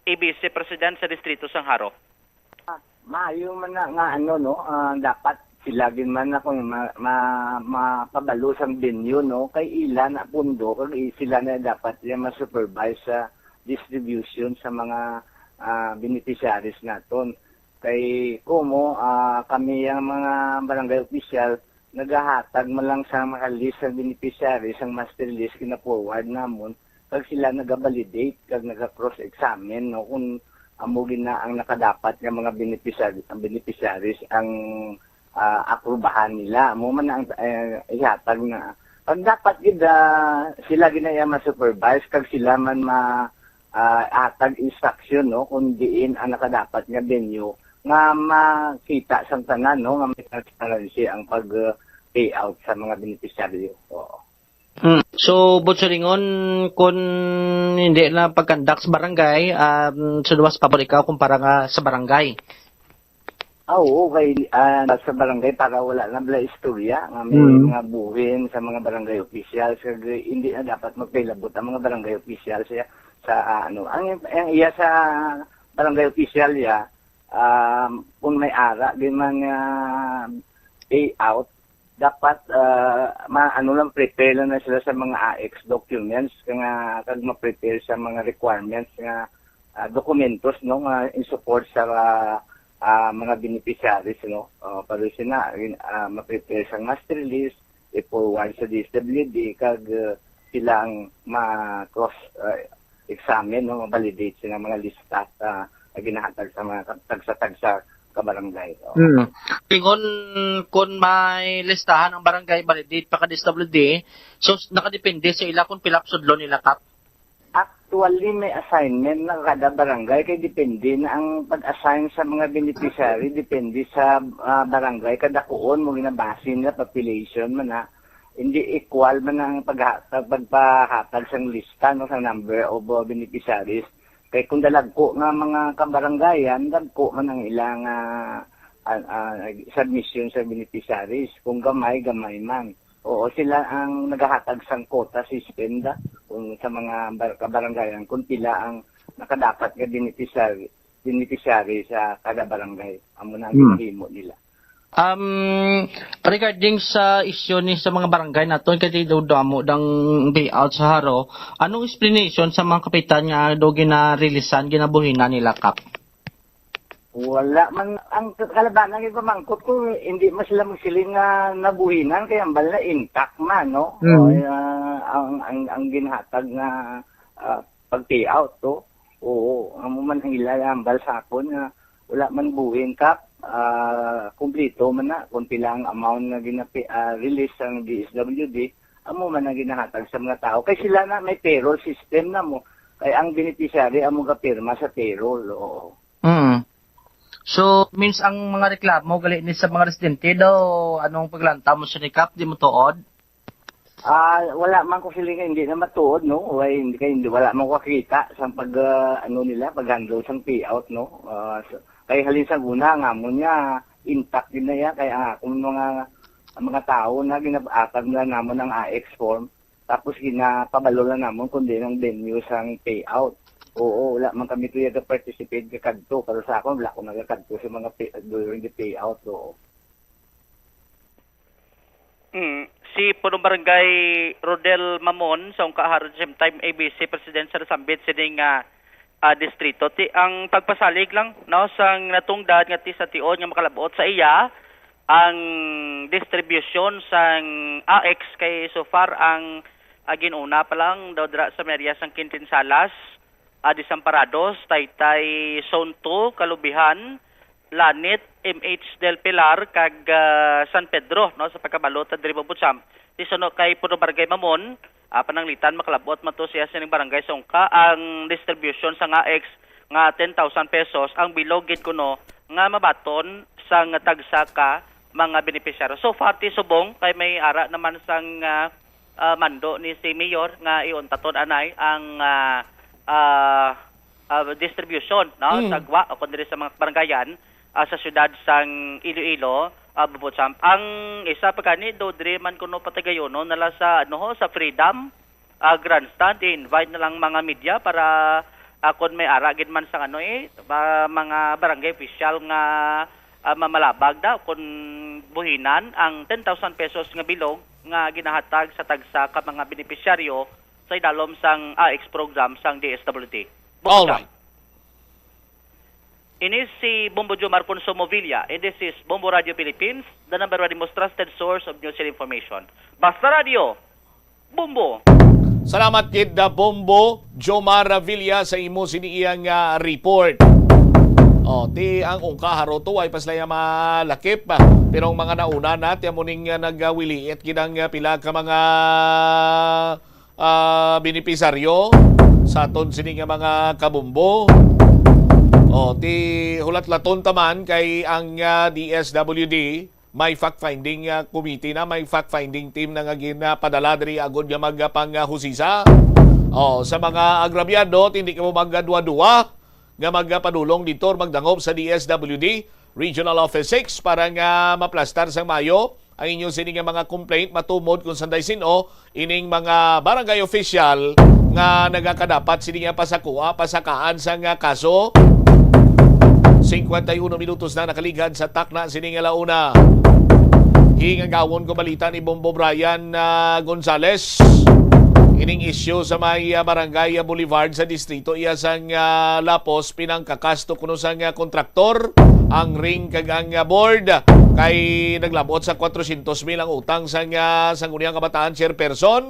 A B C President sa Distrito sang Jaro. Maayo man na nga, ano, no, ah, dapat sila gid man na kung ma-, ma-, mapabalo sang venue, no, kay ila na pundo kag i-, sila na dapat ya ma-supervise sa distribution sa mga, ah, beneficiaries naton. Kay kumo, ah, kami ang mga barangay official nagahatag man lang sa mga list sa beneficiaries, ang master list gina-forward namon, kag sila nagabalidate kag naga-cross-examine, no, kung amo gid na ang nakadapat nga mga beneficiar-, ang beneficiaries ang, ah, aprubahan nila. Amo man ang, eh, ihatag na. Pag dapat gid, ah, sila gid na iya ma-supervise kag sila man ma-, ah, hatag instruction, no, kung diin ang nakadapat nga venue nga makita sang tanan, no, nga may transparency ang pag, ah, payout sa mga beneficiaryo. Oo. Hmm. So, buot silingon, kun hindi na pag-conduct sa barangay, um, so, mas pabor ikaw kumpara nga sa barangay? Ah, oo, kay, ah, sa barangay para wala na bala istorya nga may Mm. mga buhin sa mga barangay officials, kag hindi na dapat magpahilabot ang mga barangay officials sa, sa, ah, ano, ang, ang iya sa barangay official ya, um, kung may ara din man nga payout, dapat, ah, ma-, ano lang, prepare lang na sila sa mga A X documents, nga, kag ma-prepare sa mga requirements nga, ah, dokumentos, no, nga in support sa, ah, ah, mga beneficiaries, no. Ah, para sila, in, ah, ma-prepare sang master list, i-forward sa D S W D, kag, ah, sila ang ma-cross, ah, examine, no, ma-validate sila mga lista sa, nga ginahatag sa mga tagsa-tagsa ka barangay. Oo. Hmm. Ingon, kung may listahan ang barangay, validate pa ka D S W D, so, nakadepende sa ila kung pila sudlon nila, Kap? Actually, may assignment na kada barangay, kay depende na ang pag-assign sa mga beneficiary, depende sa, ah, barangay, kadakuon mo, ginabase nila, population man na. Hindi equal man ang pagha-, pag-, pagpahatag sang lista, no, sa number of, uh, beneficiaries. Kay kung dalagko nga mga kabarangayan, dagko man ang ilang, ah, ah, ah, submission sa beneficiaries. Kung gamay, gamay man. Oo, sila ang nagahatag sang quota system da, kung sa mga bar-, kabarangayan, kung pila ang nakadapat nga beneficiary, beneficiary sa kada barangay. Amo na ang Hmm. ginahimo nila. Um, regarding sa isyu ni sa mga barangay naton, kay daw damo dang payout sa Jaro, anong explanation sa mga kapitan nga daw ginarilisan, ginabuhinan nila, Kap? Wala man. Ang kalabanan, ipamangkot ko, hindi man sila magsiling nga nabuhinan, kay ambal na intact man, no? Mm. O, ah, ang, ang, ang ginhatag nga, ah, pag-payout, to. Oo, amo man ang ila ambal sa akon nga wala man buhin, Kap, ah, kumplito man na kung pila ang amount nga ginapi-, ah, release sang D S W D, amo man ang ginahatag sa mga tao. Kay sila na may payroll system na mo. Kay ang beneficiary amo gapirma sa payroll, oo. Mm. So, means ang mga reklamo gali ni sa mga residente daw, anong paglantaw mo sa ni Kap, di mo tuod? Ah, wala man ko sila nga hindi na matuod, no? Wala, hindi, kay hindi, wala man ko kakita sa pag, ah, ano nila, pag-handle sang payout, no? Ah, so, kay halin sa una, nga mo niya, intact din na yan, kay ang akong mga, ang mga tao na ginaatag nila namon ang A X form, tapos ginapabalo lang namon kung din ang venue sang payout. Oo, wala man kami tuya ga-participate ga kadto, pero sa akon, wala ko nagakadto sa mga pay, during the payout, oo. Mm. Si Punong Barangay Rodel Mamon sa Ungka Harod, same time A B C President sa nasambit sini nga ah, distrito. Ti ang pagpasalig lang, no, sang natungdan nga ti sa tion nga makalabot sa iya ang distribusyon sang A X kay so far ang ah, gin-una pa lang daw dira sa may area sang Quintin Salas, ah, Desamparados, Taytay Zone two, Kalubihan, Lanit, M H Del Pilar, kag ah, San Pedro, no, sa pagkabalo ta diri, Bombo Champ. Ti suno kay Punong Barangay Mamon, ah, pananglitan makalabot man to siya sining barangay sa Ungka ang distribution sang A X nga ten thousand pesos ang bilog gid kuno nga mabaton sang tagsa ka mga benepisyaryo. So far, ti subong kay may ara naman sang ah, ah, mando ni si Mayor nga iuntaton anay ang ah, ah, ah, distribution, no, Mm. sa gwa o kung diri sa mga barangayan ah, sa siyudad sang Iloilo, ah, Bombo Champ. Ang isa pa gani, do diri man kuno patigayonon na lang sa ano ho, sa Freedom ah, Grandstand, i-invite na lang mga media para ah, kung may ara gid man sang ano eh, ba, mga barangay official nga ah, mamalabag daw kung buhinan ang ten thousand pesos nga bilog nga ginahatag sa tagsa ka mga benepisyaryo sa idalom sang A X program sang D S W T. Bombo Champ. Alright. Ini si Bombo Jomar Consumo Villa, and this is Bombo Radio Philippines, the number one most trusted source of news and information. Basta Radio, Bombo! Salamat gid, ah, Bombo Jomar Villa, sa imo sini iyang ah, report. Oh, ti ang Ungka Harod to, ay paslaya malakip, ah. Pero ang mga nauna na, ti amo ning ah, nagawiliit gid ang ah, pila ka mga ah, benepisaryo sa aton sini nga mga kabombo. Oh, ti hulat-laton ta man kay ang ah, D S W D may fact-finding ah, committee na, may fact-finding team na nga ginapadala diri agod nga magpanghusisa. Oh, sa mga agrabyado, ti hindi kamo magduwa-duwa nga magpadulong dito or magdangop sa D S W D Regional Office six para nga maplastar sang maayo ang inyo sini nga mga complaint, matumod kung sanday sin-o ining mga barangay official nga nagakadapat sini nga pasakua, pasakaan sang ah, kaso. Cincuenta y uno minutos na nakaligad sa takna sini nga launa. Hingagawon ko balita ni Bombo Brian ah, Gonzales. Ining issue sa may ah, barangay ah, Boulevard sa distrito iya sang ah, Lapos, pinangkakasto kuno sang ah, kontraktor ang ring kag ang ah, board kay naglabot sa kwatrocientos mil ang utang sang ah, Sangguniang Kabataan Chairperson.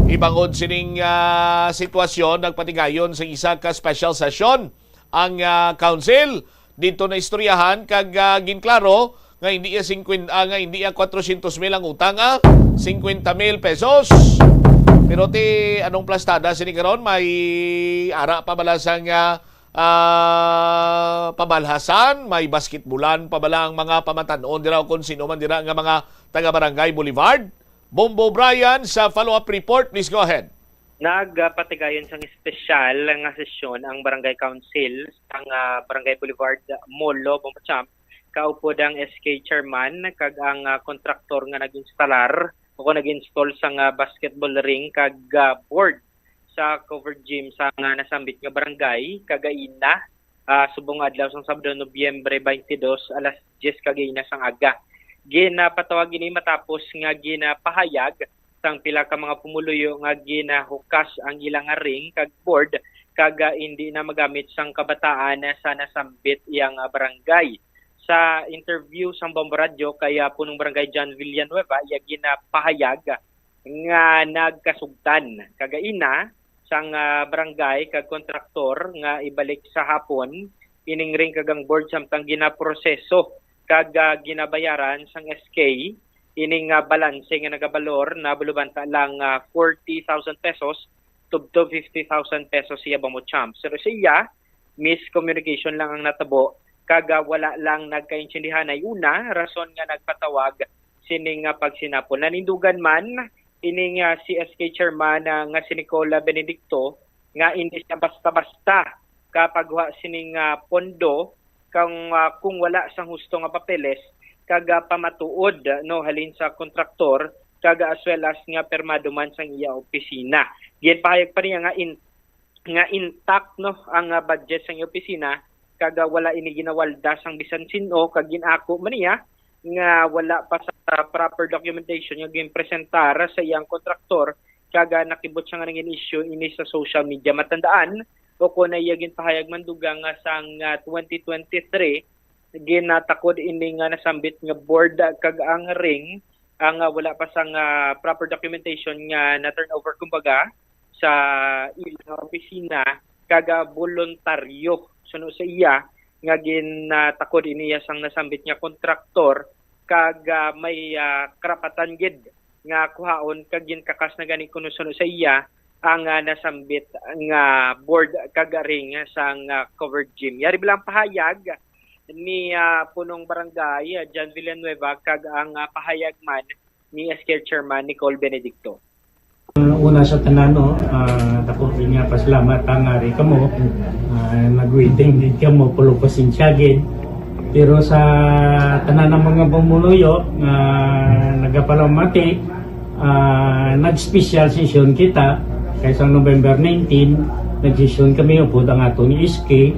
Ibangod sining ah, sitwasyon, nagpatigayon sa isa ka special session ang ah, council. Dito na istoryahan kag ah, ginklaro nga hindi iya singkwenta, ah, nga hindi iya kwatrocientos mil ang utang, ah, cincuenta mil pesos. Pero ti anong plastada sini karon? May ara pa bala sang ah, ah, pabalhasan, may basketbulan pa bala ang mga pamatan-on dira o kung sino man dira nga mga taga Barangay Boulevard? Bombo Brian sa follow-up report, please go ahead. Nagpatigayon sang espesyal nga sesyon ang Barangay Council sang ah, Barangay Boulevard Molo, Bombo Champ, kaupod ang S K chairman kag ang ah, kontraktor nga nag-instalar o kung nag-install sang ah, basketball ring kag ah, board sa covered gym sa nga nasambit nga barangay kagaina, ah, subong adlaw sang Sabado, Nobyembre twenty-two, alas diyes kagaina sang aga. Ginapatawag ini matapos nga ginapahayag sang pila ka mga pumuluyo nga ginahukas ang ila nga ring kag board kag ah, hindi na magamit sang kabataan sa nasambit iya nga barangay. Sa interview sang Bombo Radyo kay ah, Punong Barangay John Villanueva, iya ginapahayag nga nagkasugtan kagaina sang ah, barangay kag kontraktor nga ibalik sa hapon ining ring kag ang board samtang ginaproseso kag ah, ginabayaran sang S K ining ah, balanse nga nagabalor na bulubanta lang ah, forty thousand pesos tubtob fifty thousand pesos iya, Bombo Champ. Pero sa iya, miscommunication lang ang natabo kag ah, wala lang nagkaintindihanay una rason nga nagpatawag sining ah, pagsinapol. Nanindugan man ining, ah, C S K chairman, ah, nga si Nicole Benedicto, nga hindi siya basta-basta kapagkuha sining, ah, pondo kung, ah, kung wala sang husto nga papeles kag, ah, pamatuod, no, halin sa kontraktor kag, ah, as well as nga permado man sang iya opisina. Ginpahayag pa niya nga in-, nga intact, no, ang, ah, budget sang iya opisina kag, ah, wala ini ginawalda sang bisan sin-o kag gin-ako man niya nga wala pa sa proper documentation nga ginpresentar sa iyang kontraktor kag, ah, nakibot siya nga nangin-issue ini sa social media. Matandaan, o kon iya ginpahayag man dugang nga sang, ah, twenty twenty-three, ginatakod ini nga nasambit nga board kag ang ring ang, ah, wala pa sang, ah, proper documentation nga na-turn over, kumbaga, sa ilang opisina kag, ah, boluntaryo suno sa iya nga ginatakod ini iya sang nasambit nga kontraktor kag, ah, may, ah, karapatan gid nga kuhaon kag ginkakas na gani kuno suno sa iya ang, ah, nasambit nga board kag ring sang, ah, covered gym. Yari bilang pahayag ni, ah, Punong Barangay, ah, John Villanueva kag ang, ah, pahayag man ni S K Chairman Nicole Benedicto. Ah, una sa tanan, no, ah, dako gid nga pasalamat ang ari kamo. Ah, nag-waiting gid kamo, pero pasensya gid. Pero sa tanan ng mga pumuluyo nga nagapalamati, ah, nag-special session kita kay sa November nineteen, nag-session kami upod ang aton S K.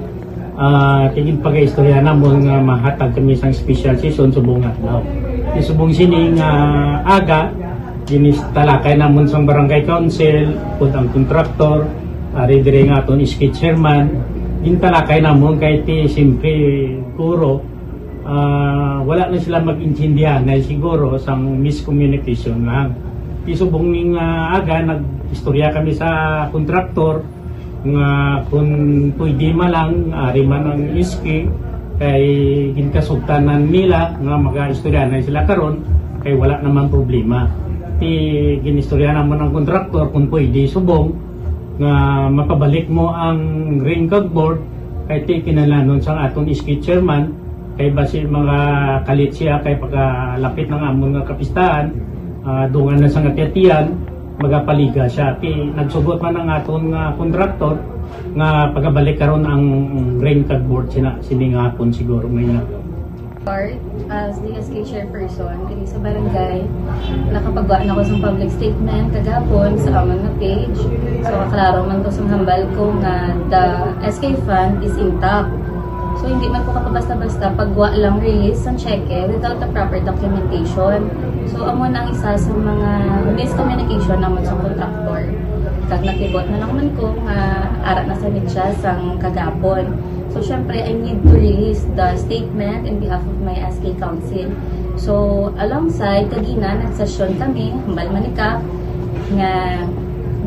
Ah, tigid pagaistorya namon nga mahatag kami sang special session subong adlaw. Di subong sini nga aga, ginistalakay namon sang barangay council, pud ang kontraktor, ari diri nga aton S K chairman, gintalakay namon kay ti, siyempre, guro, ah, wala na sila mag-intindihan na siguro sang miscommunication lang. Di subong ning, ah, aga, nag-istorya kami sa kontraktor, nga kung pwede man lang, ari man ang S K, kay ginkasugtanan nila nga mag-istorya na sila karon, kay wala naman problema. Ti ginistorya naman ang kontraktor kung pwede subong nga mapabalik mo ang ring kag board, kay ti kinahanglanon sang aton S K chairman, kay basi mga kalit siya kay pagkalapit ng amon nga kapistahan, ah, dungan na sa ngatiatian, magapaliga siya. Ti nagsugot man ang aton nga kontraktor nga pagabalik karon ang ring kag board sina, sini nga hapon siguro may na. Part as the S K chairperson diri sa barangay, nakapagwa na ko sa public statement kagapon sa amon nga page. So, klaro man to sa hambal ko nga the S K fund is intact. So, hindi man ko kapabasta-basta pagwa lang release sang cheque without the proper documentation. So, amo na ang isa sa mga miscommunication namon sa contractor. Kag nakibot na lang man ko nga ara na sa media sang kagapon. So, syempre, I need to release the statement in behalf of my S K council. So, alongside, kagina, nagsesyon kami, hambal man ni Kap, nga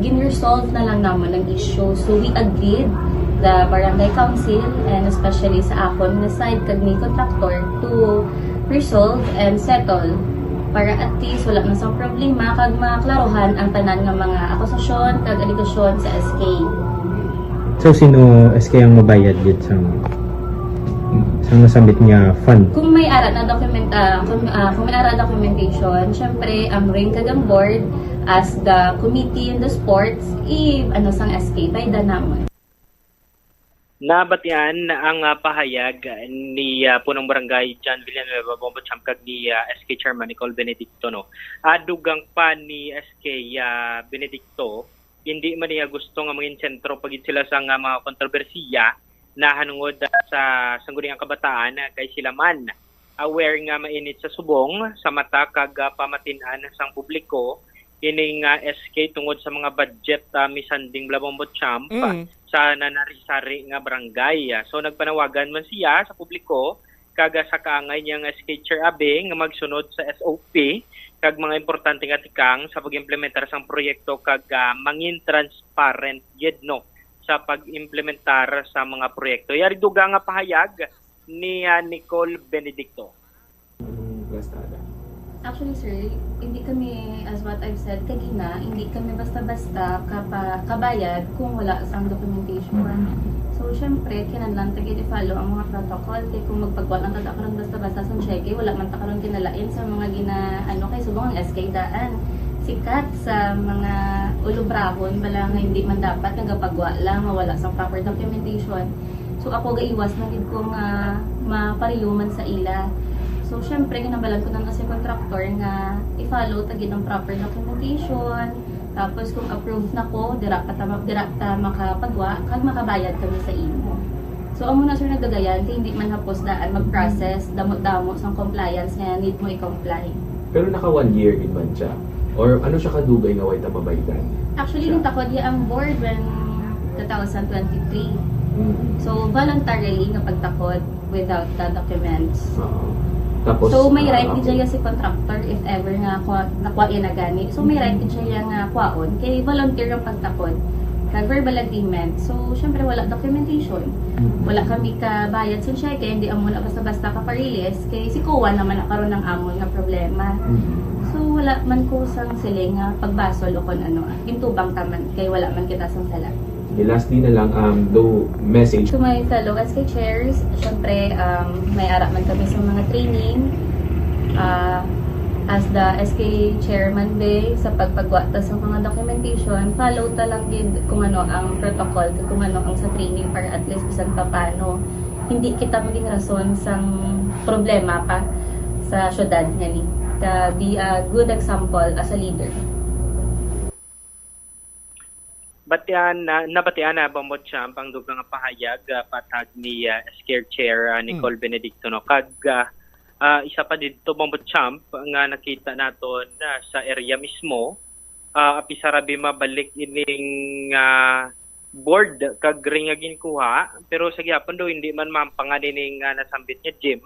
gin-resolve na lang namon ang issue. So, we agreed, the barangay council, and especially sa akon nga side kag ni contractor, to resolve and settle para at least wala na sang problema kag maklaruhan ang tanan nga mga akusasyon kag alegasyon sa S K. So, sino S K ang mabayad gid sang, sang nasambit nga fund? Kung may ara na document, ah, kung, ah, kung may ara documentation, syempre, ang ring kag ang board, as the committee in the sports, i-, ano, sang S K, bayda namon. Nabatian ang, ah, pahayag ni, ah, Punong Barangay John Villanueva Bombo Champ kag ni, ah, S K Chairman Nicole Benedicto, no. Ah, dugang pa ni S K, ah, Benedicto, hindi man niya gusto nga mangin sentro pa gid sila sa nga mga kontrobersiya nahanungod, ah, sa sangguniang kabataan, ah, kay sila man aware nga mainit sa subong sa mata kag, ah, pamatin-an sang publiko ining, ah, S K tungod sa mga budget, ah, misanding Blabombo Champ, ah, Mm. sa nanari-sari nga barangay. Ah, so, nagpanawagan man siya sa publiko kag, ah, sa kaangay niya nga S K Chair Abe nga magsunod sa S O P kag mga importante nga tikang sa pag-implementar sang proyekto kag, ah, mangin transparent gid, no, sa pag-implementar sa mga proyekto. Yari dugang nga pahayag ni, ah, Nicole Benedicto. Anong plastada? Actually, sir, hindi kami, as what I've said kagina, hindi kami basta-basta kapa-, kabayad kung wala sang documentation. Mm. So, syempre, kinahanglan ta gid i-follow ang mga protocol. Kay kung magpagwa lang ta karon basta-basta sang cheque, wala man ta karon kinalain sa mga gina-, ano, kay subong ang S K daan. Sikat sa mga ulubrahon, bala nga hindi man dapat nagapagwa lang nga wala sang proper documentation. So, ako gaiwas na gid ko nga mapariyo man sa ila. So, syempre, ginabalan ko na nga si contractor nga i-follow ta gid ang proper documentation. Tapos, kung approved na ko, dira pa ta, dira ta makapagwa, kag makabayad kami sa imo. So, amo na, sir, nagdagayan kay hindi man hapos daan mag-process, damo-damo sang compliance nga need mo i-comply. Pero naka one year gid man siya? Or ano siya kadugay nga way ta mabaydan? Actually, siya, nagtakod ya ang board when two thousand twenty-three. Mm. So, voluntarily nga pagtakod without the documents. Oo. Tapos, So, may ah, right gid okay. siya si contractor if ever nga kwa-, nakuha iya na gani. So, may right gid siya nga kwaon kay volunteer ang pagtakod. Kag verbal agreement. So, syempre, wala documentation. Mm. Wala kami kabayad sa siya kay hindi amo na basta-basta ka-parilis kay si COA naman na karon ang amon nga problema. Mm. So, wala man ko sang siling nga pagbasol o kon ano. Gintubang ta man kay wala man kita sang sala. Okay, lastly na lang, um, do message. To my fellow S K chairs, syempre, um, may ara man kami sa mga training. Ah, as the S K chairman, be, sa pagpagwa ta sa mga documentation, follow ta lang gid kung ano ang protocol, kung ano ang sa training para at least bisan papano hindi kita maging rason sang problema pa sa syudad ngani. Ka be a good example as a leader. Batian na, nabatian na, Bombo Champ, ang dugang nga pahayag, ah, patag ni, ah, S K Chair, ah, Nicole Hmm. Benedicto, no? Kag, ah, ah, isa pa didto, Bombo Champ, nga nakita naton, ah, sa area mismo, ah, apisarabi mabalik ining, ah, board kag ring nga ginkuha, pero sa gihapon daw hindi man maampangan ining, ah, nasambit nga gym.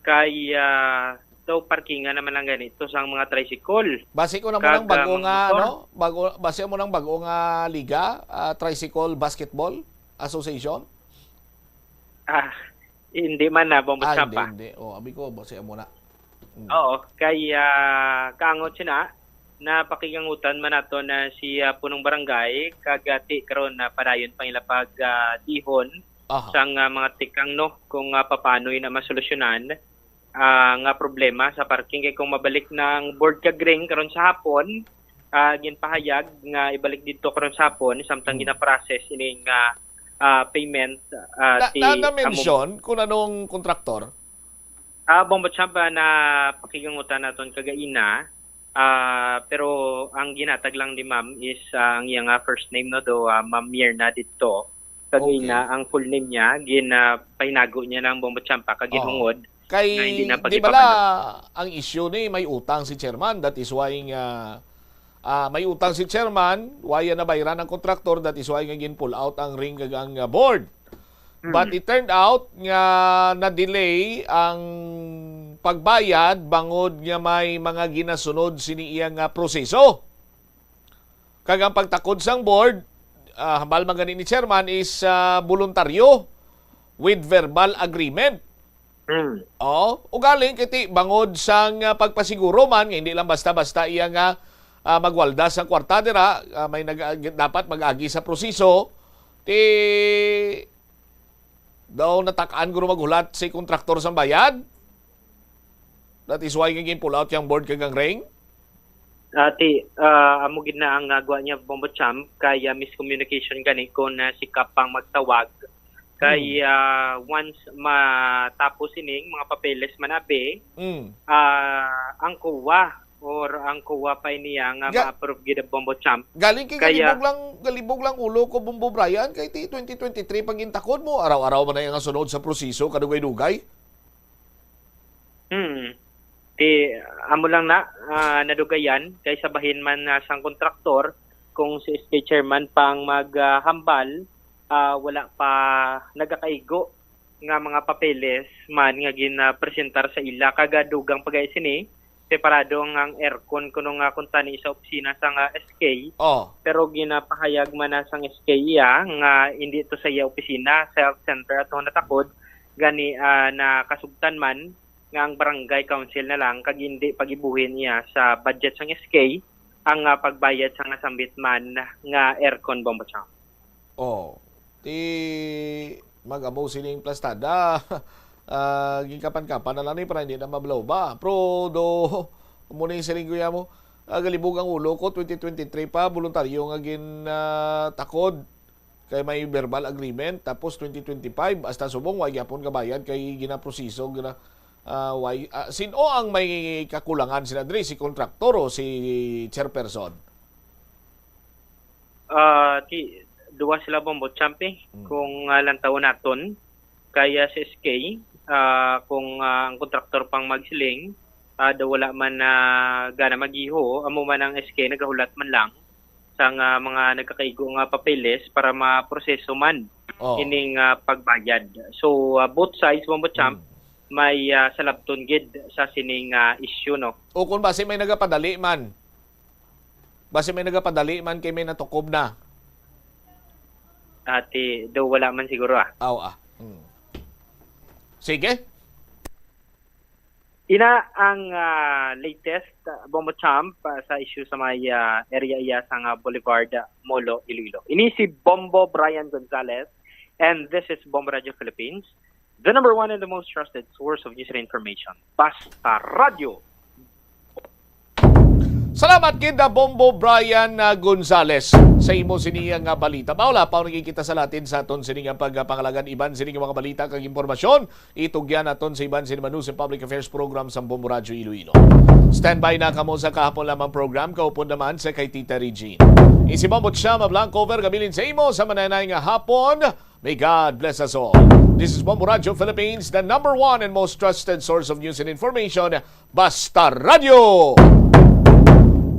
Kay, ah, daw parkingan naman lang ganito sang mga tricycle. Basi ko na mo Kag, nang ah, bago mga nga, motor. ano? Bago, basi mo nang bago nga liga, ah, Tricycle Basketball Association? Ah, hindi man na, Bombo Ah, Champ, hindi, ah. hindi. Oh, abi ko, basi mo na. Mm. Oo, kay, ah, kaangot siya na, napakigangutan man nato na si, ah, Punong Barangay, kag, ah, ti karon na padayon pang ila pag, ah, dihon Aha. sang, ah, mga tikang, no, kung, ah, papaano yun na masolusyonan, ah, nga problema sa parking. Kay kung mabalik na ang board kag ring karon sa hapon, ah, ginpahayag nga ibalik didto karon sa hapon, samtang Hmm. ginaprocess ining, ah, ah, payment, ah, Na, ti na, amo na-mention kung anong kontraktor? Ah, Bombo Champ, ah, napakigangutan naton kagaina. Ah, pero ang ginatag lang ni ma'am is, ah, ang iyang, ah, first name, no, do, ah, Ma'am Mirna didto. Kagaina, Okay. ang full name niya, gin, ah, pahinago niya lang, Bombo Champ, ah, kag Oo. ginhungod Kay, nga hindi na di pagipabalo. bala, ang issue ni may utang si chairman, that is why nga, ah, may utang si chairman, why na bayran ang kontraktor, that is why nga gin-pull out ang ring kag ang, ah, board. But Mm. it turned out nga na-delay ang pagbayad bangod nga may mga ginasunod sini iya nga proseso. Kag ang pagtakod sang board, ah, hambal man gani ni chairman, is, ah, boluntaryo with verbal agreement. Mm. Oh, ugaling kay ti bangod sang, ah, pagpasiguro man nga hindi lang basta-basta iya nga, ah, magwaldas ang kwarta dira, ah, may nag-, dapat mag-agi sa proseso, ti daw natak-an guro maghulat si kontraktor sang bayad. That is why nga gin-pull out yang board kag ang ring. Ati, ah, amo gid na ang nagwa niya, Bombo Champ, kay, ah, miscommunication gani kon, ah, si Kap ang magtawag. Kay, Hmm. ah, once matapos ining mga papeles man abi, Mm. ah, ang COA or ang COA pa ini nga Ga- ma-approve gid, Bombo Champ. Galing kay Kaya galibog lang, galibog lang ulo ko, Bombo Brian, kay ti twenty twenty-three pag intakod mo, araw-araw man na nga sunod sa proseso, kadugay-dugay. Hmm. Ti, amo lang na, ah, nadugayan, kay sa bahin man, ah, sang kontraktor, kung si S K chairman pang mag, ah, hambal, ah, wala pa nagakaigo nga mga papeles man nga ginapresentar sa ila. Kag, ah, dugang pa gani sini, separado ang, ang aircon kuno nga kuntani sa opisina sang, ah, S K. Oh. Pero ginapahayag man na sang S K iya nga hindi to sa iya opisina, sa health center ato natakod. Gani, ah, nakasugtan man nga ang barangay council na lang kag hindi pagibuhin iya sa budget sang S K ang, ah, pagbayad sa nasambit man nga aircon, Bombo Chang. Oh, ti mag-amo sining plastada. Ah, ginkapan-kapan na lang ni para hindi na mablaw ba. Pero do, mo na yung siling kuya mo. Ah, galibog ang ulo ko, twenty twenty-three pa, voluntaryo nga gin, ah, takod. Kay may verbal agreement, tapos twenty twenty-five, hasta subong, wa gyapon kabayad kay ginaproseso, gina-, ah, why, ah, sin-o ang may kakulangan sila diri, si kontraktor o si chairperson? Ah, ti-, duwa sila, Bombo Champ, eh. Mm. Kung, ah, lantawon naton, kaya si S K, ah, kung, ah, ang kontraktor pang magsiling, ah, daw wala man na gana maghiho, amo man ang S K nagahulat man lang sang, ah, mga nagkakaigo nga papeles para maproseso man Oh. ining, ah, pagbayad. So, ah, both sides, Bombo Champ, Mm. may, ah, salabton gid sa sining, ah, issue, no? O kung basi may nagapadali man. Basi may nagapadali man kay may natukob na. Ati, daw wala man siguro, ah. Aw, ah. Hmm. Sige. Ina ang, ah, latest, ah, Bombo Champ, ah, sa issue sa may, ah, area iya sa nga Boulevard, ah, Molo, Iloilo. Ini si Bombo Brian Gonzalez, and this is Bombo Radio Philippines, the number one and the most trusted source of news and information. Basta Radio. Salamat gid, ah, Bombo Brian, ah, Gonzalez, sa imo siniya nga balita. Mao la pa ang nakikita sa latin sa aton sini nga pagpangalagan iban sini nga mga balita kag impormasyon. Itugyan naton sa iban sini manusin public affairs program sa Bombo Radio Iloilo. Standby na kamo sa kahapon lamang program, kaupod naman sa kay Tita Regine. Isi Bombo siya mablank cover kabilin sa imo sa mananay nga hapon. May God bless us all. This is Bombo Radio Philippines, the number one and most trusted source of news and information. Basta Radio.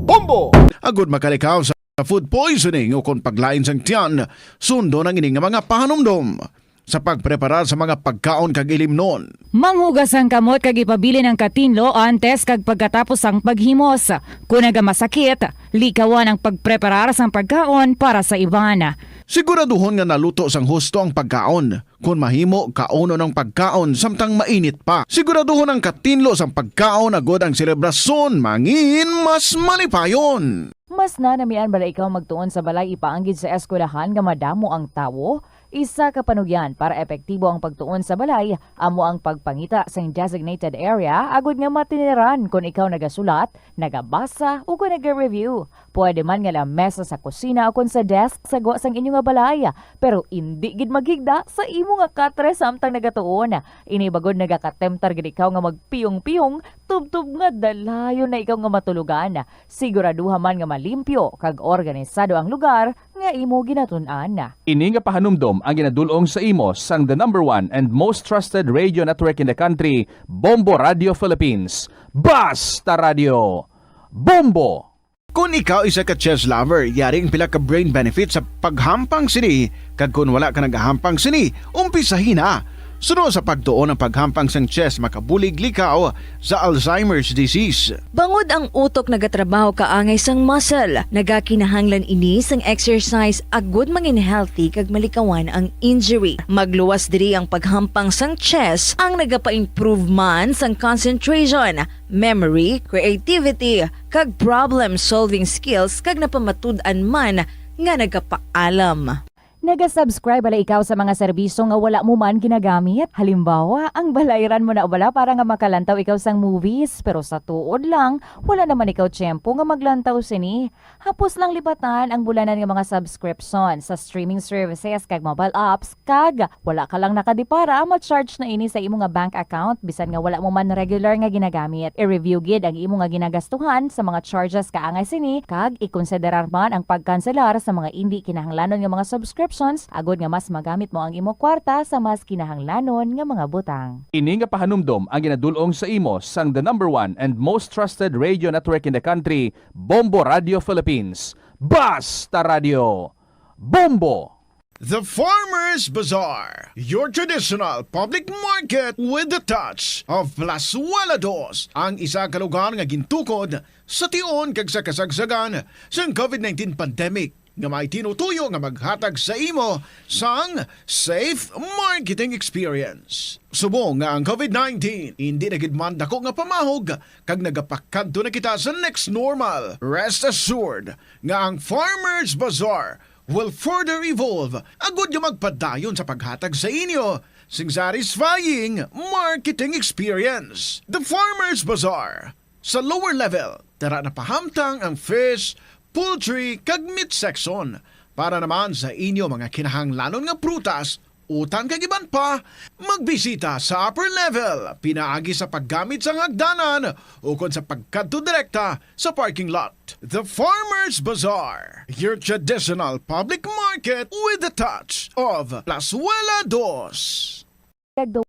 Bombo! Agud makalikaw sa food poisoning o kon paglain sang tiyan, sundon ang ini nga mga pahanumdom sa pagpreparar sa mga pagkaon kag ilimnon. Manghugas ang kamot kag ipabilin ang katinlo antes kag pagkatapos sang paghimos. Kon nagamasakit, likawan ang pagpreparar sang pagkaon para sa iban. Siguraduhon nga naluto sang husto ang pagkaon. Kon mahimo, kaunon ang pagkaon samtang mainit pa. Siguraduhon ang katinlo sang pagkaon agod ang selebrasyon mangin mas malipayon. Mas nanamian bala ikaw magtuon sa balay ipaanggid sa eskwelahan nga madamo ang tawo? Isa ka panugyan para epektibo ang pagtuon sa balay amo ang pagpangita sing designated area agud nga matiniran kon ikaw nagasulat, nagabasa, o kon naga-review. Pwede man nga lamesa sa kusina o kon sa desk sa gwa sang inyo nga balay, pero indi gid maghigda sa imo nga katre samtang nagatuon. Ini bagod nagakatemptar gid ikaw nga magpiyong-piyong tubtob nga dalayon na ikaw nga matulogan. Siguraduha man nga malimpyo kag organisado ang lugar nga imo ginatun-an. Ini nga pahanumdom ang ginadul-ong sa imo sang the number one and most trusted radio network in the country, Bombo Radio Philippines. Basta Radio! Bombo! Kon ikaw isa ka chess lover, yari ang pila ka brain benefits sa paghampang sini, kag kon wala ka nagahampang sini, umpisahi na. Suno sa pagtuon ang paghampang sang chess makabulig likaw sa Alzheimer's disease. Bangod ang utok nagatrabaho kaangay sang muscle, nagakinahanglan ini sang exercise agud mangin healthy kag malikawan ang injury. Magluwas diri ang paghampang sang chess ang nagapa-improve man sang concentration, memory, creativity, kag problem-solving skills kag napamatud-an man nga nagapaalam. Naga-subscribe bala ikaw sa mga serbisyo nga wala mo man ginagamit? Halimbawa, ang balayran mo na bala para nga makalantaw ikaw sang movies, pero sa tuod lang, wala naman ikaw tiyempo nga maglantaw sini. Hapos lang libatan ang bulanan nga mga subscription sa streaming services kag mobile apps, kag wala ka lang nakadipara, ma-charge na ini sa imo nga bank account bisan nga wala mo man regular nga ginagamit. I-review gid ang imo nga ginagastuhan sa mga charges kaangay sini, kag ikonsiderar man ang pagkanselar sa mga indi kinahanglanon nga mga subscriptions agud nga mas magamit mo ang imo kwarta sa mas kinahanglanon nga mga butang. Ini nga pahanumdom ang ginadul-ong sa imo sang the number one and most trusted radio network in the country, Bombo Radio Philippines. Basta Radio! Bombo! The Farmers Bazaar, your traditional public market with the touch of Plazuela Dos, ang isa ka lugar nga gintukod sa tion kag sa kasagsagan sang covid nineteen pandemic, nga may tinutuyo nga maghatag sa imo sang safe marketing experience. Subong nga ang covid nineteen indi na gid man dako nga pamahog kag nagapakadto na kita sa next normal, rest assured nga ang Farmers Bazaar will further evolve agud nga magpadayon sa paghatag sa inyo sing satisfying marketing experience. The Farmers Bazaar, sa lower level, Ara napahamtang ang fish, poultry, kag meat section. Para naman sa inyo mga kinahanglanon nga prutas, utan kag iban pa, magbisita sa upper level, pinaagi sa paggamit sang hagdanan ukon sa pagkadto direkta sa parking lot. The Farmers Bazaar, your traditional public market with a touch of Plazuela Dos. Kag daw,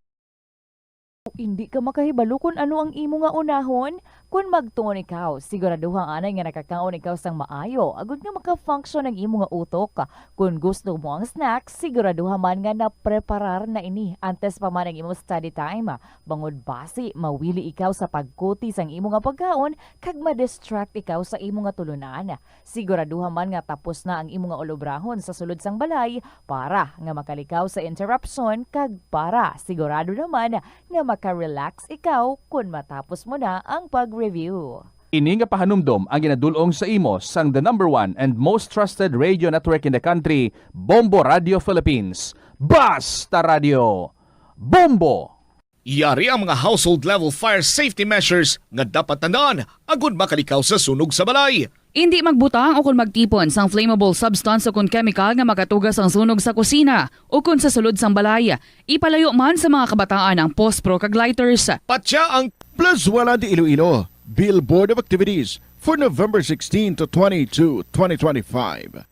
hindi ka makahibalo kon ano ang imo nga unahon. Kon magtuon ikaw, siguraduha anay nga nakakaon ikaw sang maayo, agud nga maka-function ang imo nga utok. Kon gusto mo ang snack, siguraduha man nga napreparar na ini antes pa man ang imo study time. Bangod basi, mawili ikaw sa pagkuti sang imo nga pagkaon kag ma-distract ikaw sa imo nga tulunan. Siguraduha man nga tapos na ang imo nga ulobrahon sa sulod sang balay para nga makalikaw sa interruption kag para sigurado naman nga maka-relax ikaw kon matapos mo na ang pag-review. Ini nga pahanumdom ang ginadul-ong sa imo sang the number one and most trusted radio network in the country, Bombo Radio Philippines. Basta Radio Bombo! Yari ang mga household level fire safety measures nga dapat tandaan agud makalikaw sa sunog sa balay. Indi magbutang o kon magtipon sang flammable substance o kon chemical nga makatuga sang sunog sa kusina o kon sa sulod sang balay. Ipalayo man sa mga kabataan ang pospro kag lighters. Patya ang Plazuela de Iloilo, Billboard of Activities for November sixteen to twenty-two, twenty twenty-five.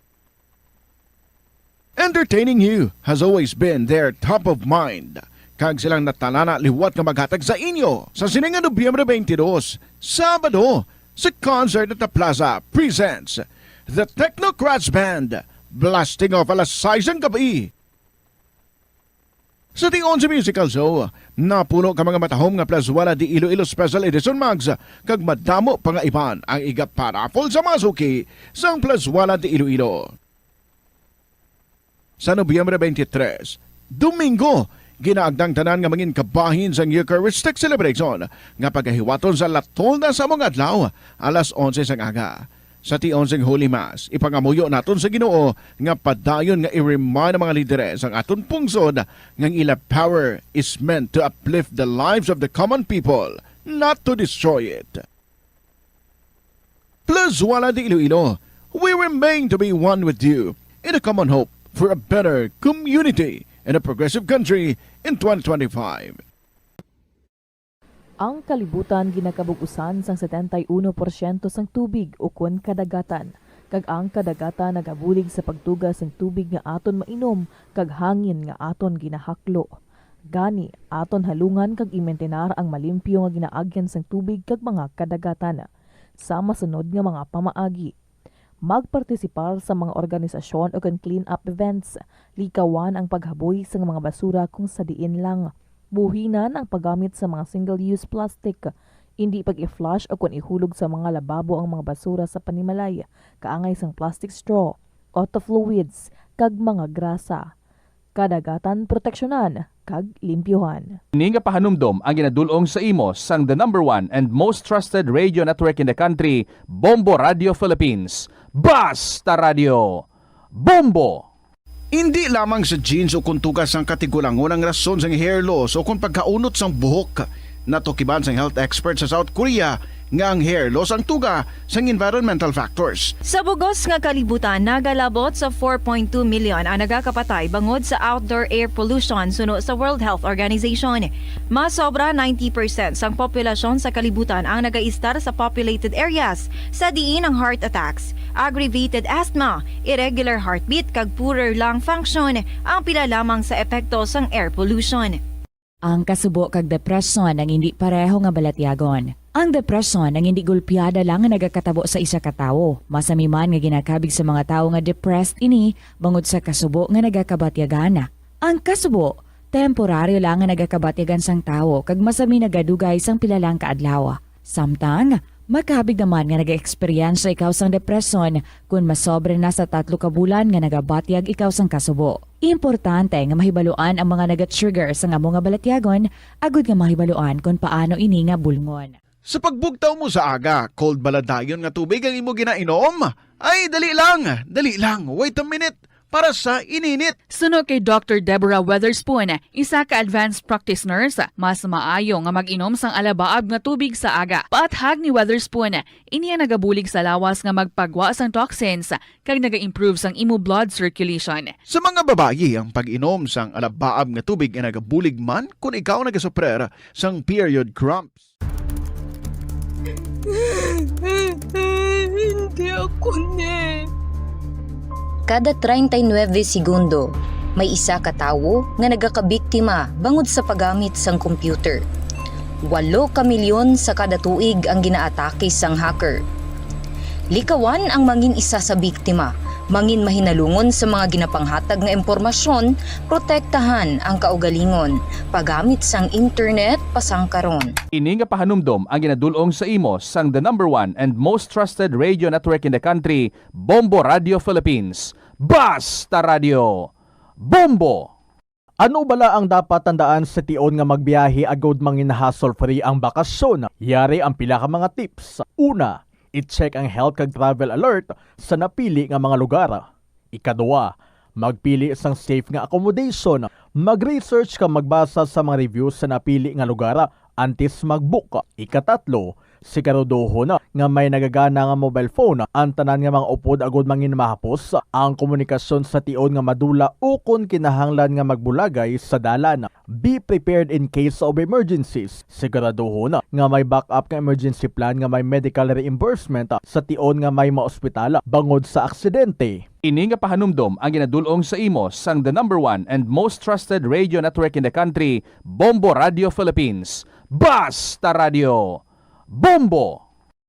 Entertaining You has always been their top of mind, kag silang natalana liwat nga maghatag sa inyo sa sini nga Nobyembre twenty-two, Sabado, sa Concert at the Plaza presents The Technocrats Band, blasting off alas sais sang gab-i. Sa tion sa musical show, napuno ka mga matahom nga Plazuela de Iloilo Special Edition mugs kag madamo pa nga iban ang iga-paraffle sa mga suki sang Plazuela de Iloilo. Sa Nobyembre twenty-three, Domingo, ginaagda ang tanan nga mangin kabahin sang Eucharistic Celebration nga pagahiwaton sa latolda sa mga adlaw, alas onse sang aga. Sa tion sang Holy Mass, ipangamuyo naton sa Ginoo nga padayon nga i-remind ang mga lideres sang aton pungsod nga ang ila power is meant to uplift the lives of the common people, not to destroy it. Plazuela de Iloilo, we remain to be one with you in a common hope for a better community and a progressive country in twenty twenty-five. Ang kalibutan ginakabug-usan sang setenta y uno porsyento sang tubig ukon kadagatan, kag ang kadagatan nagabulig sa pagtuga sang tubig nga aton mainom kag hangin nga aton ginahaklo. Gani, aton halungan kag imintinar ang malimpyo nga ginaagyan sang tubig kag mga kadagatan. Sa masunod nga mga pamaagi, magpartisipar sa mga organisasyon ukon clean-up events. Likawan ang paghaboy sang mga basura kung sa diin lang. Buhinan ang paggamit sa mga single-use plastic. Indi pag-i-flush ukon ihulog sa mga lababo ang mga basura sa panimalay, kaangay sang plastic straw, auto fluids, kag mga grasa. Kadagatan proteksyonan kag limpyuhan. Ini nga pahanumdom ang ginadul-ong sa imo sang the number one and most trusted radio network in the country, Bombo Radio Philippines. Basta Radio Bombo! Indi lamang sa genes o kon tuga sang katigulangon ang rason sang hair loss o kon pagkaunot sang buhok. Natukiban sang health expert sa South Korea nga ang hair loss ang tuga sang environmental factors. Sa bugos nga kalibutan, nagalabot sa four point two million ang nagakapatay bangod sa outdoor air pollution, suno sa World Health Organization. Mas sobra ninety percent sang populasyon sa kalibutan ang nagaistar sa populated areas, sa diin ang heart attacks, aggravated asthma, irregular heartbeat, kag poorer lung function ang pila lamang sa epekto sang air pollution. Ang kasubo kag depresyon ang indi pareho nga balatyagon. Ang depresyon ang indi gulpiada lang nga nagakatabo sa isa ka tawo. Masami man nga ginakabig sa mga tawo nga depressed ini bangod sa kasubo nga nagakabatyagan. Ang kasubo, temporaryo lang nga nagakabatyagan sang tawo kag masami nagadugay sang pila lang ka adlaw. Samtang, makabig naman nga nagaeksperyensya ikaw sang depresyon kon masobra na sa tatlo ka bulan nga nagabatyag ikaw sang kasubo. Importante nga mahibaluan ang mga nagatrigger sang amo nga balatyagon agud nga mahibaluan kon paano ini nga bulngon. Sa pagbugtaw mo sa aga, cold bala dayon nga tubig ang imo ginainom? Ay, dali lang, dali lang, wait a minute. para sa ininit. Suno kay Doctor Deborah Weatherspoon, isa ka advanced practice nurse, mas maayo nga mag-inom sang alabaab nga tubig sa aga. Paathag ni Weatherspoon, ini ang nagabulig sa lawas nga magpagwa sang toxins kag naga-improve sang imo blood circulation. Sa mga babayi, ang pag-inom sang alabaab nga tubig ay nagabulig man kon ikaw nagasuprer sang period cramps. Hindi ako ni. Kada treinta y nueve segundo, may isa ka tawo nga nagakabiktima bangod sa paggamit sang computer. Walo ka milyon sa kada tuig ang ginaatake sang hacker. Likawan ang mangin isa sa biktima, mangin mahinalungon sa mga ginapanghatag nga impormasyon, protektahan ang kaugalingon, paggamit sang internet pasangkaron. Ini nga pahanumdom ang ginadul-ong sa imo sang the number one and most trusted radio network in the country, Bombo Radio Philippines. Basta Radio! Bombo! Ano bala ang dapat tandaan sa tion nga magbiyahe agud mangin hassle-free ang bakasyon? Yari ang pila ka mga tips. Una, i-check ang health kag travel alert sa napili nga mga lugar. Ikaduha, magpili sang safe nga accommodation. Mag-research kag magbasa sa mga reviews sa napili nga lugar antes mag-book. Ikatatlo, siguraduhon nga may nagagana nga mobile phone ang tanan nga mga upod agud mangin mahapos ang komunikasyon sa tion nga madula ukon kinahanglan nga magbulagay sa dalan. Be prepared in case of emergencies. Siguraduhon nga may backup nga emergency plan nga may medical reimbursement sa tion nga may maospital bangod sa aksidente. Ini nga pahanumdom ang ginadul-ong sa imo sang the number one and most trusted radio network in the country, Bombo Radio Philippines. Basta Radio! Bombo!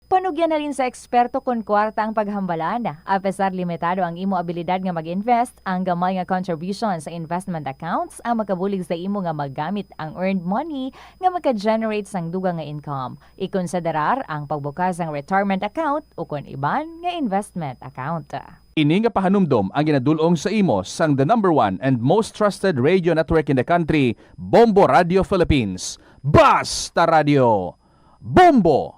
Panugyan halin sa eksperto kon kwarta ang paghambalan. Apesar limitado ang imo abilidad nga mag-invest, ang gamay nga contribution sa investment accounts ang makabulig sa imo nga magamit ang earned money nga maka-generate sang dugang nga income. Ikonsiderar ang pagbukas sang retirement account ukon iban nga investment account. Ini nga pahanumdom ang ginadul-ong sa imo sang the number one and most trusted radio network in the country, Bombo Radio Philippines. Basta Radio! Bombo!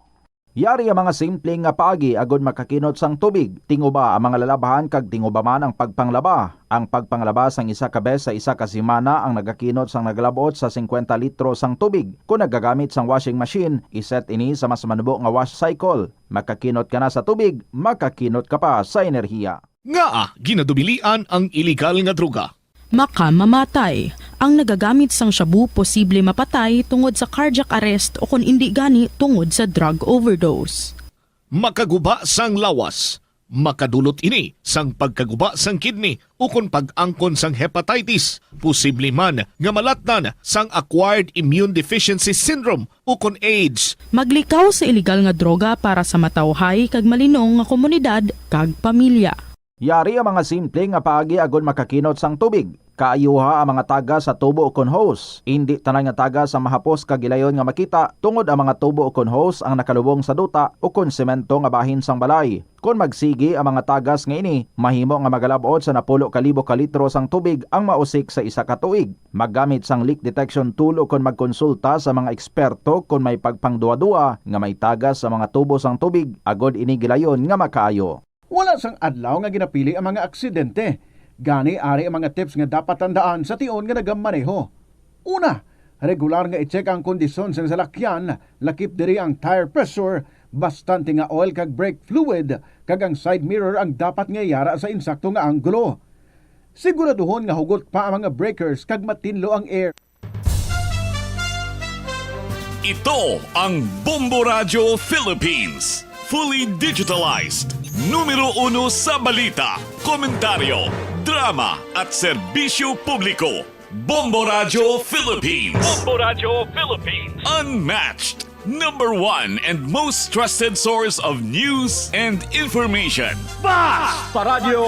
Yari ang mga simple nga paagi agud makakinot sang tubig. Tinguba ang mga lalabhan kag tinguba man ang pagpanglaba. Ang pagpanglaba sang isa ka bes sa isa ka semana ang nagakinot sang nagalab-ot sa singkwenta litro sang tubig. Kon nagagamit sang washing machine, i-set ini sa mas manubo nga wash cycle. Makakinot ka na sa tubig, makakinot ka pa sa enerhiya. Ngaa ginadubilian ang iligal nga droga? Makamamatay. Ang nagagamit sang shabu posible mapatay tungod sa cardiac arrest o kon indi gani tungod sa drug overdose. Makaguba sang lawas. Makadulot ini sang pagkaguba sang kidney ukon pag-angkon sang hepatitis. Posible man nga malatnan sang acquired immune deficiency syndrome ukon AIDS. Maglikaw sa iligal nga droga para sa matawhay kag malinong nga komunidad kag pamilya. Yari ang mga simple nga paagi agud makakinot sang tubig. Kaayuha ang mga tagas sa tubo ukon hose. Indi tanan nga tagas ang mahapos kag gilayon nga makita, tungod ang mga tubo ukon hose ang nakalubong sa duta ukon semento nga bahin sang balay. Kon magsigi ang mga tagas nga ini, mahimo nga magalab-ot sa napulo ka libo ka litro sang tubig ang mausik sa isa ka tuig. Maggamit sang leak detection tool ukon magkonsulta sa mga eksperto kon may pagpangduwa-duwa nga may tagas sa mga tubo sang tubig agud ini gilayon nga makaayo. Wala sang adlaw nga ginapili ang mga aksidente. Gani, ari ang mga tips nga dapat tandaan sa tion nga nagamaneho. Una, regular nga i-check ang kondisyon sang salakyan, lakip diri ang tire pressure, bastante nga oil kag brake fluid, kag ang side mirror ang dapat nga yara sa insakto nga anggulo. Siguraduhon nga hugot pa ang mga breakers kag matinlo ang air. Ito ang Bombo Radyo Philippines. Fully digitalized. Numero uno sa balita, komentaryo, drama, at serbisyo publiko. Bombo Radyo Philippines. Bombo Radyo Philippines. Unmatched. Number one and most trusted source of news and information. Basta Radyo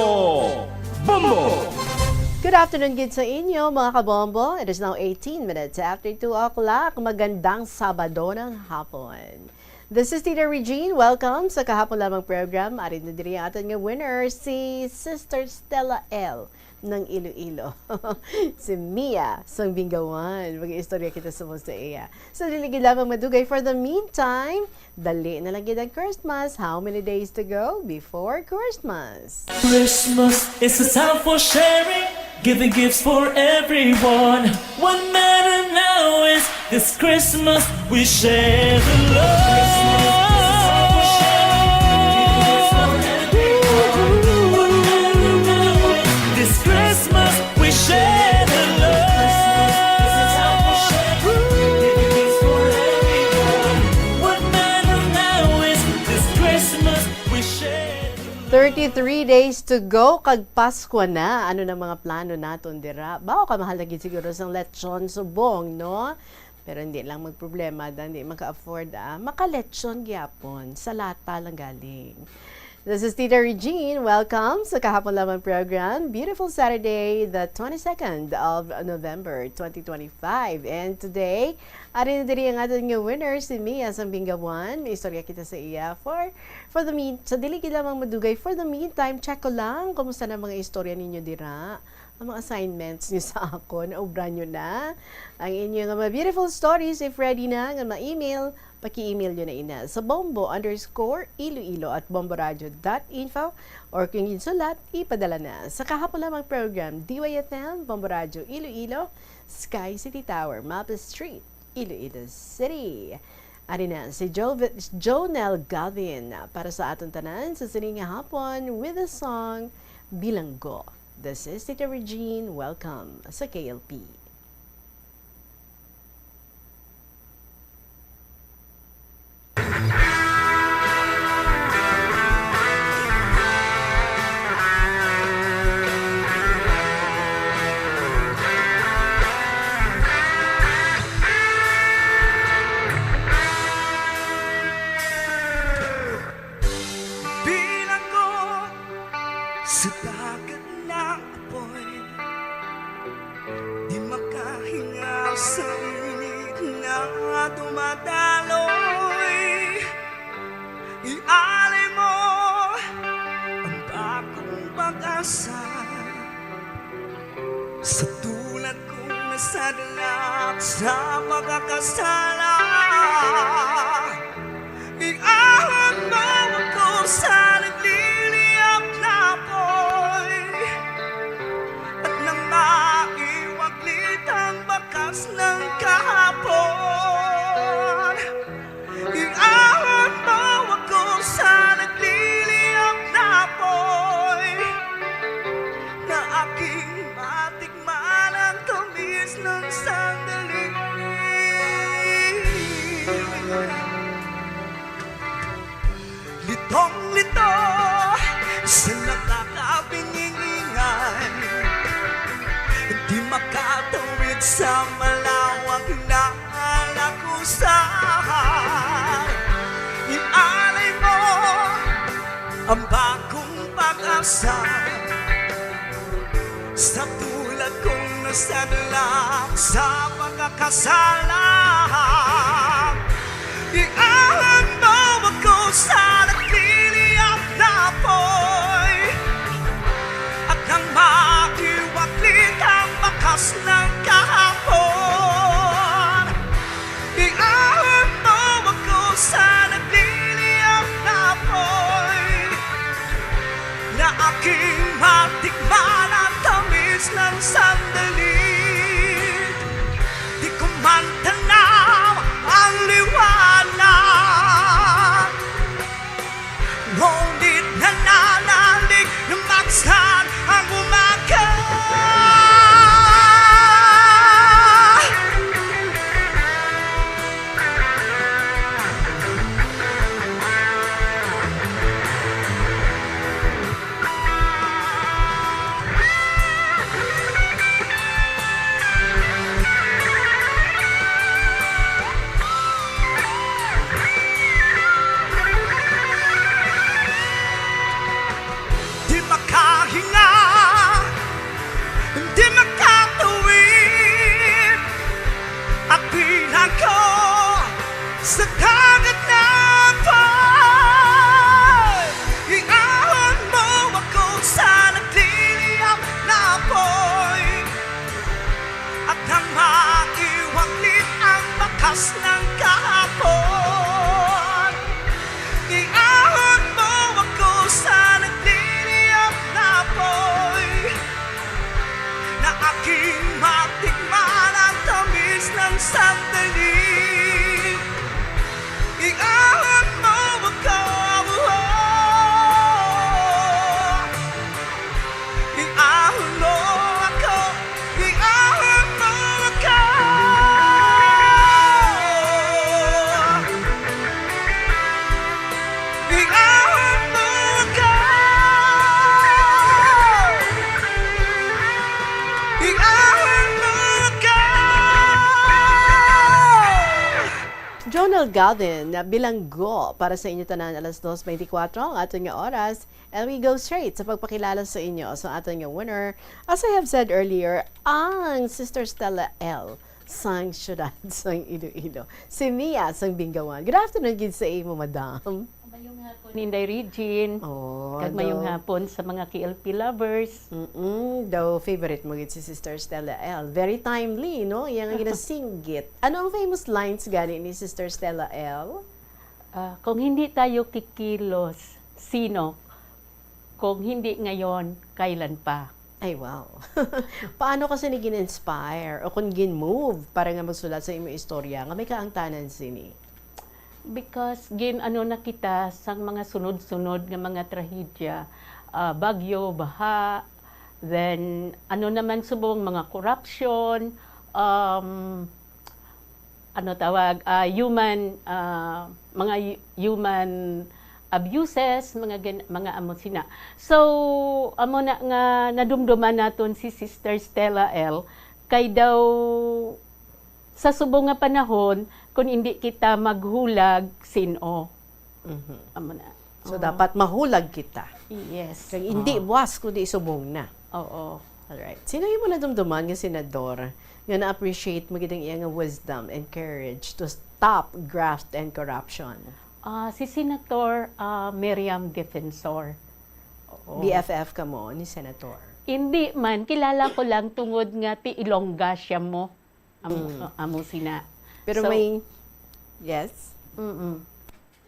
Bombo! Good afternoon gid sa inyo, mga kabombo. It is now eighteen minutes after two o'clock. Magandang Sabado ng hapon. This is Tita Regine. Welcome sa kahapon lamang program. Ari na diri ang aton nga winner, si Sister Stella L. ng Iloilo. Si Mia sang Bingawan. Mag-istorya kita sa mo sa iya. So, dili gid lamang madugay. For the meantime, dali na lang gid ang Christmas. How many days to go before Christmas? Christmas is a time for sharing, giving gifts for everyone. What matter now is this Christmas we share the love. This Christmas we share the love. What matter now is this Christmas we share the love. Thirty-three days to go, kag Paskwa na. Ano na mga plano naton dira? Bawo ka mahal na gid siguro sang lechon subong, no? Pero hindi lang magproblema, da, hindi maka-afford, ah. Makalechon gyapon. Sa lata lang galing. This is Tita Regine. Welcome sa Kahapon Lamang program. Beautiful Saturday, the twenty-second of November, twenty twenty-five. And today, ari na diri ang aton nga winner, si Mia sang Bingawan. May istorya kita sa iya for, for the mean-, sa dili gid lamang madugay. For the meantime, check ko lang, kumusta na mga istorya ninyo dira? Ang mga assignments niyo sa akon, naubra niyo na? Ang inyo nga mga beautiful stories, if ready na nga ma-email, paki-email niyo na ina sa bombo underscore iloilo at bomboradio dot info, or kung ginsulat, ipadala na sa Kahapon Lamang program, D Y F M, Bombo Radio Iloilo, Sky City Tower, Mapa Street, Iloilo City. Ari na si Jo-, Jonel Gavin para sa aton tanan sa sining nga hapon with the song Bilanggo. This is Tita Regine. Welcome sa K L P. Bilanggo sa dagat nga apoy, di makahingaw sa init nga dumadaloy. Ialay mo ang bagong pag-asa sa tulad kong nasadlak sa pagkakasala. Iahon mo ako sa nagliliyab na apoy, at nang maiwaglit ang bakas ng kahapon. Iahon mo ako sa nagliliyab na apoy, na aking matikman ang tamis ng sandali. Litong-lito sa nakakabingingan, di makatawid sa malawak na lakusan. Ialay mo ang bagong pag-asa sa tulad kong nasadlak sa pagkakasala. Iahon mo ako sa nagliliyab na apoy, at nang maiwaglit ang bakas ng kahapon. Iahon mo ako sa nagliliyab na apoy, na aking matikman ang tamis ng sandali. Di ko man tanaw ang liwanag, ngunit nananalig na magsan ang umaga. Jonel Galvin, na bilanggo para sa inyo tanan, alas dos twenty-four ang aton nga oras. And we go straight sa pagpakilala sa inyo sa aton nga winner. As I have said earlier, ang Sister Stella L sang siyudad sang Iloilo. Si Mia sang Bingawan. Good afternoon gid sa imo, madam. Mayong hapon, Inday Regine. Oh, Kag mayong daw. Hapon sa mga K L P lovers. Mm-mm, daw favorite mo gid si Sister Stella L. Very timely, no? Iya nga ginasinggit. Ano ang famous lines gani ni Sister Stella L? Ah, kung hindi tayo kikilos, sino? Kung hindi ngayon, kailan pa? Ay, wow. Paano ka sini gin-inspire o kung gin-move para nga magsulat sa imong istorya nga may kaangtanan sini? Because gin-ano na kita sang mga sunod-sunod nga mga trahedya, ah, bagyo, baha, then ano naman subong mga corruption, um, ano tawag, ah, human, ah, mga hu-, human abuses, mga gan-, mga amo sina. So, amo na nga nadumduman naton si Sister Stella L, kay daw sa subong nga panahon, kung hindi kita maghulag, sin-o. Mhm. Amo na. So, Oo. Dapat mahulag kita. Yes. Kag hindi Oo. Buwas, kundi subong na. Oo. Alright. Sino imo nadumduman nga senador nga na-appreciate mo gid ang iya nga wisdom and courage to stop graft and corruption? Ah, si Senator, ah, Miriam Defensor. Oo. B F F ka mo ni Senator? Hindi man. Kilala ko lang tungod nga ti Ilongga siya mo. Amo, Mm. amo sina. Pero So, may, yes? Mm-mm.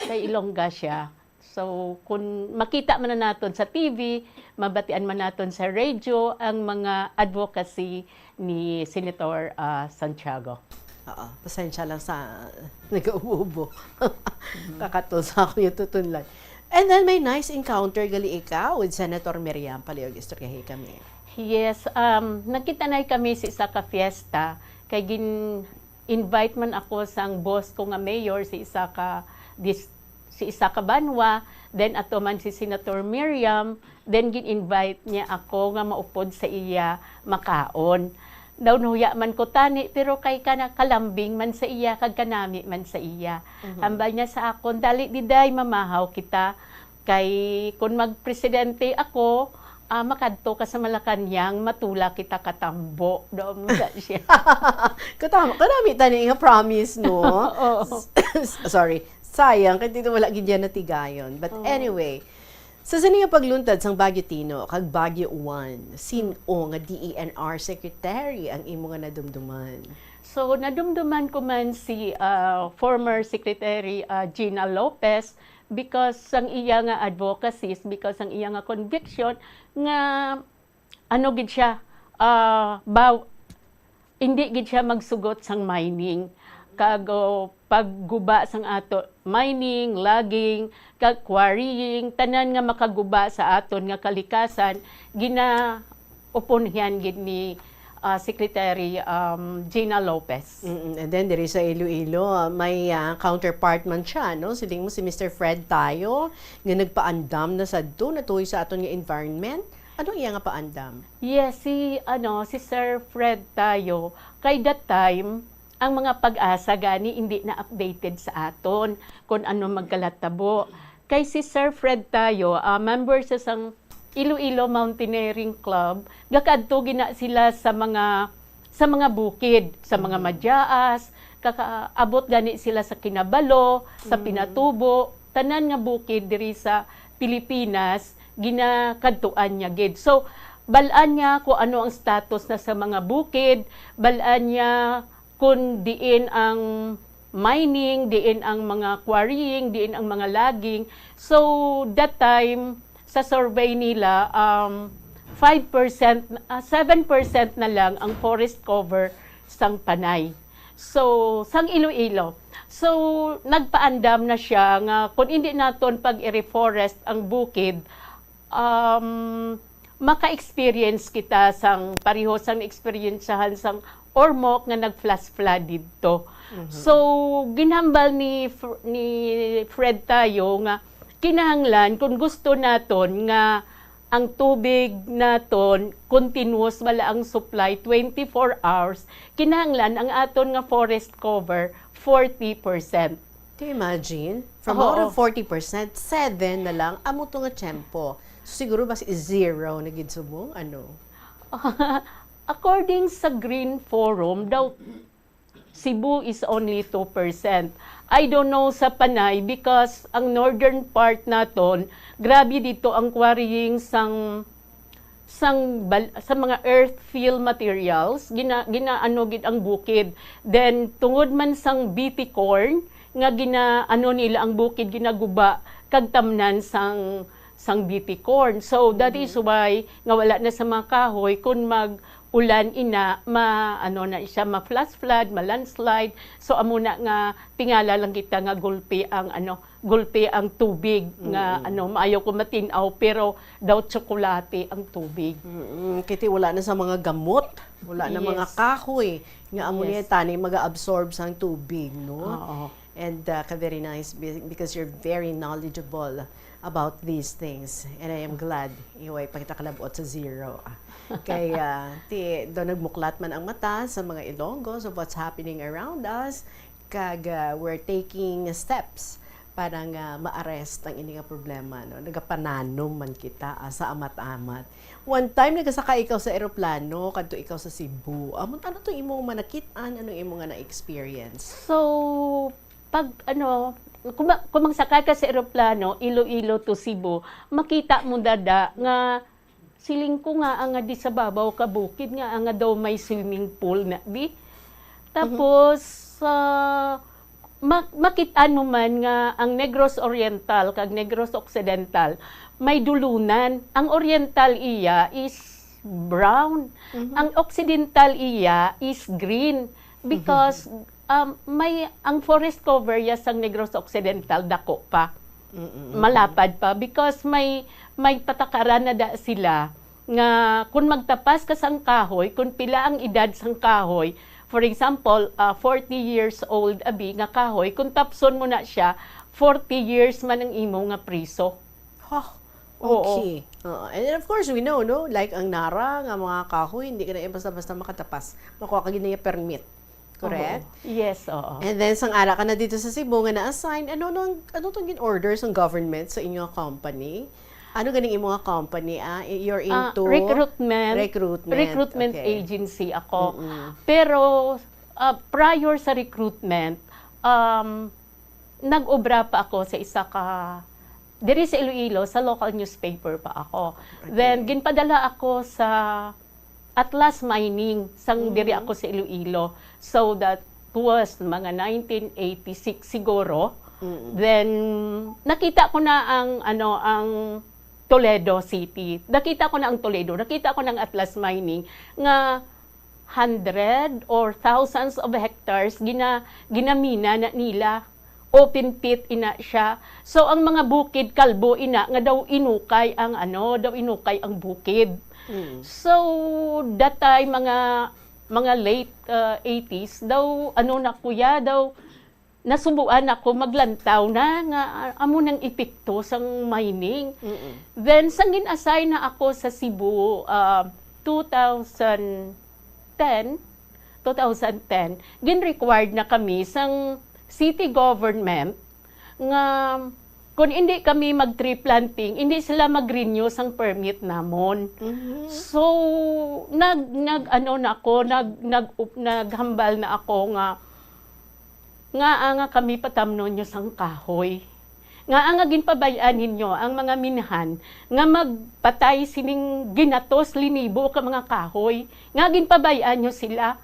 Kay Ilongga siya. So, kung makita man na naton sa T V, mabatian man naton sa radio ang mga advocacy ni Senator, ah, Santiago. Oo, pasensya lang sa nag-uubo. Mm-hmm. Kakatol sa ako yung tutunlan. And then may nice encounter gali ikaw with Senator Miriam. Palihog, istoryahi kami. Yes, um, nagkita na kami sa isa ka fiesta, kay gin-invite man ako sang boss ko nga mayor sa isa ka dis-, sa isa ka banwa, then ato man si Senator Miriam, then gin-invite niya ako nga maupod sa iya makaon. Daw nahuya man ko tani, pero kay kana kalambing man sa iya, kag kanami man sa iya. Mhm. Hambal niya sa akon, "Dali, diday, mamahaw kita. Kay kun magpresidente ako, ah, makadto ka sa Malacañang, matula kita katambo." Daw mo sa siya. Katama, kanami tani nga promise, no? Oo. S-, sorry. Sayang, kay dito wala gid yan natigayon. But Oo. Anyway, sa sini nga pagluntad sang Baguio Tino kag Baguio One, sin-o nga D E N R secretary ang imo nga nadumduman? So, nadumduman ko man si, ah, former Secretary, ah, Gina Lopez because sang iya nga advocacies, because sang iya nga conviction nga ano gid siya, ah, baw-, hindi gid siya magsugot sang mining. Kag, oh, pagguba sang ato, mining, logging, kag quarrying, tanan nga makaguba sa aton nga kalikasan, gina-, oponhan gid ni, ah, Secretary, um, Gina Lopez. Mm, and then diri sa Iloilo, ah, may, ah, counterpart man siya, no? Siling mo si Mister Fred Tayo, nga nagpaandam na sadto natuhoy sa aton nga environment. Ano iya nga paandam? Yes, si, ano, si Sir Fred Tayo, kay that time, ang mga pag-asa gani hindi na updated sa aton kung ano magkalatabo. Kay si Sir Fred Tayo, ah, member sa sang Iloilo Mountaineering Club, gakadto gina sila sa mga, sa mga bukid, sa mga Mhm. madyaas, kakaabot gani sila sa Kinabalo, sa Mhm. Pinatubo, tanan nga bukid diri sa Pilipinas, ginakadtuan niya gid. So, bal-an niya kung ano ang status na sa mga bukid, bal-an niya kung diin ang mining, diin ang mga quarrying, diin ang mga logging. So, that time, sa survey nila, um, five percent, ah, seven percent na lang ang forest cover sang Panay. So, sang Iloilo. So, nagpaandam na siya nga kung hindi naton pag-reforest ang bukid, um, maka-experience kita sang pareho sang naeksperyensyahan sang Ormoc nga nag-flash flood didto. Mhm. So, ginhambal ni Fr-, ni Fred Tayo nga kinahanglan kung gusto naton nga ang tubig naton continuous bala ang supply twenty-four hours, kinahanglan ang aton nga forest cover forty percent. Can you imagine? From Oo. Out of forty percent, seven na lang amo to nga tiyempo. So, siguro mas zero na gid subong, ano? According sa Green Forum, daw Cebu is only two percent. I don't know sa Panay because ang northern part naton, grabe dito ang quarrying sang sang bal- sa mga earth fill materials, gina, ginaano gid ang bukid. Then tungod man sang B T corn nga ginaano nila ang bukid, ginaguba kag tamnan sang sang B T corn. So that is why nga wala na sa mga kahoy kun mag ulan ina, ma ano na siya, ma flash flood, ma landslide. So amo na nga tingala lang kita nga gulpi ang ano, gulpi ang tubig nga ano, maayo ko matin-aw, pero daw tsokolate ang tubig. Mm, kiti wala na sa mga gamot, wala na mga Yes. Kahoy nga amo niya Yes. tani mag-absorb sang tubig, no? Oo. And uh, ka very nice be- because you're very knowledgeable about these things. And I am glad iway pa kita kalabot sa zero. Kay uh, ti do nagmuklat man ang mata sa mga Ilonggos of what's happening around us, kag uh, we're taking steps para nga ma-arrest ang ini nga problema, no? Nagapananom man kita ah, sa amat-amat. One time nagasaka ikaw sa eroplano kadto ikaw sa Cebu. Amo ano to imong manakit-an, anong imo nga na-experience? So, pag ano, kuma, kung magsakay ka sa eroplano, Iloilo to Cebu, makita mo dada nga siling ko nga nga di sa babaw ka bukid nga nga daw may swimming pool na di. Tapos, ah, ma- makit-an mo man nga ang Negros Oriental kag Negros Occidental may dulunan. Ang Oriental iya is brown. Ang Occidental iya is green because um, may ang forest cover ya sang Negros Occidental dako pa. Malapad pa because may may patakaran na da sila nga kung magtapas ka sang kahoy, kung pila ang edad sang kahoy, for example, ah, forty years old abi nga kahoy, kung tapson mo na siya, forty years man ang imo nga priso. Huh? Oo. Okay. Oo. And then of course, we know, no? Like ang Nara nga mga kahoy, hindi ka na basta-basta makatapas. Makuha ka gid na permit. Correct? Oo. Yes, oo. And then, sang ara ka na dito sa Cebu nga na-assign, ano nang ano tong gin-order sang government sa inyong company? Ano ganing imo nga company? Ah, you're Ah, into recruitment. Recruitment. Recruitment Okay. agency ako. Mm-mm. Pero ah, prior sa recruitment, um, nag-obra pa ako sa isa ka, diri sa Iloilo, sa local newspaper pa ako. Then, ginpadala ako sa Atlas Mining, sang diri ako sa Iloilo. So, that was mga nineteen eighty-six siguro. Then, nakita ko na ang, ano, ang Toledo City. Nakita ko na ang Toledo, nakita ko na ang Atlas Mining nga hundred or thousands of hectares gina, ginamina na nila. Open pit ina siya. So ang mga bukid kalbo ina nga daw inukay ang ano, daw inukay ang bukid. So that time mga mga late uh, eighties daw ano na kuya daw nasubuan ako maglantaw na nga ah, amo nang epekto sang mining. Then sang gin-assign na ako sa Cebu uh, two thousand ten, two thousand ten, gin-required na kami sang city government nga kung hindi kami mag-tree planting, hindi sila mag-renew sang permit namon. So nag nag ano na ako, nag nag naghambal na ako nga nga nga kami patamnon nyo sang kahoy. Nga nga ginpabay-an ninyo ang mga minahan nga magpatay sining ginatos linibo ka mga kahoy. Nga ginpabay-an nyo sila.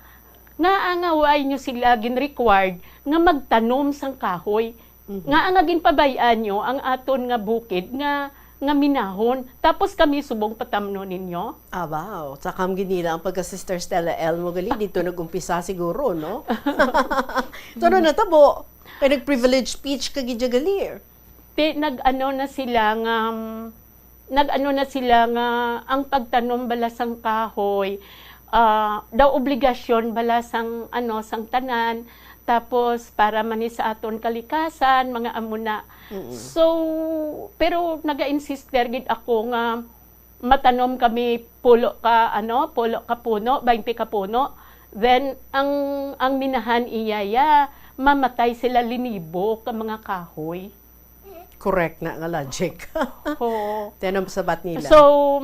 Nga nga way nyo sila gin-required nga magtanom sang kahoy. Nga nga ginpabay-an nyo ang aton nga bukid nga nga minahon, tapos kami subong patamnon ninyo? Ah, wow. Sa kam ginila ang pagka Sister Stella L mo gali, dito nag-umpisa siguro, no? Ito na natabo. Kay nag-privilege speech ka gid gali. Ti nag-ano na sila nga, nag-ano na sila nga ang pagtanom bala sang kahoy, ah, daw obligasyon bala sang, ano, sang tanan, tapos para man ni sa aton kalikasan, mga amo na. So, pero naga-insister gid ako nga matanom kami pulo ka, ano, pulo ka puno, baynte ka puno. Then, ang, ang minahan iya, ya, mamatay sila linibo ka mga kahoy. Correct na nga logic. Oo. Then, ang sabat nila? So,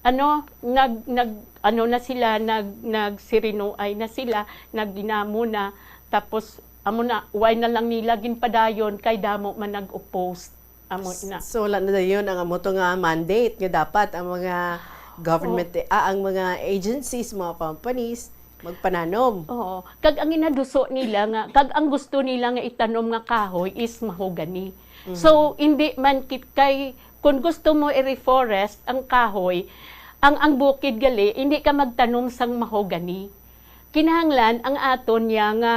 ano, nag, nag, ano na sila, nag, nagsirinuay na sila, nagginamo na. Tapos, amo na, why na lang nila ginpadayon kay damo man nag-oppose. Amo na. So, wala na dayon ang amo to nga mandate nga dapat ang mga government, Oh. ah, ang mga agencies, mga companies, magpananom. Oo. Kag ang inaduso nila nga, kag ang gusto nila nga itanom nga kahoy is mahogany. Mhm. So, hindi man kit-, kay, kung gusto mo i-reforest ang kahoy, ang, ang bukid gali, hindi ka magtanom sang mahogany. Kinahanglan ang aton niya nga,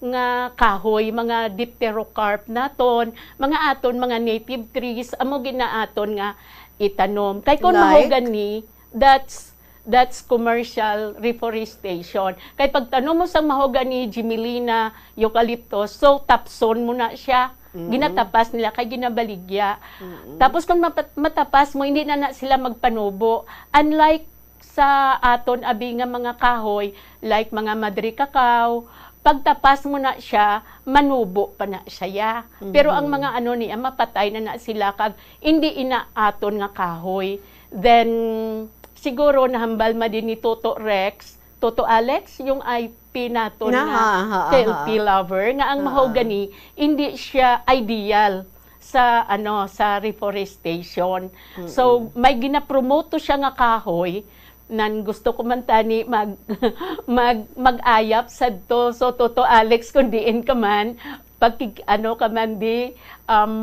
nga kahoy, mga dipterocarp naton, mga aton, mga native trees, amo ginaaton nga itanom. Kay kung Like? mahogany, that's, that's commercial reforestation. Kay pagtanom mo sang mahogany, gimelina, eucalyptus, so tapson mo na siya. Mm. Ginatapas nila kay ginabaligya. Mm. Tapos kung mapat-, matapas mo, hindi na na sila magpanubo. Unlike sa aton abi nga mga kahoy, like mga madre cacao, pagtapas mo na siya, manubo pa na siya, ya. Pero ang Mhm. mga ano niya, mapatay na na sila kag hindi ina aton nga kahoy. Then, siguro nahambal man din ni Toto Rex, Toto Alex, yung I P naton Na, nga ha, ha, K L P ha. lover, nga ang Ah. mahogany, hindi siya ideal sa, ano, sa reforestation. So, Mm-mm. may ginapromoto siya nga kahoy, nan gusto ko man tani mag, mag, mag-ayap sadto. So, Toto Alex, kung diin ka man, pagkig-, ano ka man di, um,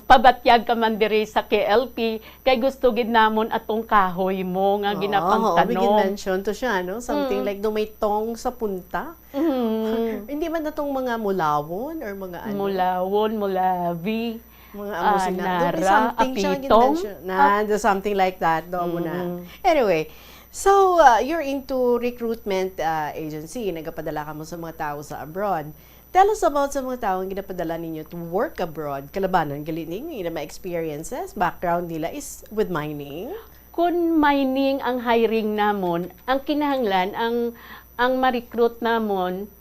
pabatyag ka man diri sa K L P, kay gusto gid namon atong kahoy mo nga Oo, ginapangtanom. Oo, we can mention to siya, no? Something Mm. like do may tong sa punta. Mm. Hindi man na tong mga mulawon or mga ano? Mulawon, mulawi, Mga amo ah, sina-, do may nara, something siya apitong. ginmention. Na, Ah. do something like that. Do mo na. Mm. Anyway, so, uh, you're into recruitment, uh, agency. Nagapadala ka mo sa mga tao sa abroad. Tell us about sa mga tao nga ginapadala ninyo to work abroad. Kalabanan gali ninyo, ila mga experiences, background nila is with mining? Kun mining ang hiring namon, ang kinahanglan, ang, ang ma-recruit namon,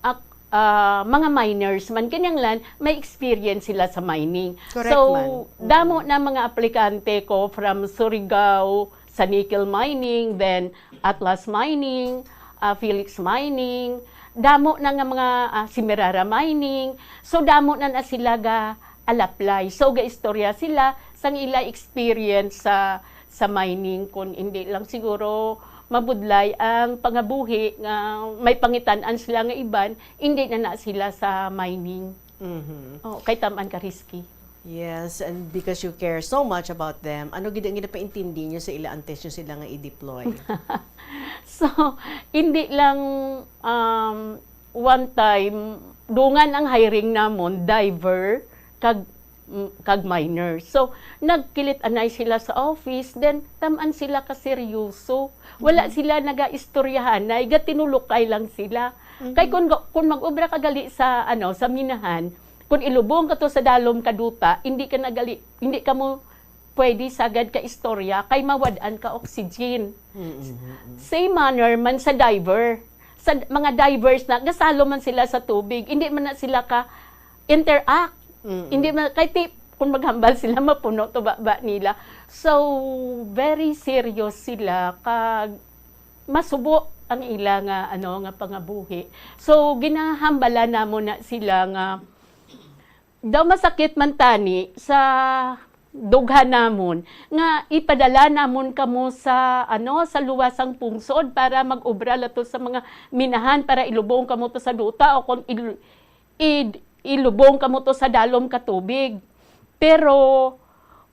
ak-, ah, mga miners man, kinahanglan may experience sila sa mining. Correct So, man. Mm. damo na mga aplikante ko from Surigao, sa nickel mining, then Atlas Mining, ah, Felix Mining, damo na nga mga, ah, Semirara Mining. So, damo na na sila ga-alaplay. So, gaistorya sila sang ila experience sa, sa mining. Kung hindi lang siguro mabudlay ang pangabuhi nga may pangitan-an sila nga iban, hindi na na sila sa mining. Mhm. Oh, kay tam-an ka risky. Yes, and because you care so much about them, ano gid ang ginapaintindi niyo sa ila antes niyo sila nga i-deploy? So, hindi lang, um, one time, dungan ang hiring namon, diver, kag, mm, kag miner. So, nagkilit anay sila sa office, then tam-an sila ka seryoso. Wala Mhm. sila naga-istoryahanay, gatinulokay lang sila. Kay Mhm. kung ga-, kung mag-obra ka gali sa, ano, sa minahan, kung ilubong ka to sa dalom ka duta, hindi ka na gali, hindi ka mo pwede sagad ka istorya kay mawad-an ka oxygen. Mm, mm, mm. Same manner man sa diver. Sa d-, mga divers na, gasalo man sila sa tubig, hindi man na sila ka interact. Mm, mm. Hindi man, kay ti-, kung maghambal sila, mapuno to baba nila. So, very serious sila, kag masubo ang ila nga, ano, nga pangabuhi. So, ginahambala namo na sila nga daw masakit man tani sa dughan namon nga ipadala namon kamo sa, ano, sa luwas sang pungsod para mag-obra lato sa mga minahan para ilubong kamo to sa duta o kung il-, id-, ilubong kamo to sa dalom ka tubig. Pero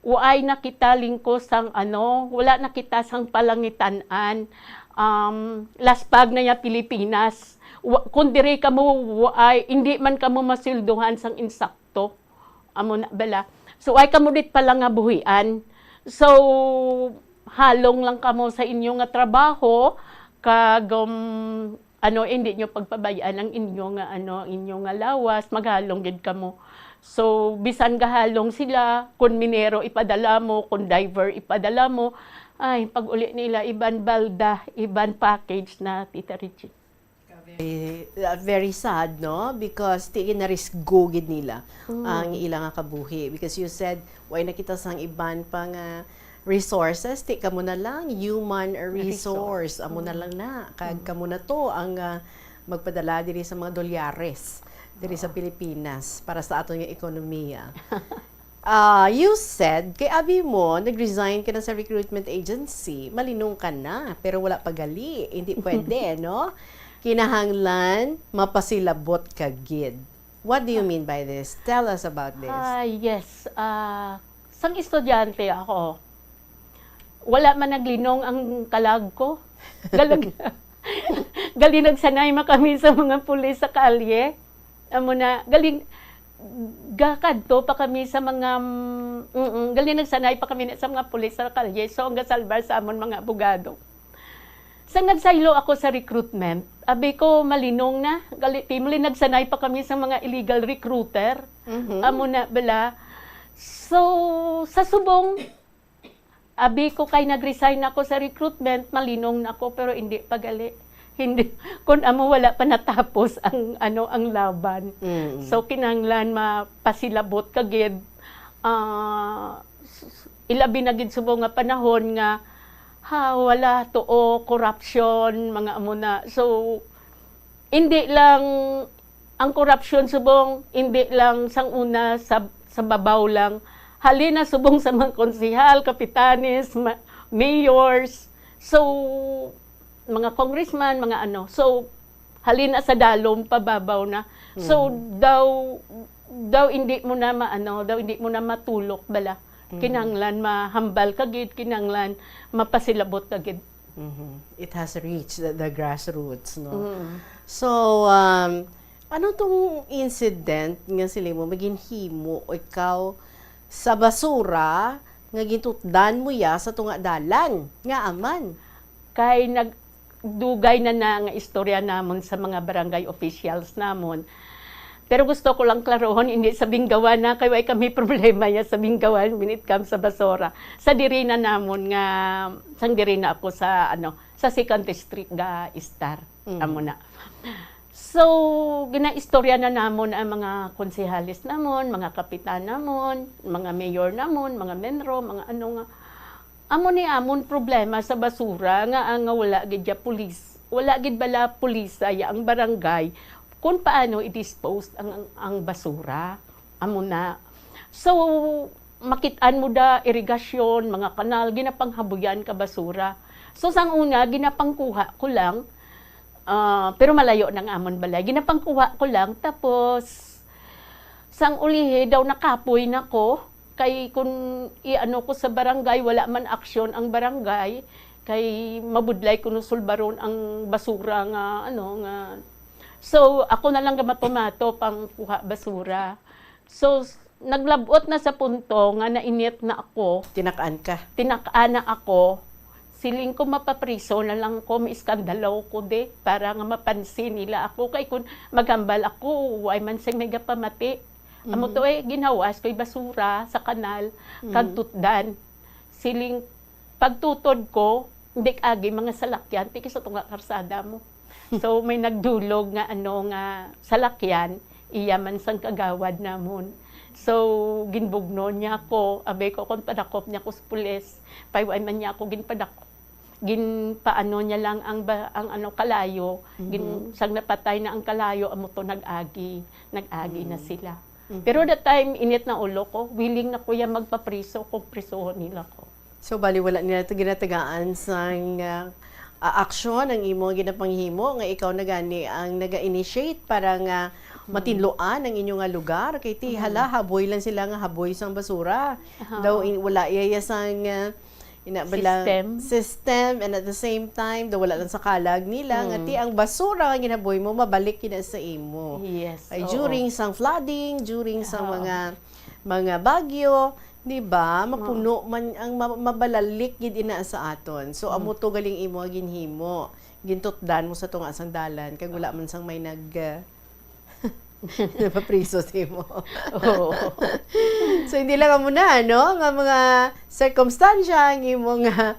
waay na kita lingkod sang, ano, wala na kita sang palangitan-an. Um, laspag na ya Pilipinas. Wa-, kung diri kamo waay, hindi man kamo masweldohan sang insakto. Amo na bala. So, ay kamo dit pala nga buhian. So, halong lang kamo sa inyo nga trabaho, kag, um, ano, hindi nyo pagpabay-an ang inyo nga, ano, ang inyo nga lawas, maghalong gid kamo. So, bisan gahalong sila, kun minero ipadala mo, kun diver ipadala mo, Ay, pag-uli nila, iban balda, iban package na, Tita Regine. Very, uh, very sad, no? Because ti ginarisgo gid nila ang ila nga kabuhi. Because you said, way na kita sang iban pa nga resources, ti kamo na lang, human resource. Amo na lang na. Kag kamo na to ang ah, magpadala diri sa mga dolyares diri sa Pilipinas para sa aton nga ekonomiya. Ah, you said, kay abi mo, nag-resign ka na sa recruitment agency, malinong ka na, pero wala pa gali. Hindi pwede, no? Kinahanglan, mapasilabot ka gid. What do you mean by this? Tell us about this. Ah, yes. Ah, sang estudyante ako, wala man naglinong ang kalag ko. Galag, gali nagsanay man kami sa mga pulis sa kalye. Amo na, galing, gakadto pa kami sa mga, mm, galing nagsanay pa kami na sa mga pulis sa kalye. So, ang gasalbar sa amon mga abogado. Sa nagsaylo ako sa recruitment, abi ko, malinong na. Gali, timuli nagsanay pa kami sa mga illegal recruiter. Amo na bala. So, sa subong, abi ko kay nag-resign ako sa recruitment, malinong na ako, pero hindi pa gali. Hindi, kun amo wala pa natapos ang, ano, ang laban. Mm. So, kinahanglan mapasilabot ka gid. Ah, s- s- ilabi na gid subong nga panahon nga, ha, wala, tuo, corruption, mga amo na. So, hindi lang ang korupsyon subong, hindi lang sang una sa, sa babaw lang. Halin na subong sa mga konsehal, kapitanes, ma- mayors. So, mga congressman, mga ano. So, halin na sa dalom, pababaw na. So, daw, daw hindi mo na maano, daw hindi mo na matulok bala. Kinahanglan mahambal ka gid, kinahanglan mapasilabot ka gid. Mhm. It has reached the, the grassroots, no? So, um, ano tong incident nga sila mo maginhimo ikaw sa basura nga gintutdan mo ya sa tunga dalan nga aman? Kay nagdugay na na nga istorya namon sa mga barangay officials namon. Pero gusto ko lang klarohon, hindi sa Bingawan na, kay way kami problema ya sa Bingawan when it comes sa basura. Sa diri na namon nga, sang diri na ako sa, ano, sa second district ga estar. Amo na. So, ginaistorya na namon ang mga konsehales namon, mga kapitan namon, mga mayor namon, mga menro, mga ano nga. Amo ni amon problema sa basura nga, nga wala gid ya pulis. Wala gid bala pulis sa ya ang barangay kung paano i-dispose ang, ang, ang basura. Amo na. So, makit-an mo da irigasyon, mga kanal, ginapanghabuyan ka basura. So, sang una, ginapangkuha ko lang, ah, pero malayo na ang amon balay. Ginapangkuha ko lang, tapos, sang ulihi daw nakapoy na ko, kay kun i-ano ko sa barangay, wala man aksyon ang barangay, kay mabudlay kuno sulbaron ang basura nga, ano, nga. So, ako na lang gamato-mato pang kuha basura. So, s- naglabot na sa punto nga nainit na ako, Tinakaan ka. tinakaan na ako. Siling ko, mapapriso na lang ko, maiskandalo ko di, para nga mapansin nila ako. Kay kun maghambal ako, way man sing may gapamati. Amo to eh, ginhawas ko'y basura sa kanal, kag tutdan. Siling, pagtutod ko, hindi agi mga salakyan, tiki sa tunga karsada mo. So, may nagdulog nga, ano, nga salakyan, iya man sang kagawad namon. So, ginbugno niya ako. Abay ko, kung padakop niya ko sa pulis, payway man niya ako ginpadakop. Ginpaano niya lang ang, ba, ang ano, kalayo. Gin, sang napatay na ang kalayo, amo to nag-agi. Nag-agi na sila. Pero that time, init na ulo ko, willing na ko ya magpapriso kung prisuhon nila ko. So, bali wala nila to ginatagaan sang ah, ah, aksyon ang imo ginapanghimo nga ikaw na gani ang naga-initiate para nga matinluan ang inyo nga lugar. Kay ti, hala, haboy lang sila nga haboy sang basura. Daw in, wala iya sang ah, ina bala, System. System, and at the same time, daw wala lang sa kalag nila nga ti ang basura nga ginaboy mo mabalik kina sa imo. Yes, Ay, oo. During sang flooding, during sang mga mga bagyo, di ba? Mapuno man ang ma- mabalalik gid ina sa aton. So amo to galing imo nga ginhimo. Gintutdan mo sa tunga sang dalan kag wala man sang may nag ah, Napapriso si mo. Oo. So, hindi lang amo na, no? Nga mga circumstansya ang imo nga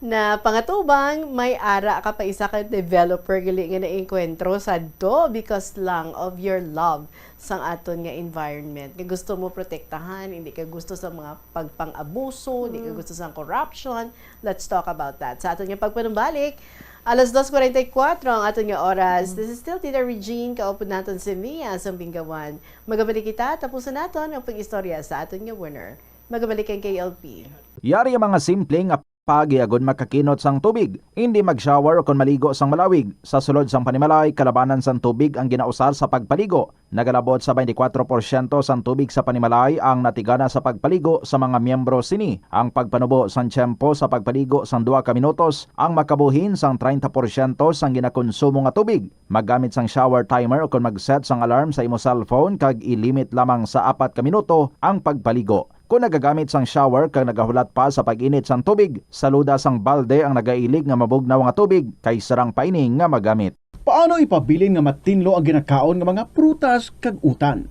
na pangatubang, may ara ka pa isa ka developer gali nga naengkwentro sadto because lang of your love sang aton nga environment. Nga gusto mo protektahan, hindi ka gusto sa mga pagpang-abuso, hindi ka gusto sa corruption. Let's talk about that. Sa aton nga pagpanumbalik, alas dos forty-four ang aton nga oras. This is still Tita Regine, kaupod naton si Mia sang Binggawan. Magabalik kita, tapusan naton ang pag-istorya sa aton nga winner. Magabalik ang K L P. Yari ang mga simple nga paagi agud makakinot sang tubig. Hindi mag-shower o kon maligo sang malawig. Sa sulod sang panimalay, kalabanan sang tubig ang ginausar sa pagpaligo. Nagalabot sa twenty-four porsyento sang tubig sa panimalay ang natigana sa pagpaligo sa mga miyembro sini. Ang pagpanubo sang tiyempo sa pagpaligo sang duha ka minutos ang makabuhin sang treinta porsyento sang ginakonsumo nga tubig. Maggamit sang shower timer o kon mag-set sang alarm sa imo cellphone kag i-limit lamang sa apat ka minuto ang pagpaligo. Kon nagagamit sang shower kag nagahulat pa sa pag-init sang tubig, saluda sang balde ang nagailig nga mabugnaw nga tubig kay sarang pa ini nga magamit. Paano ipabilin nga matinlo ang ginakaon nga mga prutas kag utan?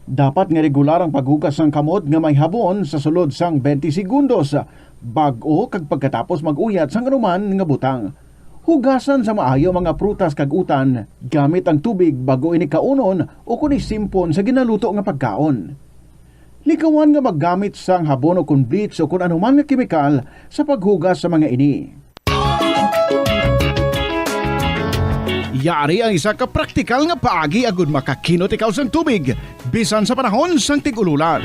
Dapat nga regular ang paghugas sang kamot nga may habon sa sulod sang twenty segundos, bag-o kag pagkatapos mag-uyat sang anuman nga butang. Hugasan sa maayo ang mga prutas kag utan gamit ang tubig bag-o ini kaunon o kon isimpon sa ginaluto nga pagkaon. Likawan nga maggamit sang habon o kon bleach o kon anuman nga kemikal sa paghugas sa mga ini. Yari ang isa ka praktikal nga paagi agud makakinot ikaw sang tubig bisan sa panahon sang tig-ululan.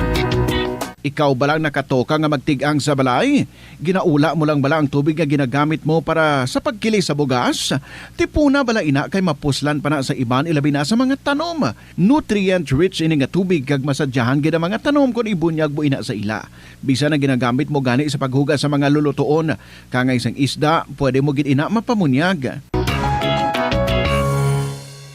Ikaw bala nakatoka nga magtig-ang sa balay? Ginaula mo lang bala ang tubig nga ginagamit mo para sa pagkili sa bugas? Tipuna bala ina kay mapuslan pa na sa iban, ilabi na sa mga tanom. Nutrient-rich ini nga tubig kag masadyahan gid ang mga tanom kon ibunyag mo ina sa ila. Bisan ang ginagamit mo gani sa paghugas sa mga lulutoon, kangay sang isda, pwede mo gid ina mapamunyag.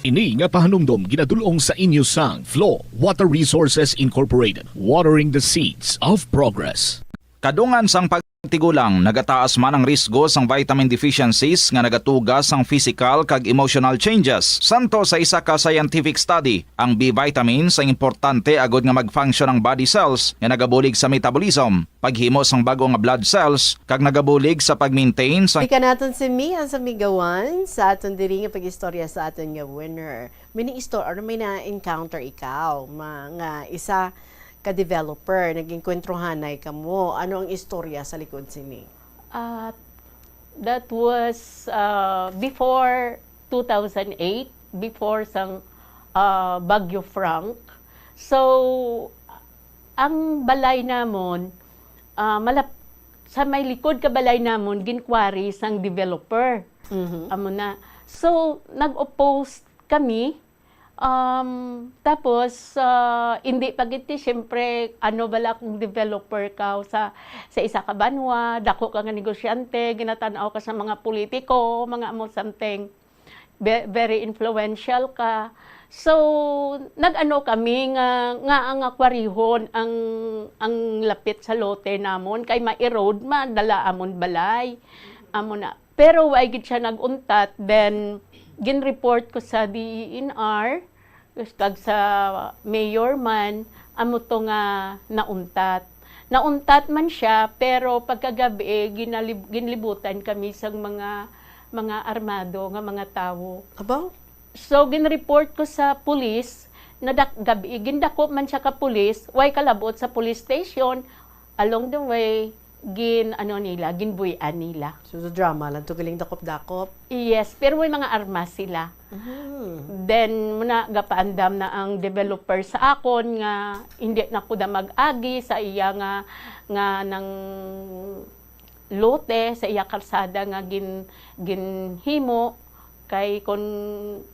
Ini nga pahanumdom ginadul-ong sa inyo sang Flow Water Resources Incorporated, watering the seeds of progress. Kadungan sang pagtigulang, nagataas man ang risgo sang vitamin deficiencies nga nagatuga sang physical kag emotional changes. Santo sa isa ka scientific study, ang B vitamins ang importante agud nga mag-function ang body cells nga nagabulig sa metabolism, paghimo sang bag-o nga blood cells, kag nagabulig sa pag-maintain sang Balikan naton si Mia sa Migawan sa aton diri nga pag-istorya sa aton nga winner. May na-istor-, or may na-encounter ikaw, ma-, nga isa ka developer, nag-engkwentruhanay kamo. Ano ang istorya sa likod sini? Ah, that was, ah, before two thousand eight, before sang, ah, Bagyo Frank. So, ang balay namon, ah, malap-, sa may likod ka balay namon, ginkwari sang developer. Mhm. Amo na. So, nag-oppose kami. Um, tapos, ah, hindi pa gid ti, siyempre, ano bala kung developer ka sa, sa isa ka banwa, dako ka nga negosyante, ginatan-aw ka sa mga politiko, mga amo something. Ve-, very influential ka. So, nag-ano kami nga, nga ang akwarihon ang, ang lapit sa lote namon, kay ma-erode, madala amon balay. Amo na. Pero wa gid siya nag-untat, then gin-report ko sa D E N R, kag sa mayor man, amo to nga nauntat. Nauntat man siya, pero pagkagabi, ginalib-, ginlibutan kami sang mga, mga armado nga mga tawo. Abaw? So, gin-report ko sa police, na dak-, gabi, gindakop man siya ka police, way kalabot sa police station, along the way, gin, ano nila, ginbuy-an nila. So, so drama lang to, galing dakop-dakop. Yes, pero may mga armas sila. Mhm. Then, muna, gapaandam na ang developer sa akon nga hindi na ko na mag-agi sa iya nga, nga nang lote, sa iya kalsada nga gin-, ginhimo. Kay kun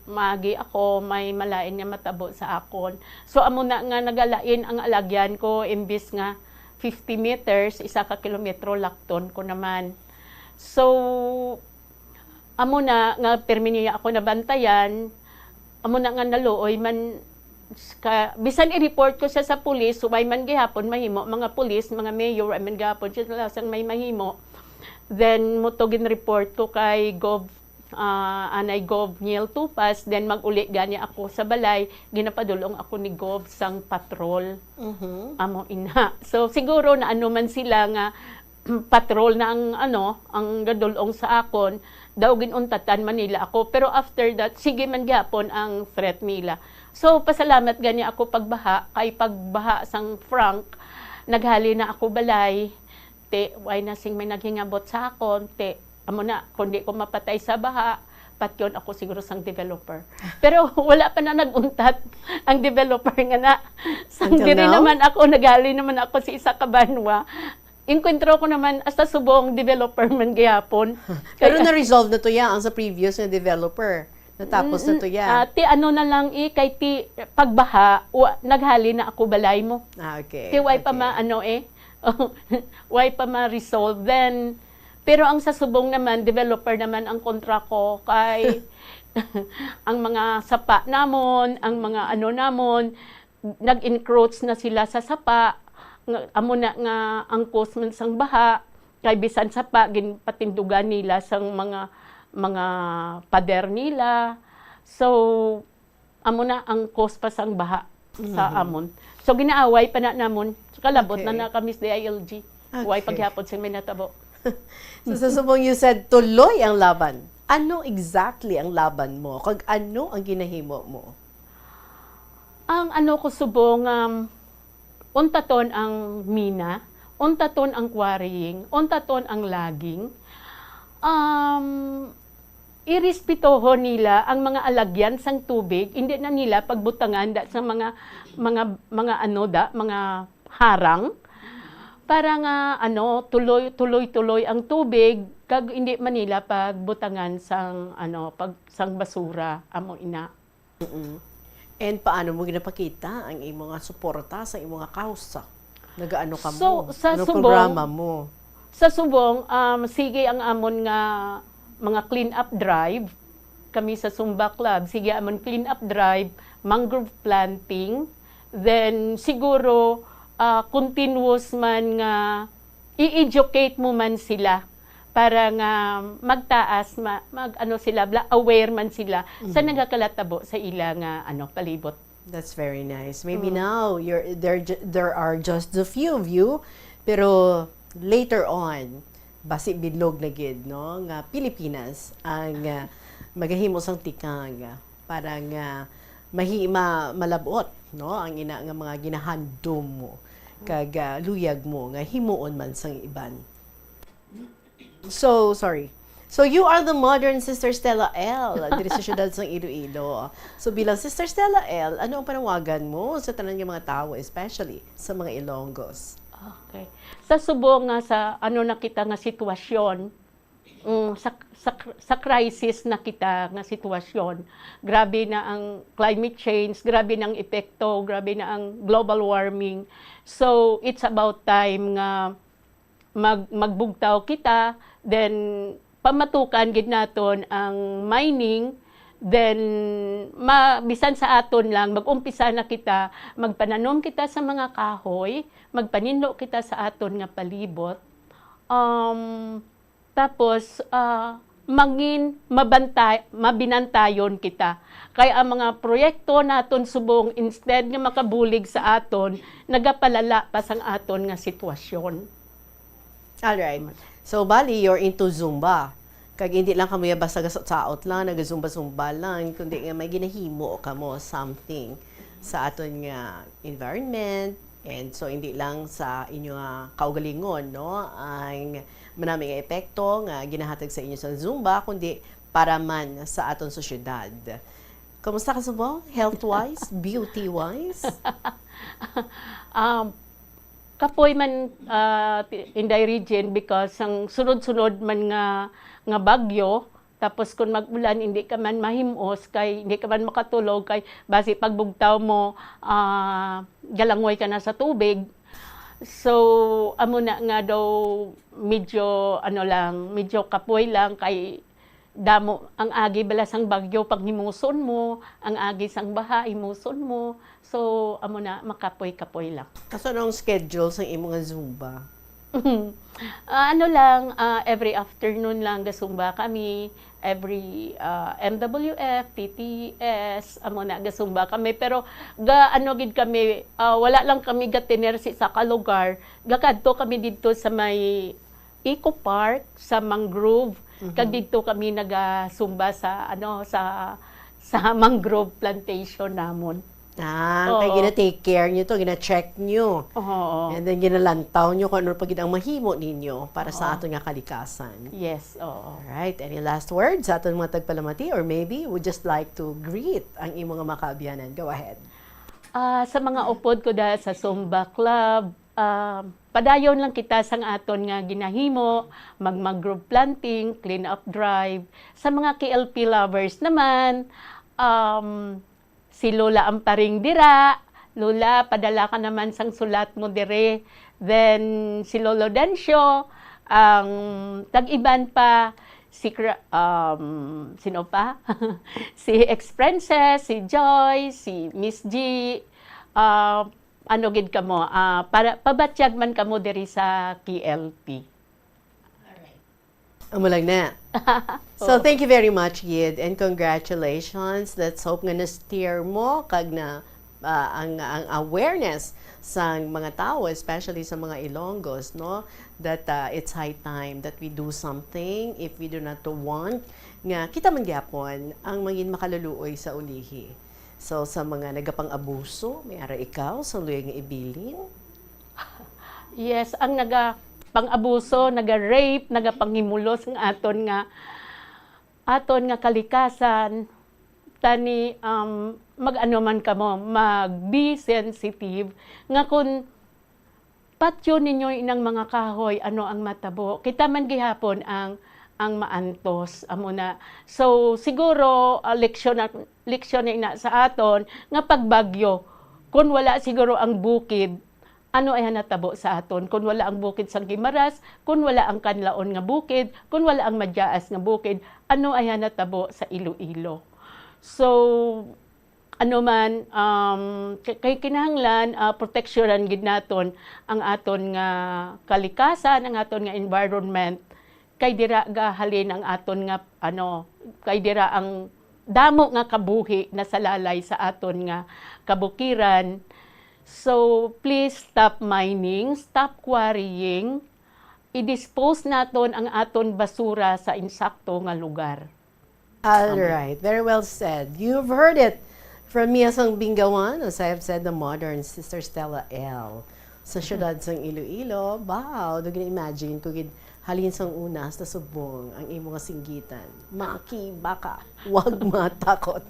maagi ako, may malain nga matabo sa akon. So, amo na nga nagalain ang alagyan ko, imbis nga fifty meters, isa ka kilometro, lakton ko naman. So, amo na nga pirmi niya ako nabantayan, amo na nga naluoy man ka, bisan i-report ko siya sa pulis, subay man gihapon mahimo, mga pulis, mga mayor, wa man gihapon siya lasang may mahimo. Then, mo to gin-report ko kay Gov ah, anay Gov Neil Tupas, then mag-uli gani ako sa balay, ginapadulong ako ni Gov sang patrol. Mhm. Amo ina. So siguro na ano man sila nga patrol na ang ano, ang gadulong sa akon, daw ginuntatan man nila ako. Pero after that, sige man gyapon ang threat nila. So pasalamat gani ako pagbaha, kay pagbaha sang Frank, naghali na ako balay. Te, why na sing may naghingabot sa akon? Te, amo na, kung di ko mapatay sa baha, patyon ako siguro sang developer. Pero wala pa na nag-untat ang developer nga na. Sang Until diri now? naman ako, naghali naman ako sa isa ka banwa. Inkwentro ko naman, hasta subong developer man gihapon. Pero Kaya- na-resolve na to ya ang sa previous nga developer. Natapos na to ya. Ah, ti ano na lang eh, kay ti pagbaha, wa, naghali na ako balay mo. Ah, okay. Ti way pa Okay. ma ano eh. Way pa ma-resolve. Then, pero ang sa subong naman, developer naman ang kontra ko kay ang mga sapa namon, ang mga ano namon, nag-encroach na sila sa sapa. Nga, amo na nga ang cause man sang baha, kay bisan sapa ginpatindugan nila sang mga mga pader nila. So, amo na ang cause pa sang baha sa Mhm. amon. So ginaaway pa na namon. Kalabot na Okay. na kami sa D I L G. Way Okay. paghapon sing may natabo. So, sa subong you said, tuloy ang laban. Ano exactly ang laban mo? Kag ano ang ginahimo mo? Ang ano ko subong, um, untaton ang mina, untaton ang quarrying, untaton ang logging. Um, irespetohon nila ang mga alagyan sang tubig, hindi na nila pagbutangan da sa mga mga mga ano da, mga harang para nga ano tuloy tuloy tuloy ang tubig kag hindi man nila pagbutangan sang ano pag sang basura amo ina. Mm. And paano mo ginapakita ang imo nga suporta sa imo nga kausa? Nagaano ka So, mo? sa Ano subong, programa mo? Sa subong, um, sige ang amon nga mga clean up drive. Kami sa Zumba Club, sige amon clean up drive, mangrove planting. Then siguro ah, continuous man nga i-educate mo man sila para nga magtaas ma, mag ano sila bla, aware man sila sa Mhm. nagakalatabo sa ila nga ano palibot. That's very nice. Maybe Mm. now you're there ju- there are just a few of you, pero later on basi bilog na gid, no, nga Pilipinas ang ah, magahimo sang tikang para nga mahi ma, malabot, no, ang ina nga mga ginahandom mo kag ah, luyag mo nga himuon man sang iban. So, sorry. So, you are the modern Sister Stella L. Diri sa siyudad sang Iloilo. So, bilang Sister Stella L, ano ang panawagan mo sa tanan nga mga tawo, especially sa mga Ilonggos? Okay. Sa subong nga sa ano na kita nga sitwasyon, mm, sa, sa, sa crisis na kita nga sitwasyon, grabe na ang climate change, grabe na ang epekto, grabe na ang global warming. So, it's about time nga mag, magbugtaw kita, then pamatukan gid naton ang mining, then ma, bisan sa aton lang, mag-umpisa na kita, magpananom kita sa mga kahoy, magpaninlo kita sa aton nga palibot. Um, tapos, ah, mangin mabantay, mabinantayon kita. Kay ang mga proyekto naton subong, instead nga makabulig sa aton, nagapalala pa sang aton nga sitwasyon. Alright. So, bali, you're into Zumba. Kag hindi lang kamo ya basta gasot-saot lang, naga-zumba-zumba lang, kundi nga may ginahimo kamo something sa aton nga environment. And so, hindi lang sa inyo nga kaugalingon, no, ang manami nga epekto nga ginahatag sa inyo sa Zumba, kundi para man sa aton sosyedad. Kumusta ka subong? Health-wise? Beauty-wise? Um, kapoy man ah, ti- Inday Regine because ang sunod-sunod man nga nga bagyo, tapos kung mag-ulan hindi ka man mahimos kay hindi ka man makatulog kay basi pagbugtaw mo ah, galangoy ka na sa tubig. So amo na nga daw medyo ano lang, medyo kapoy lang kay damo ang agi bala sang bagyo paghimuson mo, ang agi sang baha himuson mo. So amo na makapoy-kapoy lang. Kaso anong schedule sa imo nga Zumba? Ah, ano lang, ah, every afternoon lang gasumba kami. Every, ah, M W F, T T S, amo na, gasumba kami. Pero ga, ano gid kami, ah, wala lang kami gatener sa isa ka lugar. Gakadto kami didto sa may Eco Park, sa mangrove. Mhm. Kag didto kami nagasumba sa, ano, sa, sa mangrove plantation namon. Ah, kay Oo. gina-take care nyo to, gina-check nyo. Oo. And then ginalantaw nyo kung ano pa gid ang mahimo ninyo para sa Ah. aton nga kalikasan. Yes, oo. Alright, any last words sa aton mga tagpalamati? Or maybe would just like to greet ang imo nga mga kaabyanan. Go ahead. Ah, sa mga upod ko da sa Zumba Club, ah, padayon lang kita sang aton nga ginahimo, mag mangrove planting, clean up drive. Sa mga K L P lovers naman, um, si Lola Amparing dira. Lola, padala ka naman sang sulat mo dire. Then, si Lolo Dancio, ang tag-iban pa, si Cra-, um, sino pa? Si Ex Princess, si Joy, si Miss G. Ah, ano gid kamo? Ah, para, pabatyag man kamo diri sa K L P. Amo lang na. So, Oo. thank you very much, Gid, and congratulations. Let's hope nga na-stir mo kag na, ah, ang, ang awareness sang mga tao, especially sa mga Ilonggos, no, that, ah, it's high time that we do something if we do not want nga kita man gyapon ang mangin makaluluoy sa ulihi. So, sa mga nagapang-abuso, may ara ikaw sa luyag nga ibilin? Yes, ang naga pang-abuso, naga-rape, nagapanghimulos ang aton nga, aton nga kalikasan, tani, um, mag-ano man kamo, mag-be sensitive nga kun patyon ninyo inang mga kahoy, ano ang matabo. Kita man gihapon ang, ang maantos, amo na. So, siguro, ah, leksyon na, leksyon na ina sa aton nga pagbagyo, kun wala siguro ang bukid, ano ay natabo sa aton? Kun wala ang bukid sang Guimaras, kun wala ang Kanlaon nga bukid, kun wala ang Madyaas nga bukid, ano ay natabo sa Iloilo? So, ano man, um, kay, kay kinahanglan, ah, proteksyonan gid naton ang aton nga kalikasan, ang aton nga environment, kay dira gahalin ang aton nga, ano, kay dira ang damo nga kabuhi nasalalay sa aton nga kabukiran. So, please stop mining, stop quarrying, i-dispose naton ang aton basura sa insakto nga lugar. All Tama. right. Very well said. You've heard it from Mia sang Binggawan, as I have said, the modern Sister Stella L. Sa Mhm. syudad sang Iloilo, wow, do gina-imagine ko gid, halin sang una hasta subong ang imo nga singgitan. Maki, baka, wag matakot.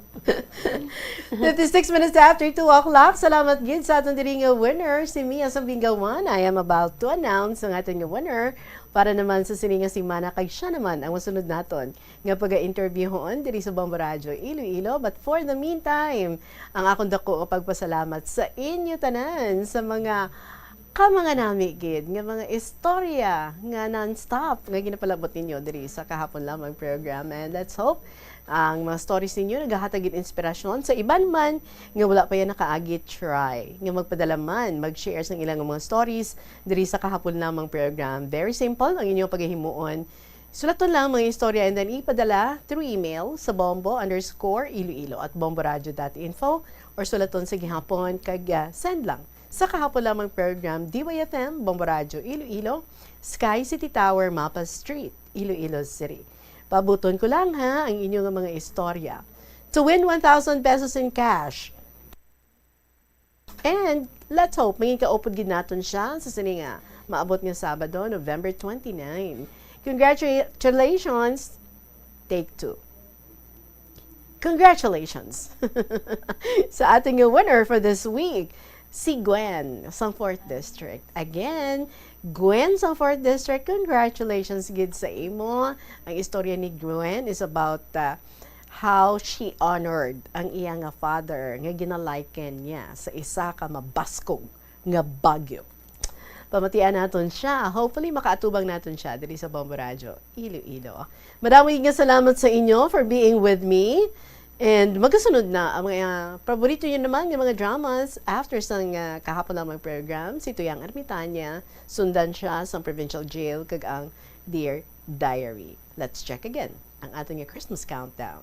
Fifty-six minutes after two o'clock. Salamat gid sa aton diri nga winner, si Mia sang Binggawan. I am about to announce ang aton nga winner para naman sa sini nga semana, kay siya naman ang masunod naton nga paga-interviewon diri sa Bombo Radyo Iloilo. But for the meantime, ang akon dako nga pagpasalamat sa inyo tanan, sa mga ka mga nami gid nga mga istorya nga non-stop nga ginapalabot ninyo diri sa Kahapon Lamang program. And let's hope ang mga stories ninyo nagahatag gid inspirasyon sa iban man nga wala pa yan nakaagi, try nga magpadala man, mag-share sang ilang mga stories diri sa Kahapon Lamang program. Very simple ang inyong paghihimuon. Sulaton lang ang mga istorya and then ipadala through email sa bombo underscore iloilo at bomboradio dot info or sulaton sa gihapon kag, ah, send lang sa Kahapon Lamang program, D Y F M, Bombo Radyo Iloilo, Sky City Tower, Mapa Street, Iloilo City. Paabuton ko lang, ha, ang inyo nga mga istorya. To win one thousand pesos in cash. And let's hope, mangin kaupod gid naton siya sa sini nga maabot nga Sabado, November twenty-nine. Congratulations! Take two. Congratulations sa ating winner for this week, si Gwen sa fourth District. Again, Gwen sa fourth District, congratulations gid sa imo. Ang istorya ni Gwen is about, uh, how she honored ang iya nga father nga ginaliken niya sa isa ka mabaskog nga bagyo. Pamatian naton siya. Hopefully, makaatubang naton siya diri sa Bombo Radyo Iloilo. Madamo nga salamat sa inyo for being with me. And magasunod na ang mga paborito nyo naman nga mga dramas after sang, ah, Kahapon Lamang program, si Tuyang Ermitania, sundan siya sa Provincial Jail, kag ang Dear Diary. Let's check again. ang aton nga Christmas countdown.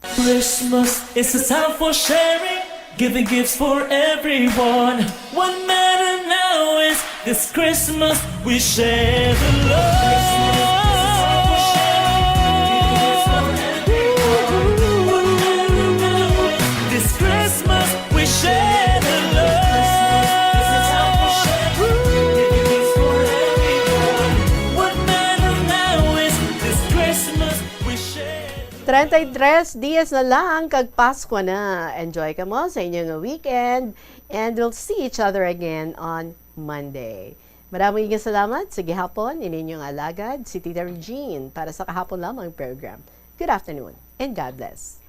Christmas is a time for sharing, giving gifts for everyone. What matter now is this Christmas we share the love. This Christmas we share the love. What matter now is this Christmas we share. Treinta y tres dias na lang kag Pasko na. Enjoy kamo sa inyo nga weekend, and we'll see each other again on Monday. Maraming salamat sa gihapon, ini inyong alagad, si Tita Regine, para sa kahapon lamang program. Good afternoon and God bless.